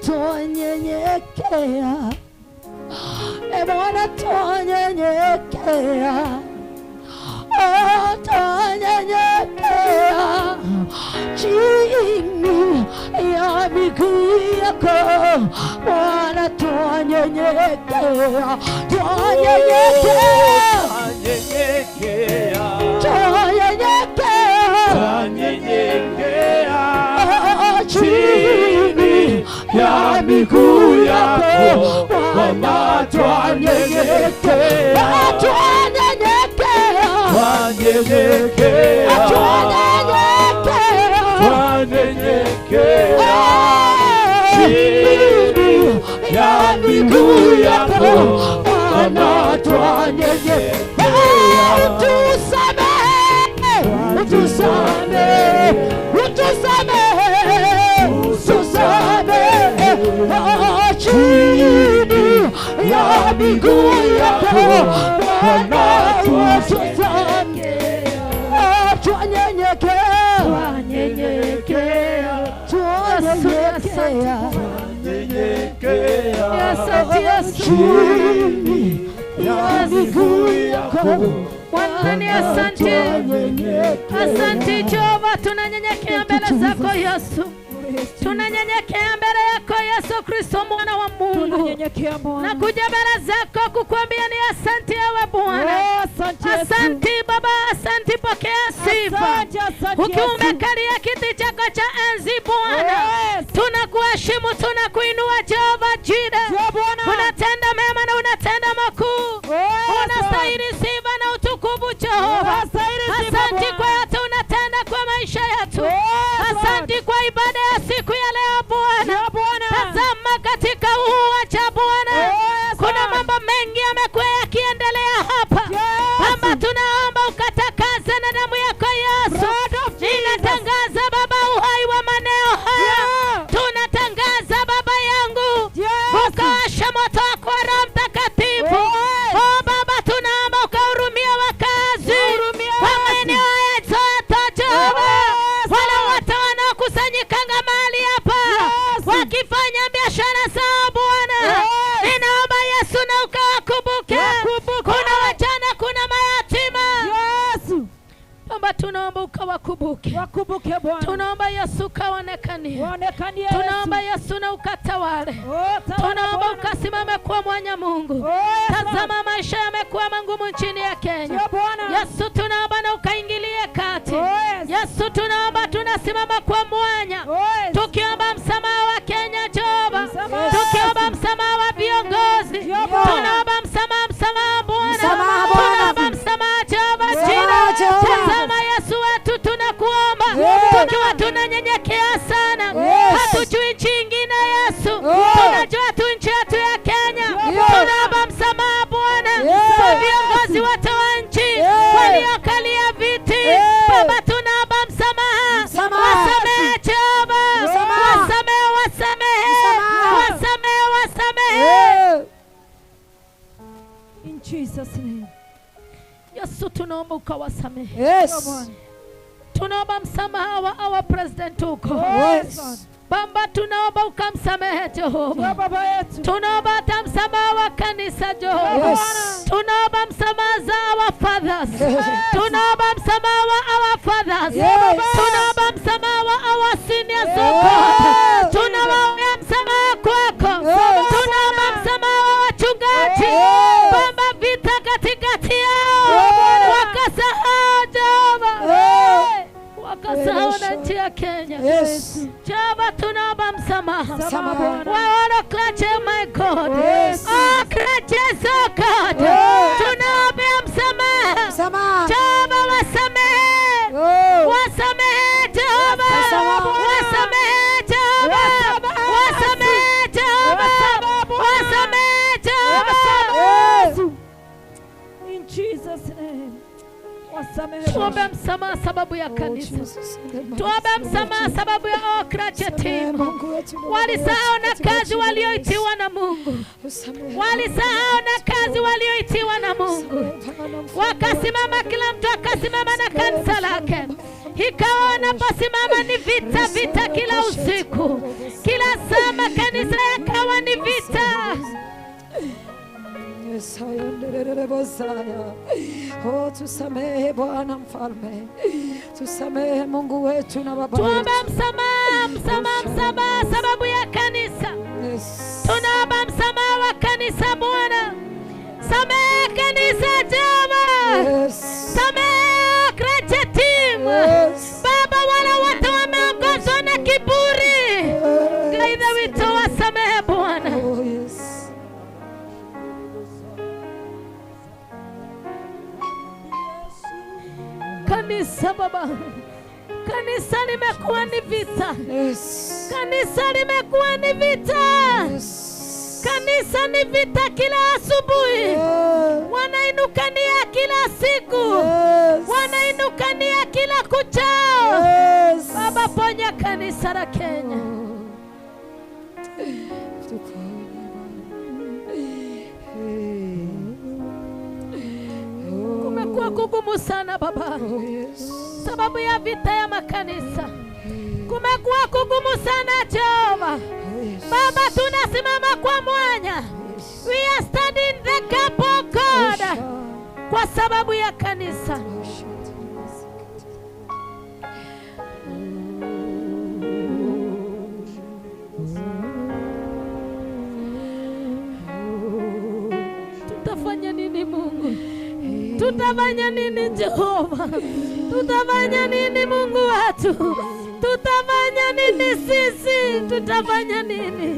Twanyenyekea, e Bwana twanyenyekea, oh twanyenyekea chini ya miguu yako Bwana, twanyenyekea, twanyenyekea, twanyenyekea, twanyenyekea chini ya miguu yako Bwana, twanyenyekea, twanyenyekea, twanyenyekea, twanyenyekea, twanyenyekea chini ya miguu yako Bwana, twanyenyekea. Utusamehe, utusamehe, utusamehe, utusamehe chini ya miguu yako Bwana, utusamehe, twanyenyekea, Twanyenyekea. twanyenyekea Asante Yesu. chini ya miguu yako Bwana ni asante. Asante Jehova, tunanyenyekea mbele zako Yesu. Tunanyenyekea mbele yako Yesu Kristo mwana wa Mungu. Tunanyenyekea Bwana. Nakuja mbele zako kukuambia ni asante ewe Bwana. Oh, asante Yesu. Asante Baba, asante, pokea sifa. Asante, asante Ukiwa Yesu. umekalia kiti chako cha enzi Bwana, Yes. tunakuheshimu, tunakuinua Jehova Jira. Ndio Bwana. Unatenda mema na unatenda makuu. Yes, Unastahili sifa na utukufu Jehova. Unastahili sifa, Asante Bwana. kwa yote unatenda kwa maisha yetu. Yes, Asante kwa ibada ya siku ya leo Bwana. Ndio Bwana. Tazama katika huu uwanja Bwana, Yes, kuna Lord. mambo mengi yamekuwa yakiendelea hapa. Yes. Baba, tunaomba ukatakaze na damu yako Yesu. Blood of Jesus. Ninatangaza Baba uhai wa maneo haya. Yeah. Tunatangaza Baba yangu, Yes. ukawasha moto wako wa Roho Mtakatifu. Yes. Oh Baba, tunaomba ukahurumia wakazi Wahurumie wa watu. maeneo haya yote Jehova, Yes. wala wote wanaokusanyikanga mahali hapa Yes. wakifanya biashara zao Bwana, Yes. ninaomba Yesu na ukawakumbuke. Wakumbuke. Kuna wajana, kuna mayatima Yesu. Baba, tunaomba ukawakumbuke. Wakumbuke Bwana. Tunaomba Yesu ukaonekanie. Waonekanie Yesu. Tunaomba Yesu na ukatawale. Oh, tawala Tunaomba Bwana. ukasimame kwa mwanya Mungu. Oh, yes, Lord. Tazama maisha yamekuwa magumu nchini ya Kenya. Ndio Bwana. Yesu tunaomba na ukaingilie kati. Oh, yes. Yesu tunaomba, tunasimama kwa mwanya Oh, yes. tukiomba msamaha wa Kenya Jehova, Msamaha. tukiomba msamaha wa viongozi, Ndio Bwana. tunaomba msamaha, msamaha Bwana, Msamaha Bwana. tunaomba msamaha Jehova Msamaha jina. Jehova. Tazama Yesu wetu, tunakuomba Yes. tukiwa tunanyenyekea sana, Yes. hatujui nchi ingine Yesu, Oh. tunajua tu nchi yetu ya Kenya. Yes. Tunaomba msamaha Bwana Yes. kwa viongozi wote wa nchi Yes. waliokalia viti Yes. Baba, tunaomba msamaha, Msamaha. wasamehe Jehova, Msamaha. wasamehe, wasamehe, Msamaha. wasamehe, wasamehe. In Jesus name. Yesu tunaomba ukawasamehe. Yes. Tunaomba msamaha wa our president huko. Yes. Baba, tunaomba ukamsamehe Jehova. Ndio Baba yetu. Tunaomba hata msamaha wa kanisa Jehova. Yes. Tunaomba msamaha za our fathers. Tunaomba msamaha wa our fathers. Yes. Tunaomba msamaha wa our seniors, oh Yes. God. Tunaomba msamaha kwako. Yes. Tunaomba msamaha wa wachungaji. Yes. Baba, vita katikati yao Yes. wakasahau Jehova, Yes. wakasahau na nchi ya Kenya. Yes. Jehova, tunaomba msamaha. Msamaha Bwana. Waona clutch, my God. Yes. Oh, clutches, oh God. Yes. Tunaombea msamaha. Msamaha. Jehova, wasamehe. Oh. Wasamehe Jehova. Msamaha. Wasamehe Jehova. Wasamehe Jehova. Wasamehe Jehova. Yes. In Jesus name. Wasamehe Tuombe Bwana. msamaha sababu ya kanisa. Tuombe msamaha sababu ya Okrache team. Walisahau na kazi walioitiwa na Mungu. Walisahau na kazi walioitiwa na Mungu. Wakasimama, kila mtu akasimama na kanisa lake. Ikawa wanaposimama ni vita, vita kila usiku, kila saa makanisa Saya. Oh, tusamehe Bwana Mfalme, tusamehe Mungu wetu na Baba yetu. Tuombe msamaha, msamaha, msamaha sababu ya kanisa. Yes. Tunaomba msamaha wa kanisa Bwana. Samehe kanisa Jehova. Yes. Samehe Grace Team. Yes. Baba, wala watu wameongozwa na kiburi. Yes. Gaidha wito wasamehe Bwana. Oh, yes. Kanisa Baba, kanisa limekuwa ni vita. Yes. Kanisa limekuwa ni vita. Yes. Kanisa ni vita kila asubuhi. Yes. Wanainukania kila siku. Yes. Wanainukania kila kuchao. Yes. Baba, ponya kanisa la Kenya. Kumekuwa kugumu sana Baba. Oh, yes. Sababu ya vita ya makanisa. Kumekuwa kugumu sana Jehova. Oh, yes. Baba, tunasimama kwa mwanya. Yes. We are standing the gap, oh God, kwa sababu ya kanisa. Tutafanya nini Mungu? Tutafanya nini Jehova? Tutafanya nini Mungu wetu? Tutafanya nini sisi? Tutafanya nini?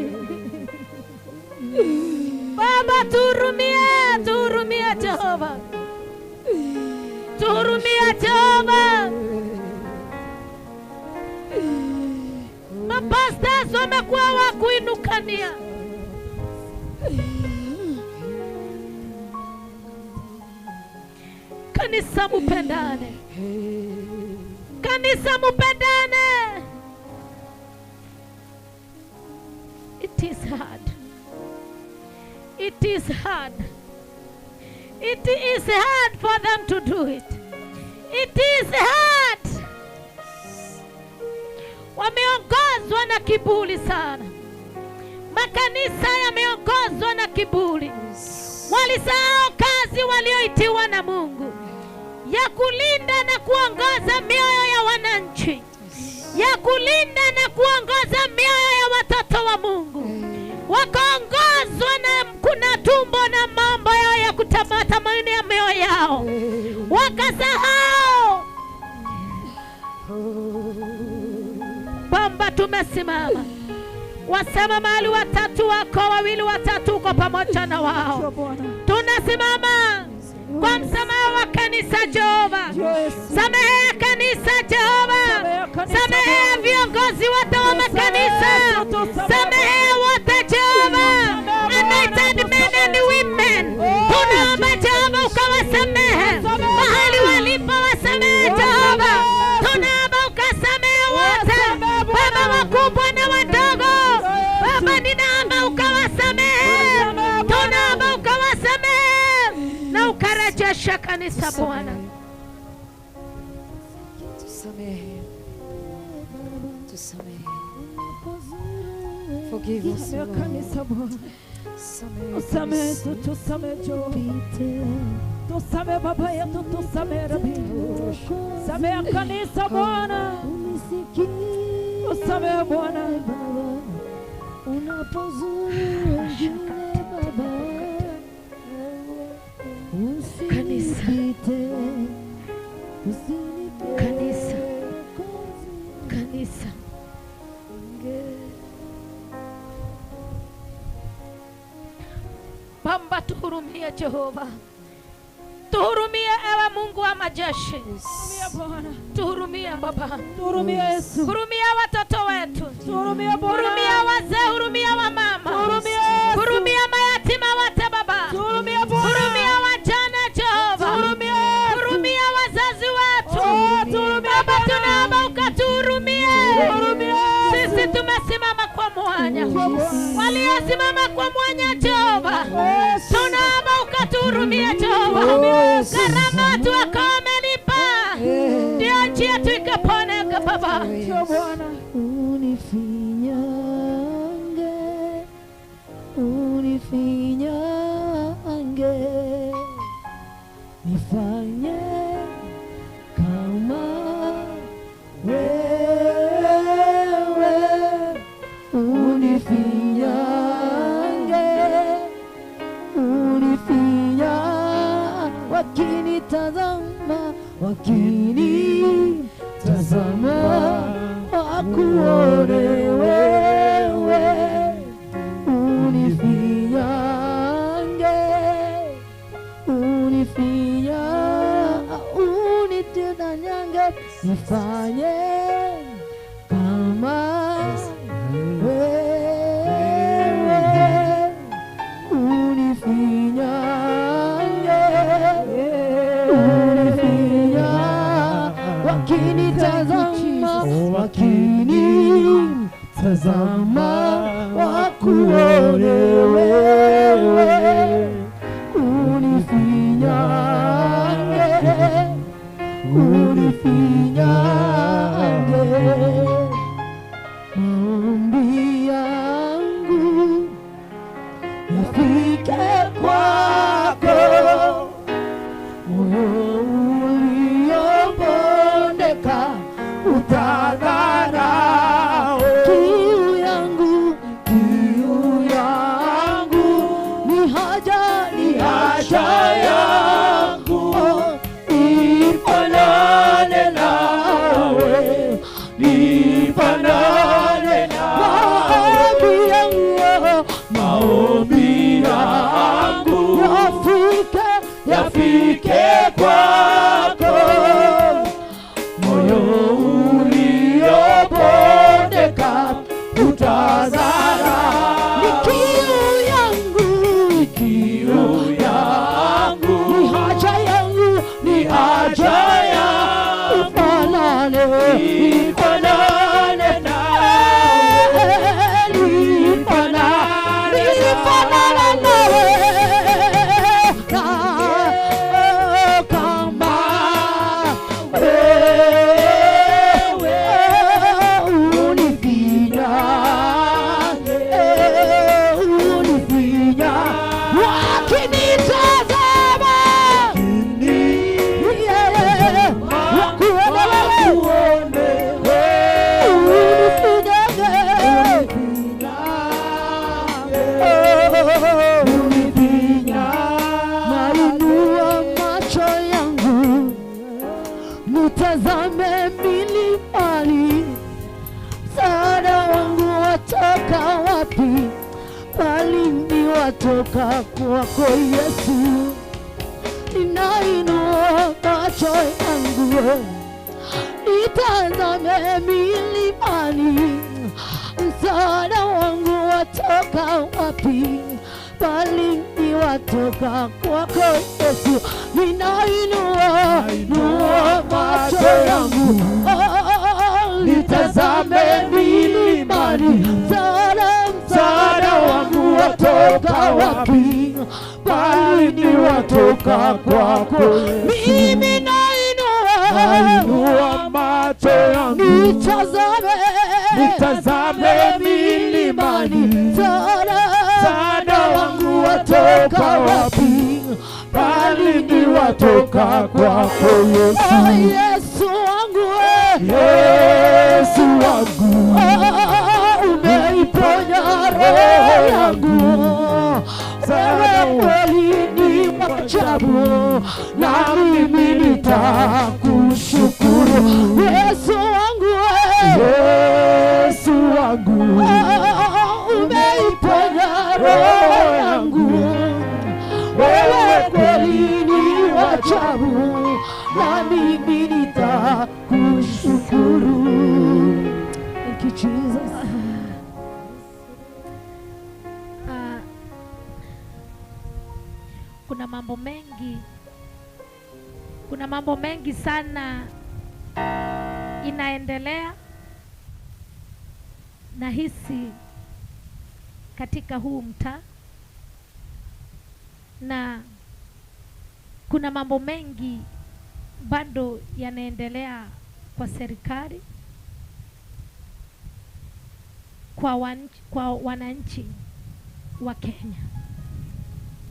Baba, tuhurumie, tuhurumie Jehova. Tuhurumie Jehova. Mapastors wamekuwa wa kuinukania. Kanisa mupendane. Kanisa mupendane. It is hard. It is hard. It is hard for them to do it. It is hard. Wameongozwa na kiburi sana. Makanisa yameongozwa na kiburi. Walisahau kazi walioitiwa na Mungu ya kulinda na kuongoza mioyo ya wananchi, ya kulinda na kuongoza mioyo ya watoto wa Mungu. Wakaongozwa na kuna tumbo na mambo yao ya kutamani ya mioyo yao, wakasahau kwamba tumesimama. Wasema mahali watatu wako, wawili watatu uko pamoja na wao. Tunasimama kwa msamaha wa kanisa Jehova. Samehea kanisa Jehova. Samehea viongozi wote wa makanisa. Samehea wote Jehova. Anointed men and women. Tunaomba Jehova ukawasamehe mahali walipo, wasamehe Jehova. Tunaomba ukasamehe wote, baba wakubwa na wadogo. Baba, ninaomba ukawasamehe. Tunaomba ukawasamehe na ukarejesha kanisa Bwana. Tusamehe. Tusamehe. Forgive us, Lord. Kanisa Bwana. Samehe. Tusamehe, tusamehe Jehova. Tusamehe Baba yetu, tusamehe Rabi. Samehe kanisa Bwana. Tusamehe Bwana. Kanisa. Kanisa. Kanisa. Baba, tuhurumie Jehova. Tuhurumie ewe Mungu wa majeshi. Tuhurumie Baba. Tuhurumie Yesu. Hurumia watoto wetu. Tuhurumie Bwana. Hurumia wazee, hurumia wamama. Tuhurumie Yesu. Hurumia mayatima wote Baba. Tuhurumie Bwana. Hurumia wajane Jehova. Tuhurumie Yesu. Hurumia wazazi wetu. Oh, tuhurumie Baba, Bwana. tunaomba ukatuhurumie. Tuhurumie Yesu. Sisi tumesimama kwa mwanya. Waliosimama kwa mwanya Jehova, tunaomba ukatuhurumie Jehova. Gharama watu wako wamelipa, ndio nchi yetu ikaponeka Baba. Bwana. Unifinyange, unifinyange, Wakuone wewe, unifinyange, unifinya, unitendanyange, nifanye kama wewe, unifinyange, unifinya, wakinitazama, wakinitazama, wakuone wewe, unifinyange, unifinyange. Maombi yangu yafike kwako, moyo uliobondeka utadharau. Kiu yangu, kiu yangu ni haja, ni haja yangu, nifanane nawe, nifanane nawe. Maombi yangu yafike, yafike kwako, moyo uliobondeka utazara. Ni kiu yangu, ni kiu yangu, ni haja yangu, ni haja yangu, ifanane, ifanane nawe, ifanane, ifanane nawe, kama wewe, unifinyange, unifinya, wakinitazama, wakuone wewe, unifinyange, unifinya. Nainua macho yangu nitazame milimani, msaada wangu watoka wapi? Bali ni watoka kwako Yesu. Ninainua macho yangu nitazame milimani, msaada wangu watoka wapi? Bali ni watoka kwako Yesu. Ninainua macho yangu nitazame milimani, msaada wangu watoka wapi? Bali ni watoka kwako. Mimi nainua macho yangu nitazame, nitazame milimani, msaada wangu watoka wapi? Bali ni watoka kwako Yesu. Yesu wangu, Yesu wangu, umeiponya roho yangu, wewe kweli ni maajabu, na mimi nitakushukuru. Yesu wangu, Yesu wangu, umeiponya roho yangu, wewe kweli ni maajabu, na mimi nitakushukuru. Thank you, Jesus. Kuna mambo mengi, kuna mambo mengi sana inaendelea nahisi katika huu mtaa, na kuna mambo mengi bado yanaendelea kwa serikali, kwa wananchi wa Kenya.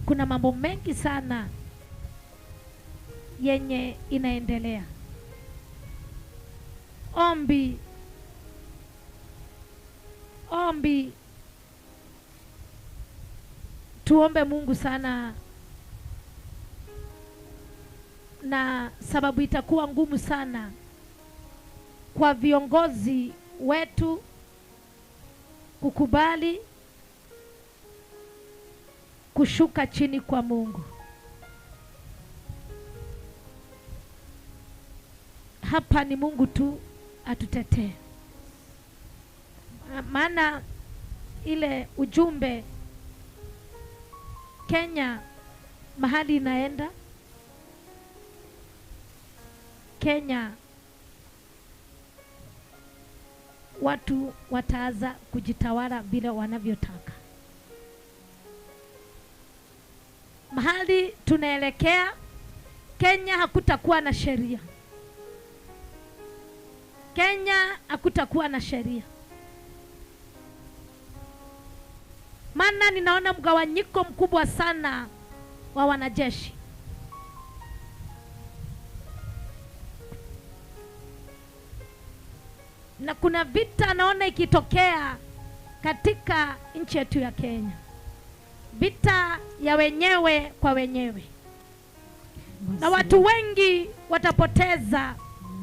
Kuna mambo mengi sana yenye inaendelea. Ombi, ombi, tuombe Mungu sana, na sababu itakuwa ngumu sana kwa viongozi wetu kukubali kushuka chini kwa Mungu. Hapa ni Mungu tu atutetee. Maana ile ujumbe Kenya mahali inaenda, Kenya watu wataanza kujitawala vile wanavyotaka. Mahali tunaelekea Kenya hakutakuwa na sheria. Kenya hakutakuwa na sheria. Maana ninaona mgawanyiko mkubwa sana wa wanajeshi. Na kuna vita naona ikitokea katika nchi yetu ya Kenya. Vita ya wenyewe kwa wenyewe. Na watu wengi watapoteza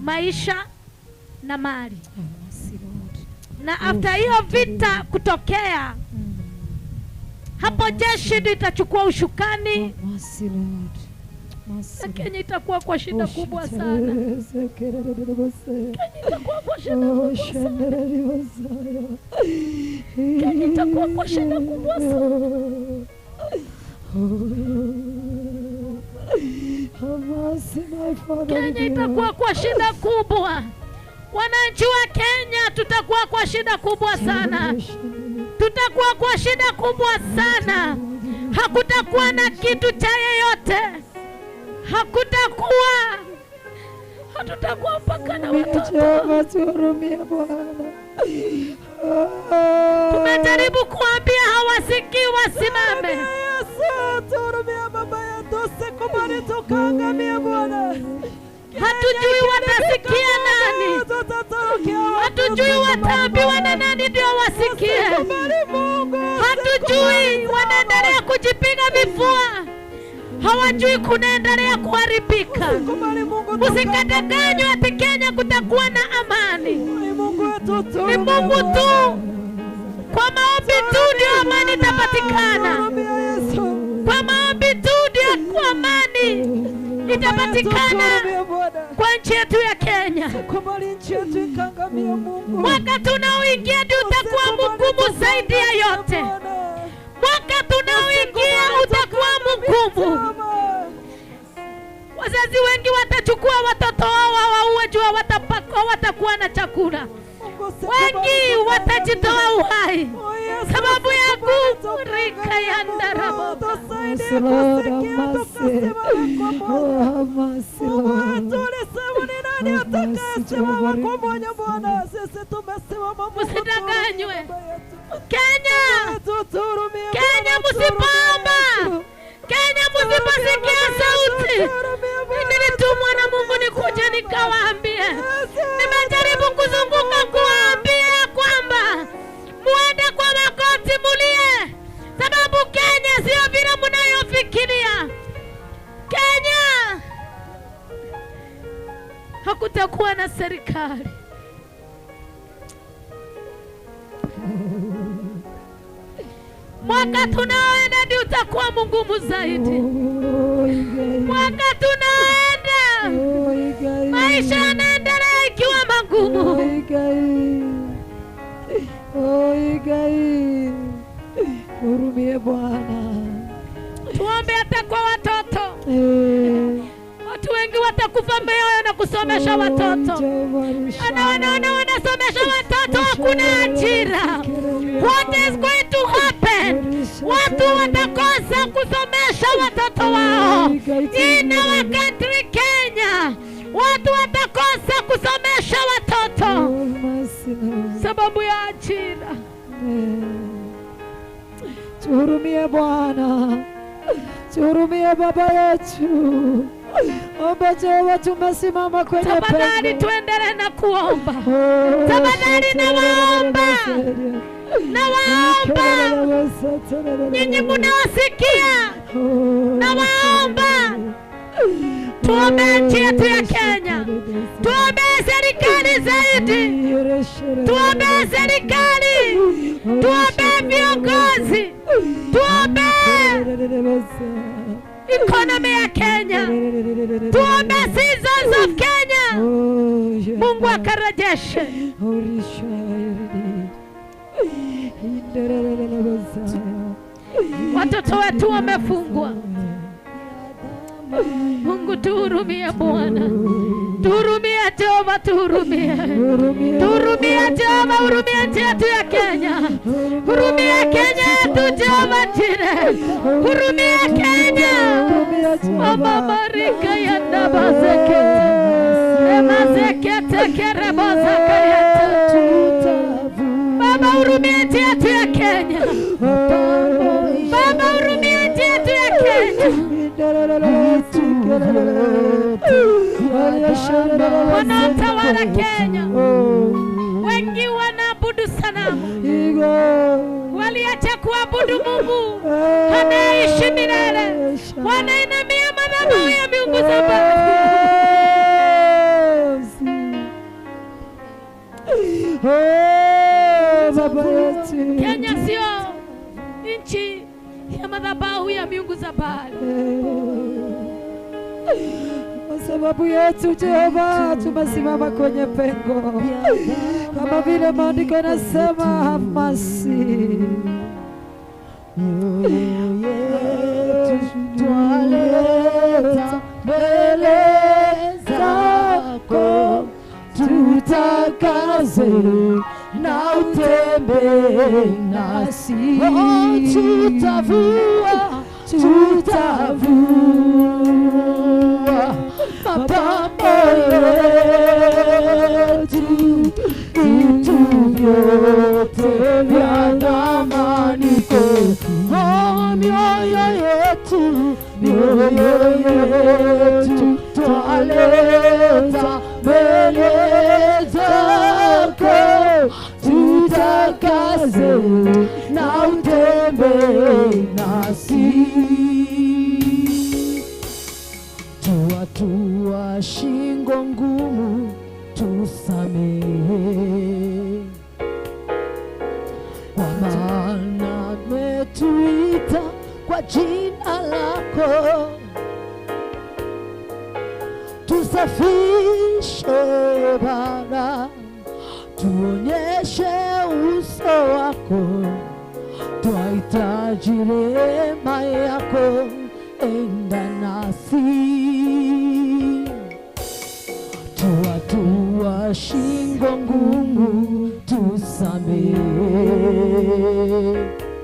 maisha na mali. Na after hiyo vita kutokea, hapo jeshi litachukua ushukani. Na Kenya itakuwa kwa shida kubwa sana. Kenya itakuwa kwa shida kubwa sana. Kenya itakuwa kwa shida kubwa sana. Kenya itakuwa kwa shida kubwa. Wananchi wa Kenya tutakuwa kwa shida kubwa sana. Tutakuwa kwa shida kubwa sana. Hakutakuwa na kitu cha yeyote. Hakutakuwa. Hatutakuwa mpaka na watoto. Tumejaribu kuambia hawasikii, wasimame. Hatujui watasikia nani. Hatujui wataambiwa na nani ndio wasikie. Hatujui, wanaendelea kujipiga vifua. Hawajui kunaendelea kuharibika. Usikadanganywe ati Kenya kutakuwa na amani. Ni Mungu tu. Kwa maombi tu ndio amani itapatikana. Kwa maombi tu ndio amani itapatikana kwa nchi yetu ya Kenya. Mwaka tunaoingia ndio utakuwa mgumu zaidi ya yote. Mwaka tunaoingia utakuwa mgumu. Wazazi wengi watachukua watoto wao waue juu watakuwa na chakula. Wengi watajitoa uhai sababu ya kufurika ya ndarabo. Msidanganywe Kenya. Kenya msipomba. Kenya msiposikia sauti. Nilitumwa na Mungu nikuje nikawaambie. Nimejaribu kuzunguka kuwaambia kwamba muende kwa makoti mulie, sababu Kenya sio vile mnayofikiria. Kenya hakutakuwa na serikali. Mwaka tunaoenda ndio utakuwa mgumu zaidi. Mwaka tunaoenda maisha yanaendelea ikiwa magumu. Hurumie Bwana. Tuombe hata kwa watoto. Watu wengi watakufa mioyo na kusomesha watoto. Wanaona wanasomesha watoto, hakuna ajira. What is going to happen? Watu watakosa kusomesha watoto wao. In our country Kenya, watu watakosa kusomesha watoto sababu ya ajira. Tuhurumie Bwana. Tuhurumie Baba yetu. Omba Jehova, tumesimama kwenye pembe. Tafadhali tuendelee na kuomba. Tafadhali nawaomba. Nawaomba. Nyinyi mnawasikia. Nawaomba. Tuombee nchi yetu ya Kenya. Tuombee serikali zaidi. Tuombee serikali. Tuombee viongozi. Tuombee economy ya Kenya. Tuombee seasons of Kenya. Mungu akarejeshe. Watoto wetu wamefungwa. Mungu tuhurumie Bwana. Tuhurumie Jehova, tuhurumie. Tuhurumie Jehova, hurumie nchi yetu ya Kenya. Hurumie Kenya yetu Jehova Jire. Hurumie Kenya. Mama barika ya nabazekete. Emazekete kerebozaka yetu. Baba hurumie nchi yetu ya Kenya. Baba hurumie nchi yetu ya Kenya. Wanaotawala Kenya wengi wanaabudu sanamu, waliacha kuabudu Mungu anayeishi milele, wanainamia madhabahu ya miungu za mbali. Kenya sio nchi ya madhabahu ya miungu za Baali. Kwa sababu yetu Jehova tumesimama kwenye pengo, kama vile maandiko yanasema, have mercy. Mioyo yetu twaleta mbele zako, tutakaze na utembee nasi. Oh, tutavua, tutavua mapambo yetu, vitu vyote vya thamani kwetu. Oh, mioyo yetu, mioyo yetu twaleta mbele zako, tutakaze na utembee nasi. Tuatua shingo ngumu, tusamehe, kwa maana umetuita kwa jina lako. Tusafishe Baba, tuonyeshe uso wako, twahitaji rehema yako, enda nasi. Tuatua shingo ngumu, tusamehe,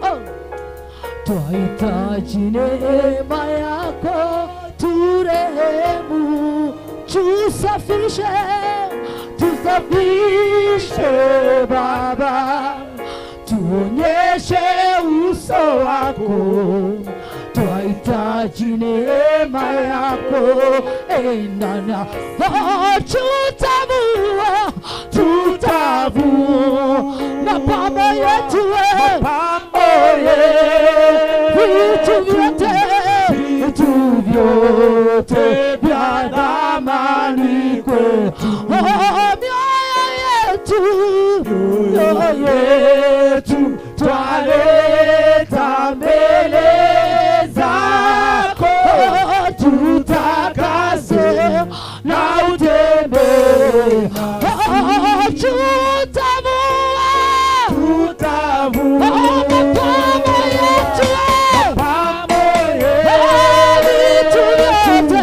oh! Twahitaji neema yako, turehemu, tusafishe, tusafishe Baba, tuonyeshe uso wako, twahitaji neema yako, enda na. Oh, tutavua, tutavua mapambo yetu, mapambo yetu, vitu vyote, vitu vyote vya thamani kwetu. Oh, mioyo yetu, mioyo yetu twaleta mbele zako, tutakase na utembee. Oh, tutavua, tutavua mapambo yetu, mapambo yetu, vitu vyote,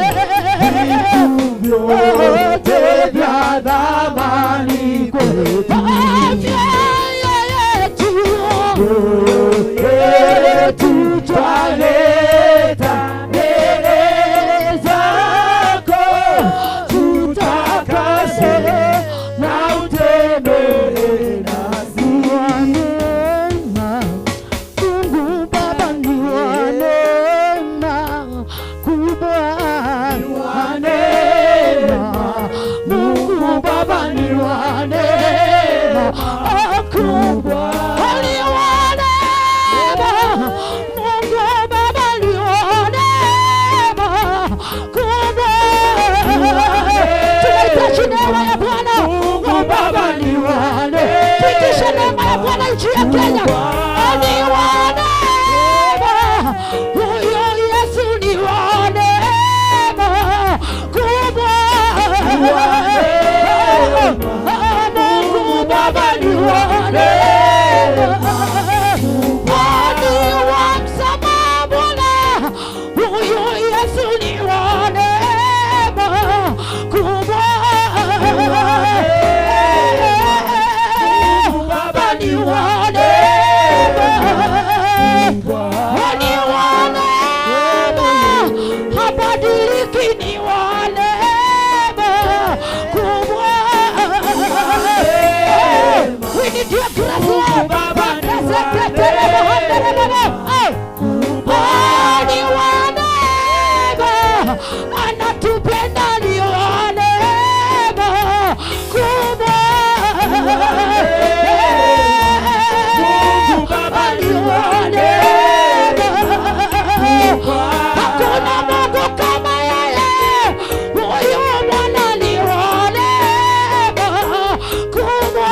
Ni wa neema, habadiliki, ni wa neema kubwa. We need your grace, Lord. Ni wa neema, anatupenda, ni wa neema kubwa. Ni wa neema, hakuna Mungu kama yeye. Huyu Bwana ni wa neema kubwa.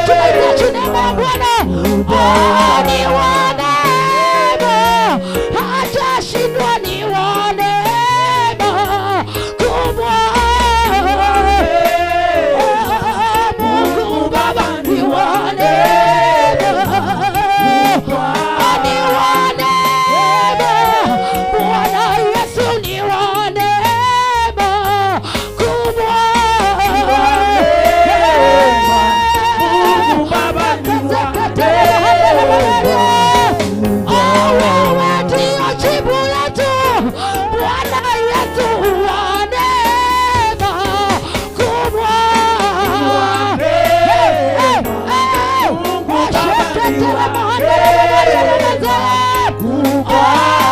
Tunahitaji neema ya Bwana. Ni wa neema, hatashindwa, ni wa neema kubwa. Mungu Baba ni wa neema, ni wa neema. Bwana Yesu ni wa neema kubwa. Mungu Baba ni wa Wewe ndio jibu letu, Bwana Yesu wa neema kubwa.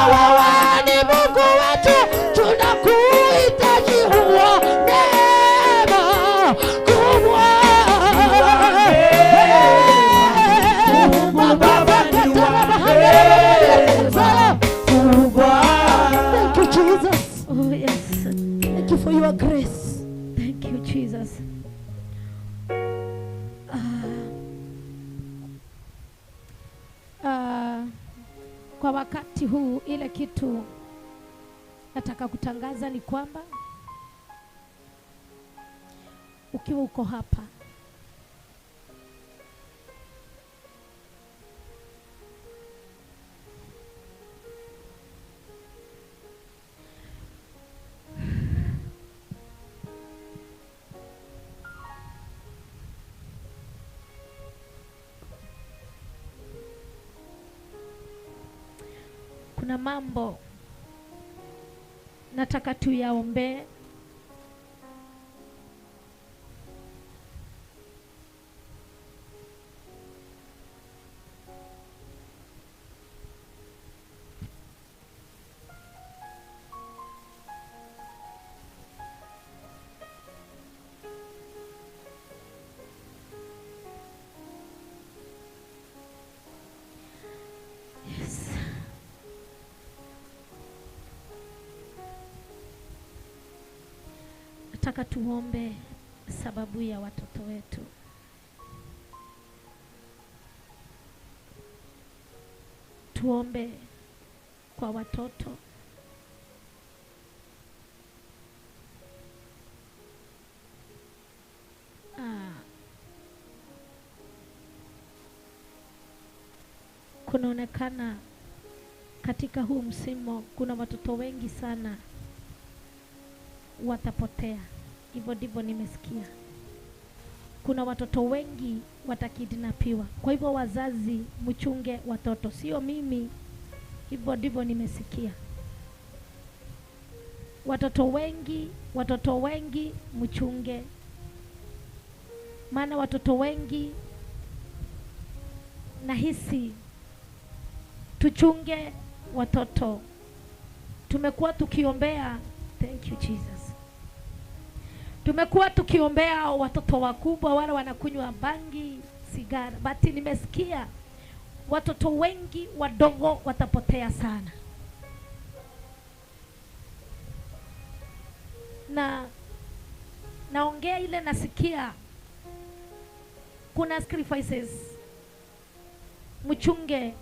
Wewe ni Mungu wetu, tunakuhitaji, wa neema kubwa. Thank you, Jesus. Oh yes. Thank you for your grace. Thank you, Jesus. Kwa wakati huu ile kitu nataka kutangaza ni kwamba ukiwa uko hapa, kuna mambo nataka tuyaombee. Yes. Nataka tuombe sababu ya watoto wetu. Tuombe kwa watoto. Kunaonekana katika huu msimu kuna watoto wengi sana watapotea. Hivyo ndivyo nimesikia. Kuna watoto wengi watakidnapiwa. Kwa hivyo wazazi, mchunge watoto. Sio mimi, hivyo ndivyo nimesikia. Watoto wengi mchunge. Maana watoto wengi nahisi tuchunge watoto. Tumekuwa tukiombea, thank you Jesus. Tumekuwa tukiombea watoto wakubwa wale wanakunywa bangi, sigara. But nimesikia watoto wengi wadogo watapotea sana. Na naongea ile nasikia kuna sacrifices. Mchunge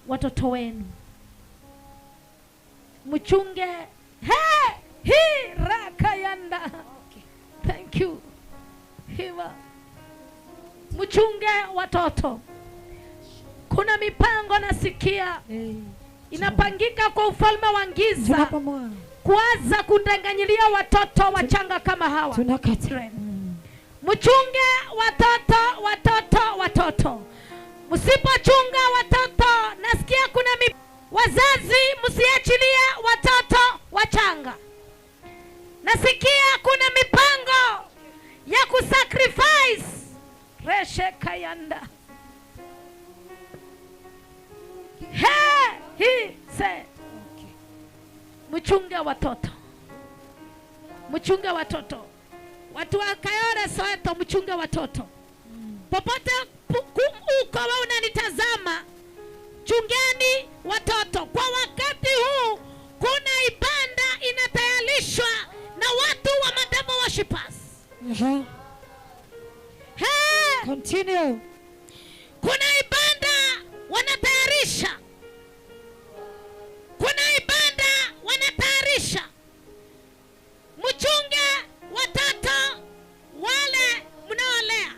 watoto wenu. Mchunge he hi rakayanda. Okay. Thank you. Hiwa. Mchunge watoto. Kuna mipango nasikia inapangika kwa ufalme wa giza kuanza kudanganyilia watoto wachanga kama hawa. Tunakata. Mchunge watoto, watoto, watoto. Msipochunga watoto, nasikia kuna wazazi msiachilie watoto wachanga. Nasikia kuna mipango ya kusacrifice. Reshe kayanda. He, he, se. Mchunge watoto. Mchunge watoto. Watu wa Kayole Soweto, mchunge watoto. Popote uko wewe unanitazama, chungeni watoto. Kwa wakati huu kuna ibada inatayarishwa na watu wa madevil worshippers. Hey! Continue. Kuna ibada wanatayarisha. Kuna ibada wanatayarisha. Mchunge watoto wale mnaolea.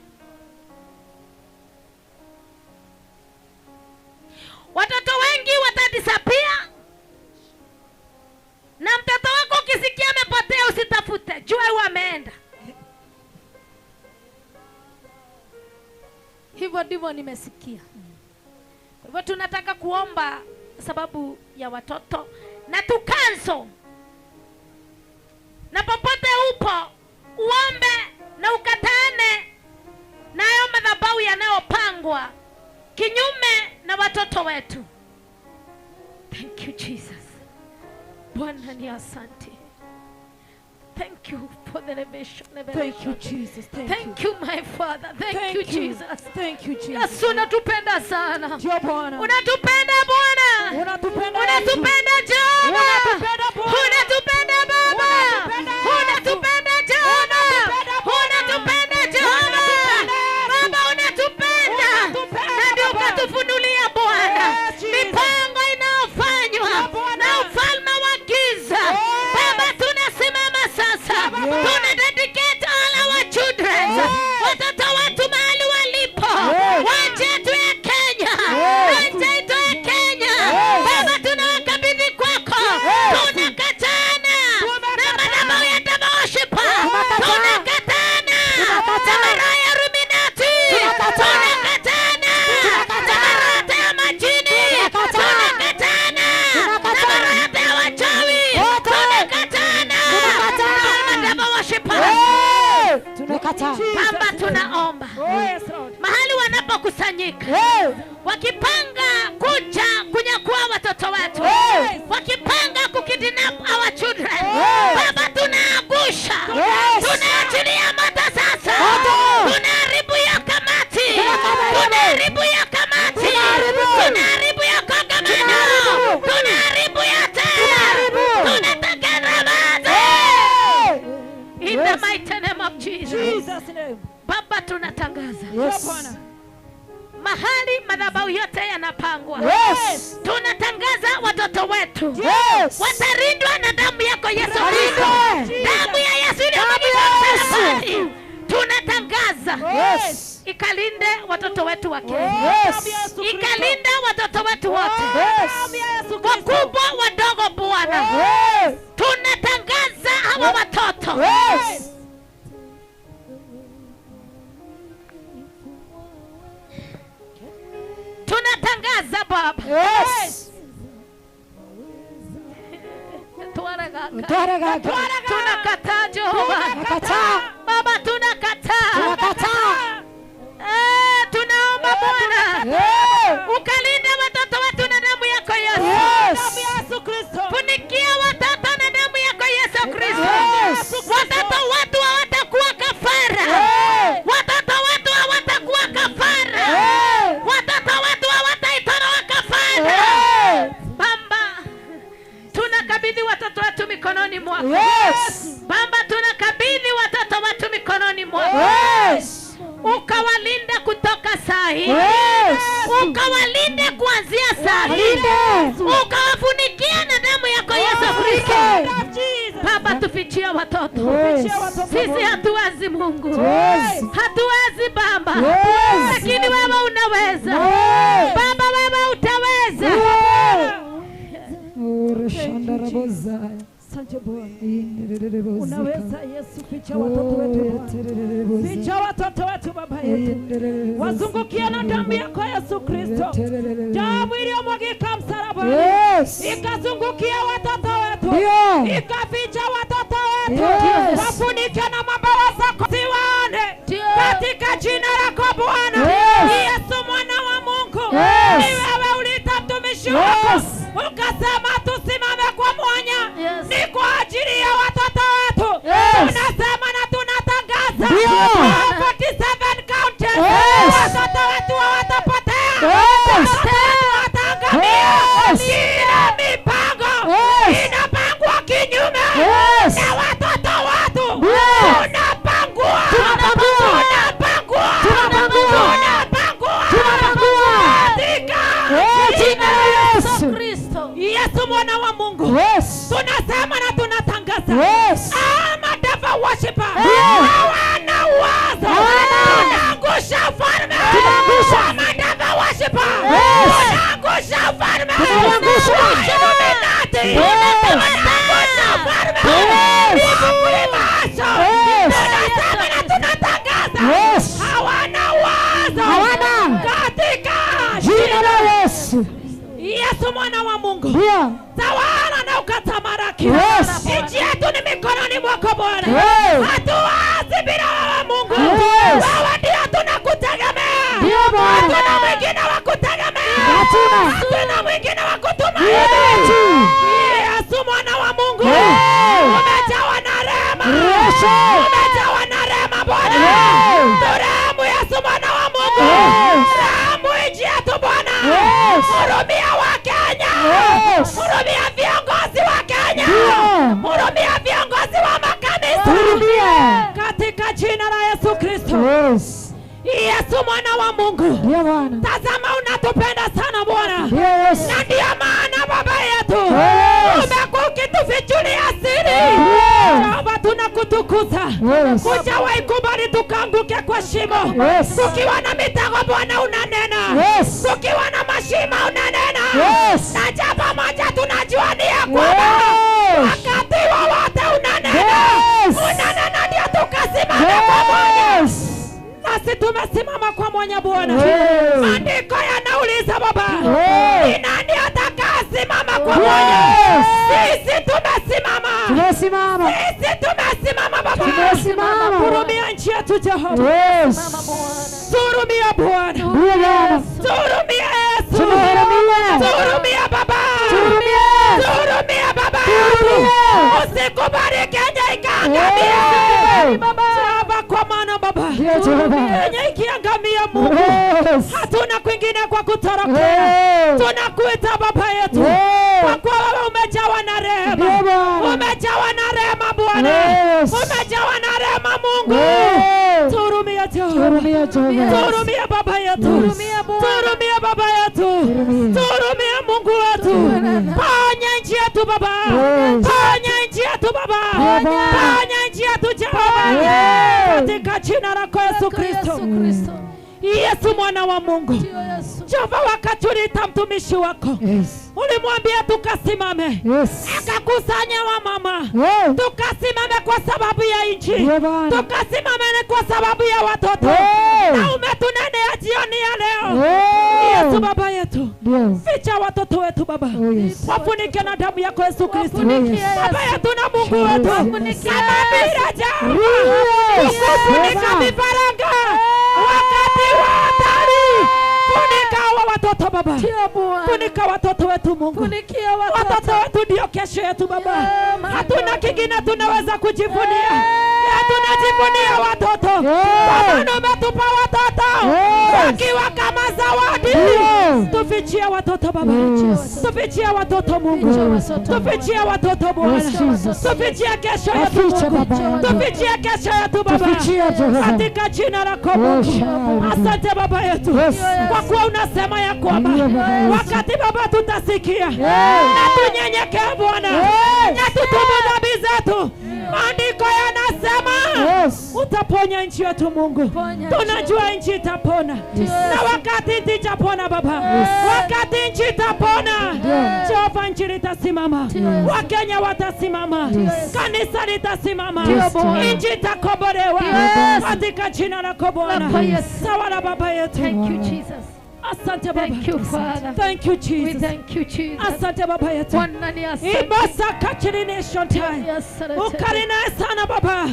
Watoto wengi watadisappear. Na mtoto wako ukisikia amepotea usitafute, jua huwa ameenda. Hivyo ndivyo nimesikia. Kwa hivyo tunataka kuomba sababu ya watoto na tukanso. Na popote upo uombe na ukatane nayo madhabahu yanayopangwa kinyume na watoto wetu. Thank you Jesus. Bwana ni asante. Thank you for the revelation. Thank you Jesus. Thank you my Father. Thank you Jesus. Thank you Jesus. Yesu unatupenda sana. Ndio Bwana. Unatupenda Bwana. Unatupenda. Unatupenda Jehova. Unatupenda Baba. Unatupenda Jehova. Unatupenda Jehova. Baba unatupenda. Na ndio ukatufunulia Bwana mipango inayofanywa na ufalme wa giza. Baba tunasimama sasa. Tuna dedicate all our children. Watoto wetu mahali walipo. Waje yetu ya Kenya. Waje yetu ya Kenya. Baba tunawakabidhi kwako. Tunakatana na madhabahu ya devil worshiper. Tunakatana na maroho ya Illuminati. Tunakatana na maroho ya majini. Tunakatana na maroho ya wachawi. Tunakatana na devil worshiper. Tunakataa. Baba tunaomba. Mahali wanapokusanyika wakipanga kuja kunyakua watoto wetu, wakipanga kukidnap our children, Baba tunaangusha. Tunaachilia moto sasa. Tunaharibu ya kamati. Tunaharibu ya kamati. Tunaharibu ya kongamano. Tunaharibu ya tena. Tunatangaza. In the mighty name of Jesus. Jesus name. Baba tunatangaza. Yes. Mahali madhabahu yote yanapangwa. Yes. Tunatangaza watoto wetu. Yes. Watalindwa na damu yako Yesu Kristo. Damu ya Yesu iliyomwagika msalabani. Tunatangaza. Yes. Ikalinde watoto wetu wa Kenya. Yes. Ikalinde watoto wetu wote. Yes. Wakubwa wadogo Bwana. Yes. Tunatangaza hawa watoto. Yes. Tunatangaza Baba. Yes. Tunakataa Jehova. Tunakataa. Baba tunakataa. Tunakataa. Tunaomba Bwana. Ukalinde watoto wetu na damu yako Yesu. Yes. Funikia watoto na damu yako Yesu Kristo. Yes. Watoto wetu hawatakuwa kafara. Watoto wetu hawatakuwa kafara. Watoto wetu hawataitolewa kafara. Baba tunakabidhi watoto wetu mikononi mwako. Yes. Baba tunakabidhi watoto wetu mikononi mwako. Yes. Ukawalinda kutoka saa hii. Yes. Ukawalinda kuanzia saa hii. Ukawafunikia na damu yako Yesu Kristo. Baba tufichie watoto. Yes. Sisi hatuwezi Mungu. Yes. Hatuwezi Baba. Yes. Lakini wewe unaweza. Yes. Baba wewe utaweza. Yes. Asante Bwana. Unaweza Yesu, ficha watoto wetu Bwana. Ficha watoto wetu Baba yetu. Wazungukie na damu yako Yesu Kristo. Damu iliyomwagika msalabani. Yes. Ikazungukia watoto wetu. Ikaficha watoto wetu. Yes. Wafunike na mabawa zako siwaone. Katika jina lako Bwana. Yes. Yesu mwana wa Mungu. Yes. Ni wewe uliita mtumishi wako. Yes. Ukasema tusimame kwa mwanya. Yes. Ni kwa ajili ya watoto wetu. Yes. Tunasema na tunatangaza. Ndio. 47 counties. Yes. Watoto wetu hawatapotea. Yes. Watoto wetu wataangamia. Yes. Kila mipango Yes. inapangwa kinyume Yes. na watoto wetu. Ndio. Tunapangua. Tunapangua. Tunapangua. Tunapangua. Tunapangua. Tunapangua. Katika Jina la Yesu. Kristo. Yesu mwana wa Mungu. Yes. Tunasema na tunatangaza. Yes. Ama devil worshiper. Yes. Hawana uwezo. Hawana. Tunaangusha ufalme. Tunaangusha. Ama devil worshiper. Yes. Tunaangusha ufalme. Tunaangusha. Wa Illuminati. Yes. Tunaangusha ufalme. Yes. Freemason. Yes. Tunasema na tunatangaza. Yes. Hawana uwezo. Hawana. Katika Jina la Yesu. Yesu mwana wa Mungu. Ndio. Tawala na ukatamalaki. Yes. Nchi yetu ni mikononi mwako Bwana. Yes. Hatuwezi bila wewe Mungu. Yes. Wewe ndio tunakutegemea. Ndio Bwana. Hatuna mwingine wa kutegemea. Hatuna. Hatuna mwingine wa kutumaini. Yesu. Yesu mwana wa Mungu. Yes. Umejawa na rehema. Yes. Umejawa na rehema Bwana. Yes. Turehemu Yesu mwana wa Mungu. Yes. Rehemu nchi yetu Bwana. Yes. Hurumia wa Kenya. Yes. Hurumia viongozi wa Kenya. Ndio. Hurumia viongozi wa makanisa. Hurumia. Katika jina la Yesu Kristo. Yes. Yesu mwana wa Mungu. Ndio Bwana. Tazama unatupenda sana Bwana. Ndio Yesu. Na ndio maana Baba yetu Yes. umekuwa ukitufichulia siri. Ndio. Jehova tunakutukuza. Yes. Hujawahi kubali tukaanguke kwa shimo. Yes. Tukiwa na mitego Bwana unanena. Yes. Tukiwa na mashimo unanena. Yes. Na jambo moja tunajua ni ya kwamba Yes. wakati wowote unanena. Yes. Unanena ndio tukasimame kwa Bwana. Yes. Nasi tumesimama kwa mwanya Bwana. Yes. Maandiko yanauliza Baba, Yes. ni nani atakayesimama kwa mwanya? Yes. Sisi tumesimama. Tumesimama. Sisi tumesimama Baba. Tumesimama. Hurumia nchi yetu Jehova. Yes. Tuhurumia Bwana. Ndio Bwana. Tuhurumia Yesu. Tuhurumie. Tuhurumia Baba. Tuhurumie. Tuhurumia Baba. Tuhurumie. Usikubali Kenya ikaangamia. Yes. Jehova, kwa maana Baba, Ndio Jehova. Kenya ikiangamia Mungu, Yes. hatuna kwingine kwa kutorokea. Yes. Tunakuita Baba yetu, Yes. kwa kuwa wewe umejawa na rehema. Ndio Bwana. Umejawa na rehema Bwana. Yes. Umejawa na rehema Mungu. Yes. Tuhurumie Jehova. Tuhurumie Jehova. Tuhurumie Baba yetu. Yes. Tuhurumie Baba yetu. Tuhurumie. Tuhurumie Mungu wetu. Ponya nchi yetu Baba. Yes. Ponya nchi yetu Baba. Ndio Bwana. Ponya nchi yetu Jehova. Yes. Katika jina lako Yesu Kristo. Yesu mwana wa Mungu. Jehova, wakati uliita mtumishi wako, Yes. ulimwambia tukasimame. Yes. Akakusanya wamama. Yes. Tukasimame kwa sababu ya nchi. Ndio Bwana. Tukasimame kwa sababu ya watoto. Yes. Na umetunenea jioni ya leo. Yes. Yesu Baba yetu. Ndio. Ficha watoto wetu Baba. Oh, yes. Wafunike na damu yako Yesu Kristo. Yes. Baba yetu na Mungu wetu. Yes. Kama vile Jehova Yes. kukufunika Jehova. vifaranga wakati wa hatari. Funika hawa watoto Baba. Funika watoto wetu Mungu. Watoto wetu ndio kesho yetu Baba. Hatuna kingine tunaweza kujivunia. Tunajivunia watoto. Kwa maana umetupa watoto Yes. wakiwa kama zawadi. Yes. Tufichie watoto Baba. Yes. Tufichie watoto Mungu. Yes. Tufichie watoto Bwana. Yes, Jesus. Tufichie kesho yetu Wafiche Mungu. Baba yangu. Tufichie kesho yetu Baba. Tufichie Jehova. Katika jina lako Mungu. Asante Baba yetu. Yes. Kwa kuwa unasema ya kwamba Ndiyo, Baba yetu. wakati Baba tutasikia na tunyenyekee Bwana Yes. na tutubu dhambi zetu. Maandiko yanasema Umesema utaponya nchi yetu Mungu. Tunajua nchi itapona. Na wakati nchi itapona Baba, wakati nchi itapona, Jehova nchi itasimama. Wakenya watasimama. Kanisa litasimama. Nchi itakombolewa katika jina lako Bwana. Sawa Baba yetu. Thank you Jesus. Asante Baba. Thank you Father. Thank you Jesus. We thank you Jesus. Asante Baba yetu. Bwana ni asante. Ibasa kachiri nation time. Ukarina sana Baba.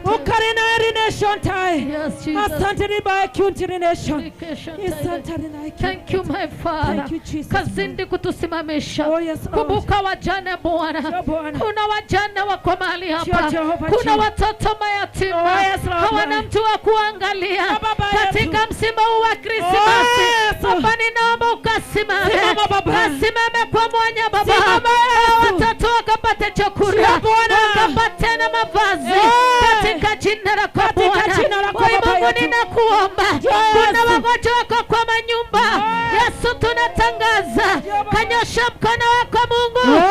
Ukarina nation time. Yes Jesus. Asante riba kuntiri nation. Asante rina. Thank you my Father. Thank you Jesus. Kazindi kutusimamisha. Oh yes Lord. Kumbuka wajane Bwana. Kuna wajane wako mahali hapa. Kuna watoto mayatima. Oh yes Lord. Hawana mtu wa kuangalia. Katika msimu huu wa Krismasi, Baba ninaomba ukasimame. Kasimame kwa mwanya Baba. Watoto wakapate chakula, wakapate na mavazi katika jina lako Bwana. Mungu ninakuomba, kuna wagonjwa wako kwa manyumba. Yesu tunatangaza, kanyosha mkono wako Mungu,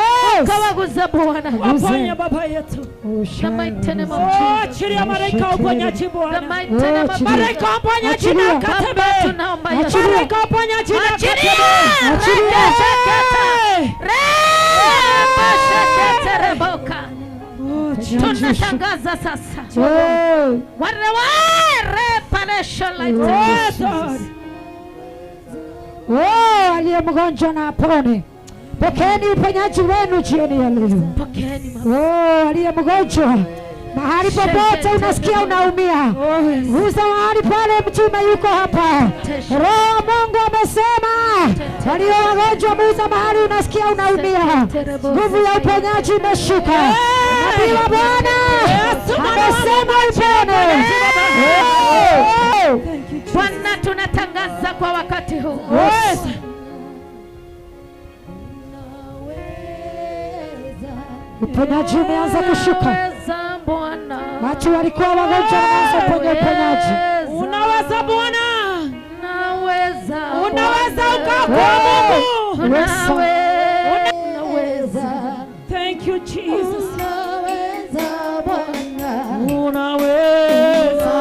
ukawaguze Bwana. Waponye Baba yetu. The mighty name of Jesus. Achilia malaika uponyaji Bwana. The mighty name of Jesus. Malaika uponyaji na katebe. Tunaomba Yesu. Malaika uponyaji na katebe. Achilia. Tunatangaza sasa. Wale palesha life. Oh, aliye mgonjwa na apone. Pokeeni uponyaji wenu jioni ya leo. Pokeeni mama. Oh, aliye mgonjwa mahali popote unasikia unaumia, gusa mahali pale, mtume yuko hapa. Roho Mungu amesema walio wagonjwa muza mahali unasikia unaumia, nguvu ya uponyaji imeshuka. Nabii wa Bwana amesema upone. Bwana tunatangaza kwa wakati huu. Uponyaji umeanza kushuka. Watu walikuwa wagonjwa wanaanza kuponya uponyaji. Unaweza Bwana. Unaweza. Unaweza ukaokoa Mungu. Unaweza. Thank you Jesus. Unaweza Bwana. Unaweza.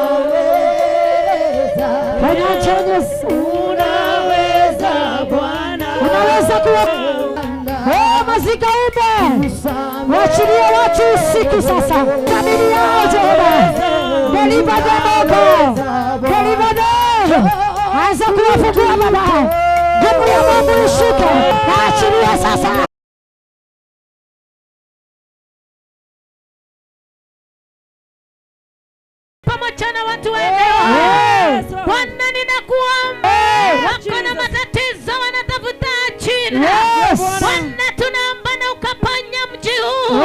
Ponyaji Yesu. Unaweza Bwana. Unaweza kuwa. Oh, mazika ume. Waachilie watu usiku sasa. Familia yao Jehova. Deliver them, O God. Deliver them. Anza kuwafungua Baba. Nguvu ya Mungu ishuke. Na achilie sasa. Pamoja na watu wa eneo. Bwana ninakuomba. Wako na matatizo wanatafuta ajira. Bwana tunaomba na ukaponya mji huu.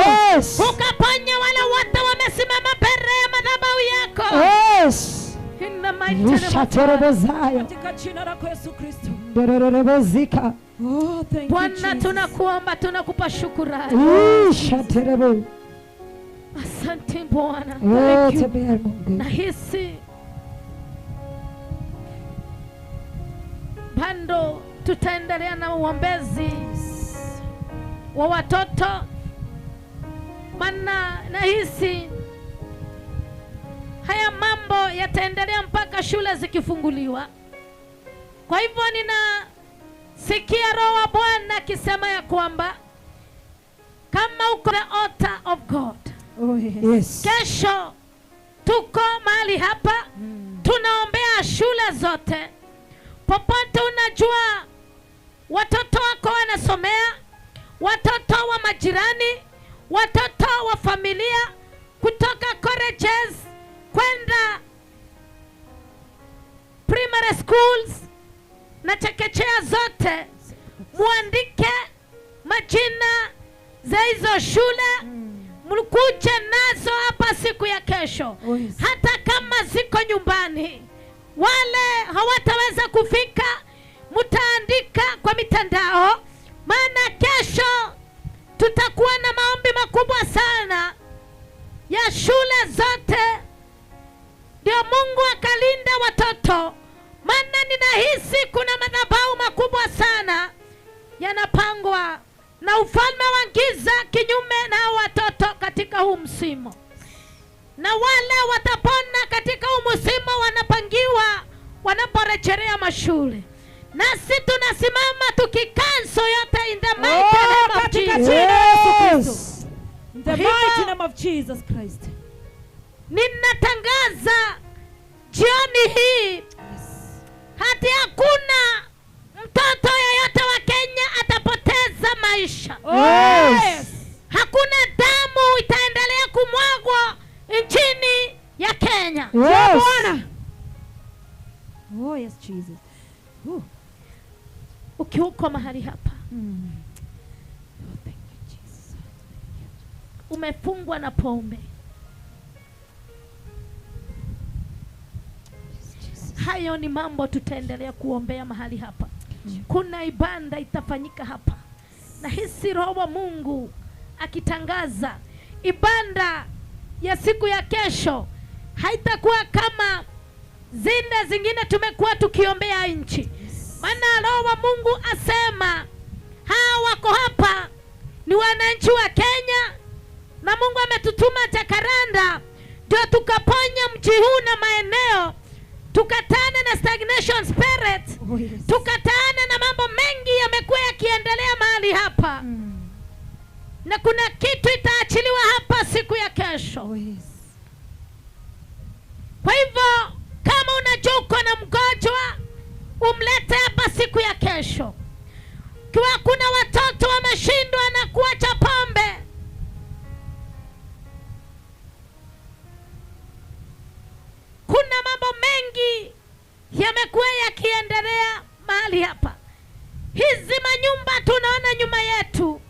Ukaponya wale wote wamesimama mbele ya madhabahu yako. In the mighty name of katika jina lako Yesu Kristo. Oh, thank you. Bwana tunakuomba, tunakupa shukrani. Asante Bwana. Nahisi bado tutaendelea na uombezi wa watoto, maana nahisi haya mambo yataendelea mpaka shule zikifunguliwa. Kwa hivyo ninasikia Roho wa Bwana akisema ya kwamba kama uko the altar of God. Oh, yes. Kesho tuko mahali hapa, tunaombea shule zote. Popote unajua watoto wako wanasomea, watoto wa majirani, watoto wa familia, kutoka colleges kwenda primary schools na chekechea zote, muandike majina za hizo shule, mkuje nazo hapa siku ya kesho. Oh, yes. Hata kama ziko nyumbani, wale hawataweza kufika, mtaandika kwa mitandao, maana kesho tutakuwa na maombi makubwa sana ya shule zote, ndio Mungu akalinda watoto. Maana ninahisi kuna madhabahu makubwa sana yanapangwa na ufalme wa giza kinyume na watoto katika huu msimu. na wale watapona katika umusimu wanapangiwa wanaporejelea mashule. Nasi tunasimama tukikanso yote in the mighty name of Jesus. Yes. In the mighty name of Jesus Christ. Ninatangaza jioni hii, hati hakuna mtoto yeyote wa Kenya atapoteza maisha. Yes. Hakuna damu itaendelea kumwagwa nchini ya Kenya. Yes. Oh yes, Jesus. Ukiuko mahali hapa, Oh, thank you, Jesus. Umefungwa na pombe, hayo ni mambo tutaendelea kuombea mahali hapa. Kuna ibada itafanyika hapa, na hisi Roho wa Mungu akitangaza ibada ya siku ya kesho haitakuwa kama zile zingine tumekuwa tukiombea nchi. Maana Roho wa Mungu asema hawa wako hapa ni wananchi wa Kenya, na Mungu ametutuma Jacaranda ndio tukaponya mji huu na maeneo, tukatane na stagnation spirit. Oh, yes. Tukatane na mambo mengi yamekuwa yakiendelea mahali hapa. Na kuna kitu itaachiliwa hapa siku ya kesho. Oh, yes. Kwa hivyo kama unajua uko na mgonjwa, umlete hapa siku ya kesho. Kwa kuna watoto wameshindwa na kuacha pombe, kuna mambo mengi yamekuwa yakiendelea mahali hapa. Hizi manyumba tunaona nyuma yetu,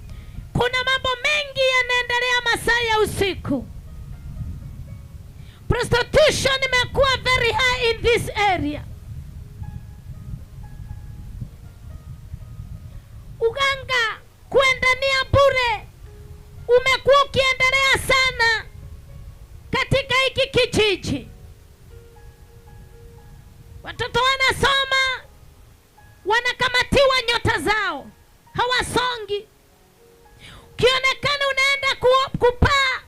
kuna mambo mengi yanaendelea masaa ya usiku. Prostitution imekuwa very high in this area. Uganga kuendania bure umekuwa ukiendelea sana katika hiki kijiji. Watoto wanasoma, wanakamatiwa nyota zao, hawasongi. Ukionekana unaenda kupaa,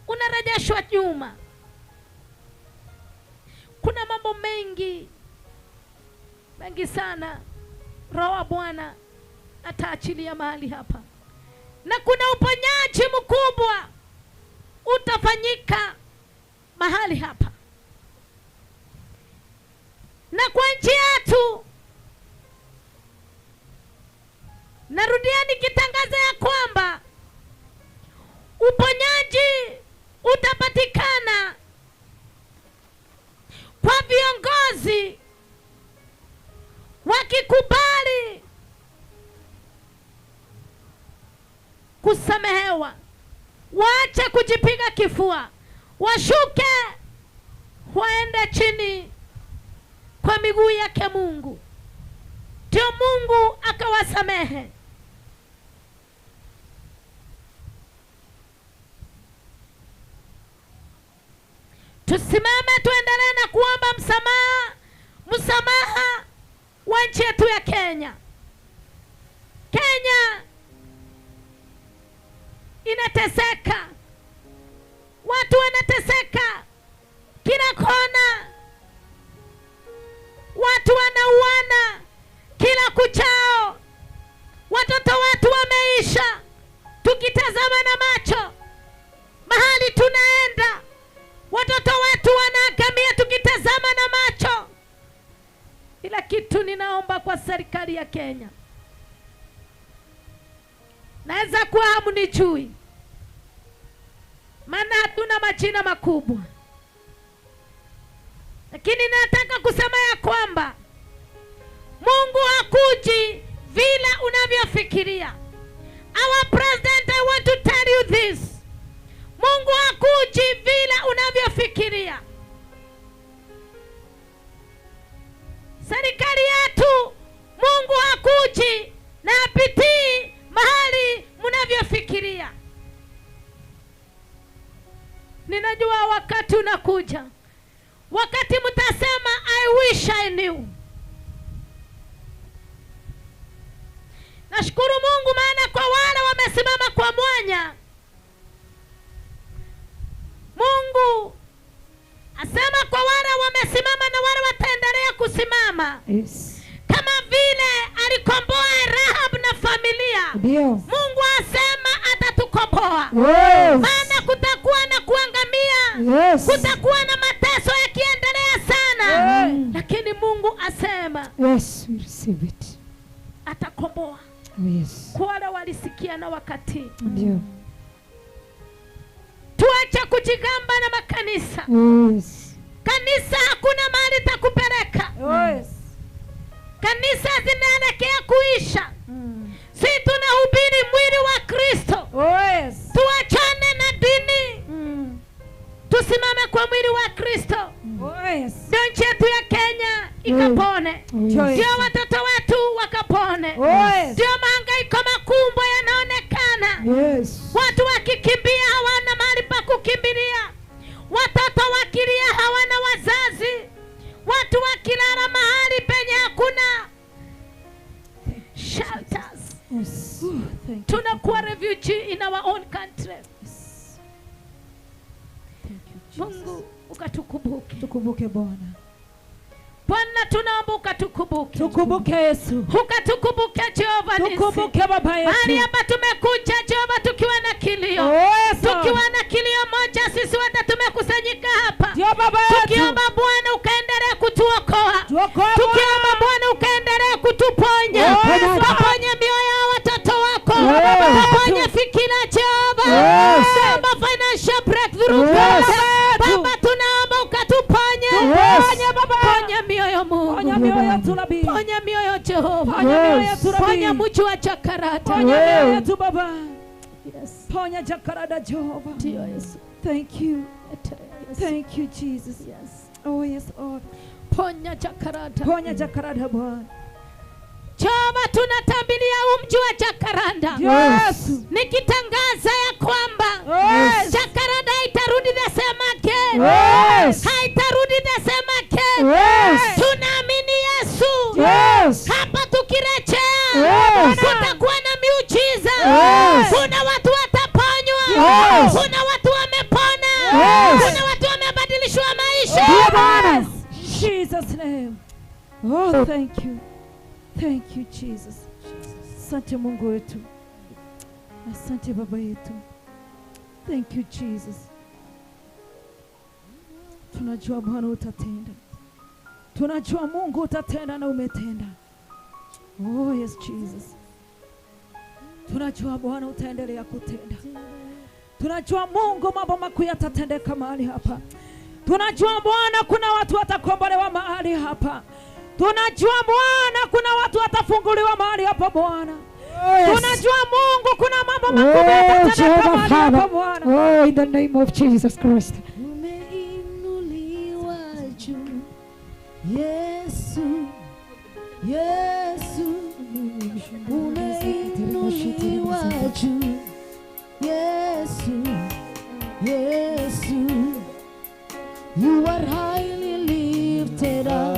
unarejeshwa nyuma. Kuna mambo mengi mengi sana Roho wa Bwana ataachilia mahali hapa, na kuna uponyaji mkubwa utafanyika mahali hapa. Na kwa nchi yetu, narudia nikitangaza ya kwamba uponyaji utapatikana kwa viongozi wakikubali kusamehewa, waache kujipiga kifua, washuke waende chini kwa miguu yake Mungu, ndio Mungu akawasamehe. Tusimame tuendelee na kuomba msamaha wa nchi yetu ya Kenya. Kenya inateseka, watu wanateseka kila kona, watu wanauana kila kuchao, watoto wetu wameisha. Tukitazama na macho mahali tunaenda, watoto wetu wanaangamia tukitazama na macho. Ila kitu ninaomba kwa serikali ya Kenya, naweza kuwa hamnijui, maana hatuna majina makubwa, lakini nataka kusema ya kwamba Mungu hakuji vile unavyofikiria. Our president, I want to tell you this. Mungu hakuji vile unavyofikiria. Serikali yetu, Mungu hakuji na hapitii mahali mnavyofikiria. Ninajua wakati unakuja, wakati mtasema I wish I knew. Nashukuru Mungu maana kwa wale wamesimama kwa mwanya, Mungu Asema kwa wale wamesimama na wale wataendelea kusimama. Yes. Kama vile alikomboa Rahab na familia. Ndio. Mungu asema atatukomboa. Yes. Maana kutakuwa na kuangamia. Yes. Kutakuwa na mateso yakiendelea sana. Yes. Lakini Mungu asema, Yes, we receive it. Atakomboa. Yes. Kwa wale walisikia na wakati. Ndio. Tuache kujigamba na makanisa. Yes. Kanisa hakuna mahali takupeleka. Yes. Kanisa zinaelekea kuisha. Si tunahubiri mwili wa Kristo. Yes. Tuachane na dini. Tusimame kwa mwili wa Kristo. Yes. Ndio nchi yetu ya Kenya ikapone. Ndio watoto wetu wakapone. Yes. Ndio mahangaiko makubwa yanaonekana. Yes. Watu wakikimbia hawana mahali pa kukimbilia. Watoto wakilia hawana wazazi. Watu wakilala mahali penye hakuna shelters. Yes. Tunakuwa refugee in our own country. Yes. Thank you, Jesus. Mungu ukatukumbuke. Tukumbuke Bwana. Bwana tunaomba ukatukumbuke. Tukumbuke Yesu. Ukatukumbuke Jehova Nisi. Tukumbuke Baba yetu. Mahali hapa tumekuja Jehova tukiwa na kilio. Oh, Yesu. Tukiwa na kilio moja sisi wote tumekusanyika hapa. Ndio Baba yetu. Tukiomba Bwana ukaendelea kutuokoa. Tuokoe. Tukiomba Bwana ukaendelea kutuponya. Oh, Yesu. Kaponye mioyo ya watoto wako. Yes. Kaponye fikira Jehova. Yes. Tunaomba financial breakthrough. Yes. Baba tunaomba ukatuponye. Yes. Ponya Baba. Ponya mioyo Mungu. Ponya mioyo yetu Rabi. Ponya mioyo Jehova. Ponya mioyo yetu Rabi. Ponya mji wa Jakarta. Ponya mioyo yetu Baba. Yes. Ponya Jakarta Jehova. Ndio Yesu. Thank you. Yes. Thank you Jesus. Yes. Oh yes Lord. Ponya Jakarta. Ponya Jakarta Bwana. Jehova tunatambilia mji wa Jakaranda. Yes. Nikitangaza ya kwamba Yes. Jakaranda haitarudi the same again. Yes. Haitarudi the same again. Yes. Tunaamini Yesu. Yes. Hapa tukirejea Yes. kutakuwa na miujiza. Yes. Kuna watu wataponywa. Yes. Kuna watu wamepona. Yes. Kuna watu wamebadilishwa maisha. Ndio Bwana. Jesus name. Oh thank you. Thank you Jesus. Asante Mungu wetu. Asante Baba yetu. Thank you Jesus. Tunajua Bwana utatenda. Tunajua Mungu utatenda na umetenda. Oh yes Jesus. Tunajua Bwana utaendelea kutenda. Tunajua Mungu mambo makuu yatatendeka mahali hapa. Tunajua Bwana kuna watu watakombolewa mahali hapa. Tunajua Bwana kuna watu watafunguliwa mahali hapa Bwana. Yes. Tunajua Mungu kuna mambo makubwa Oh, yatatendeka Jehovah mahali hapa Father. Bwana. Oh, in the name of Jesus Christ. Umeinuliwa juu, Yesu, Yesu, umeinuliwa juu, Yesu, Yesu, you are highly lifted up,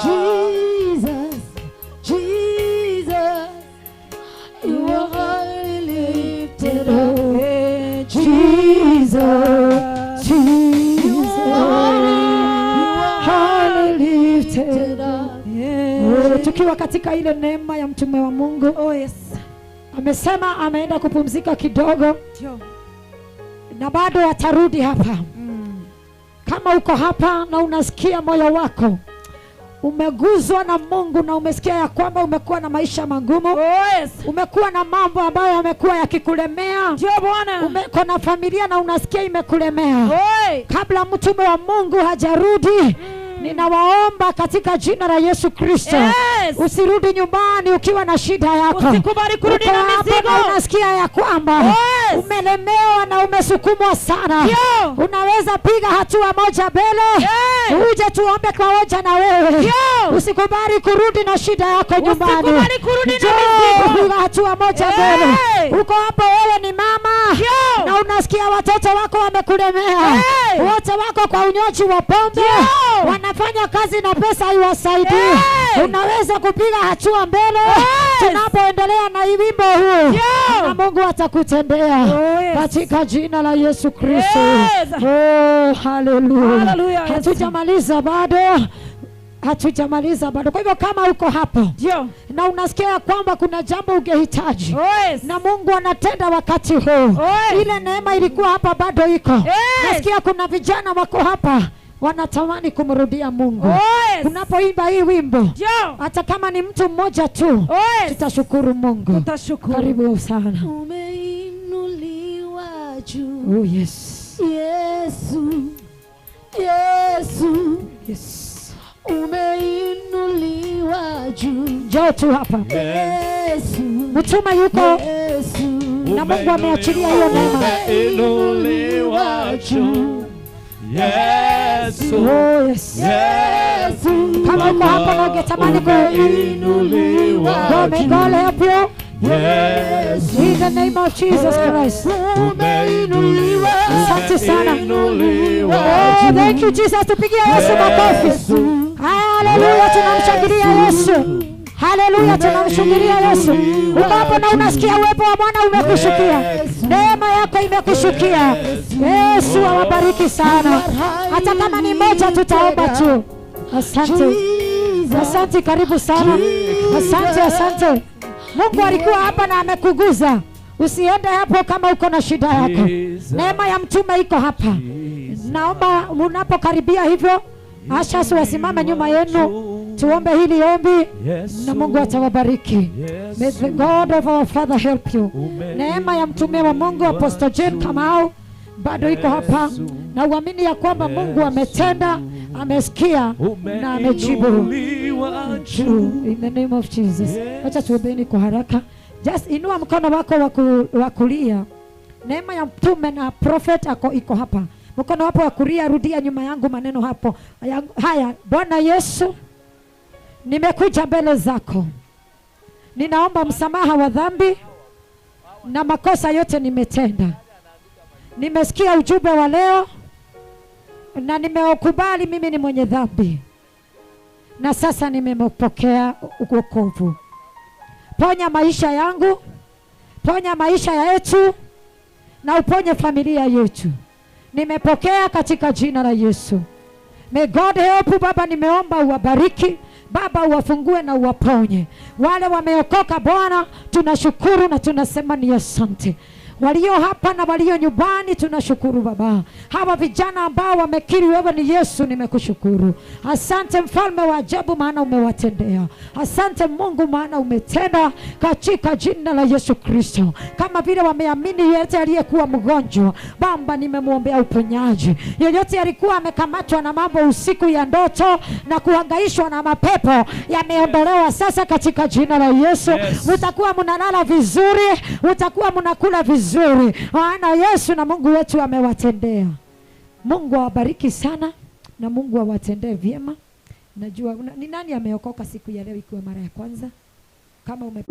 Jesus, Jesus, you are highly lifted up, Jesus, Jesus, highly lifted up. Oh, tukiwa katika ile neema ya mtume wa Mungu. Oh yes. Amesema ameenda kupumzika kidogo Ndio. na bado atarudi hapa. Kama uko hapa na unasikia moyo wako umeguzwa na Mungu na umesikia ya kwamba umekuwa na maisha magumu, Oh yes. umekuwa na mambo ambayo yamekuwa yakikulemea, Ndio Bwana. umekuwa na familia na unasikia imekulemea, Oi. kabla mtume wa Mungu hajarudi, ninawaomba katika jina la Yesu Kristo, Yes. usirudi nyumbani ukiwa na shida yako. Usikubali kurudi Uko na hapa mizigo. na unasikia ya kwamba Yes. umelemewa na umesukumwa sana, Ndio. unaweza piga hatua moja mbele, Yes. uje tuombe pamoja na wewe. Ndio. Usikubali kurudi na shida yako nyumbani. Usikubali kurudi na Njoo, mizigo. piga hatua moja Hey. mbele. Uko hapo wewe ni mama Ndio. na unasikia watoto wako wamekulemea, Hey. wote wako kwa unywaji wa pombe, Ndio. wanafanya kazi na pesa haiwasaidii. Hey. Unaweza kupiga hatua mbele, Hey. Tunapoendelea na wimbo huu, na Mungu atakutendea katika jina la Yesu Kristo. Oh, haleluya. Hatujamaliza bado. Hatujamaliza bado. Kwa hivyo kama uko hapo na unasikia kwamba kuna jambo ungehitaji, na Mungu anatenda wakati huu, ile neema ilikuwa hapa bado iko. Nasikia kuna vijana wako hapa wanatamani kumrudia Mungu. Unapoimba hii wimbo, hata kama ni mtu mmoja tu, tutashukuru Mungu. Tutashukuru. Karibu sana. Umeinuliwa juu. Oh yes. Yesu. Yesu. Yes. Umeinuliwa juu. Njoo tu hapa. Yesu. Mtume yuko. Yesu. Na Mungu ameachilia hiyo neema. Umeinuliwa juu. Yesu. Oh yes. Yesu. Kama uko hapa na ungetamani kuinuliwa, God help you. Yes. In the name of Jesus Christ. Umeinuliwa. Asante sana. Oh, thank you Jesus. Tupigie Yesu makofi. Haleluya, tunamshangilia Yesu. Haleluya, tunamshangilia Yesu. Uko hapo na unasikia uwepo wa Bwana umekushukia. Neema yako imekushukia. Yesu awabariki sana. Hata kama ni moja tutaomba tu. Asante. Asante, karibu sana. Asante, asante. Mungu alikuwa hapa na amekuguza. Usiende hapo kama uko na shida yako. Neema ya mtume iko hapa. Naomba mnapokaribia hivyo, ashasi wasimame nyuma yenu. Tuombe hili ombi na Mungu atawabariki. May the God of our Father help you. Neema ya mtume wa Mungu Apostle Jane Kamau bado iko hapa, na uamini ya kwamba Mungu ametenda, amesikia na amejibu. In the name of Jesus. Acha tuombeni kwa haraka. Just inua mkono wako wa kulia. Neema ya mtume na prophet ako iko hapa. Mkono wako wa kulia, rudia nyuma yangu maneno hapo. Haya, Bwana Yesu, nimekuja mbele zako. Ninaomba msamaha wa dhambi na makosa yote nimetenda. Nimesikia ujumbe wa leo na nimeukubali mimi ni mwenye dhambi. Na sasa nimepokea wokovu. Ponya maisha yangu, ponya maisha yetu, na uponye familia yetu. Nimepokea katika jina la Yesu. May God help you. Baba, nimeomba uwabariki. Baba, uwafungue na uwaponye. Wale wameokoka Bwana, tunashukuru na tunasema ni asante. Walio hapa na walio nyumbani tunashukuru Baba. Hawa vijana ambao wamekiri wewe ni Yesu, nimekushukuru. Asante mfalme wa ajabu, maana umewatendea. Asante Mungu, maana umetenda katika jina la Yesu Kristo. Kama vile wameamini, yeyote aliyekuwa mgonjwa Baba, nimemuombea uponyaji. Yeyote alikuwa amekamatwa na mambo usiku ya ndoto na kuhangaishwa na mapepo, yameondolewa sasa katika jina la Yesu. Mtakuwa mnalala vizuri, mtakuwa mnakula vizuri, maana Yesu na Mungu wetu amewatendea. Mungu awabariki sana na Mungu awatendee vyema. Najua ni nani ameokoka siku ya leo ikiwa mara ya kwanza? Kama ume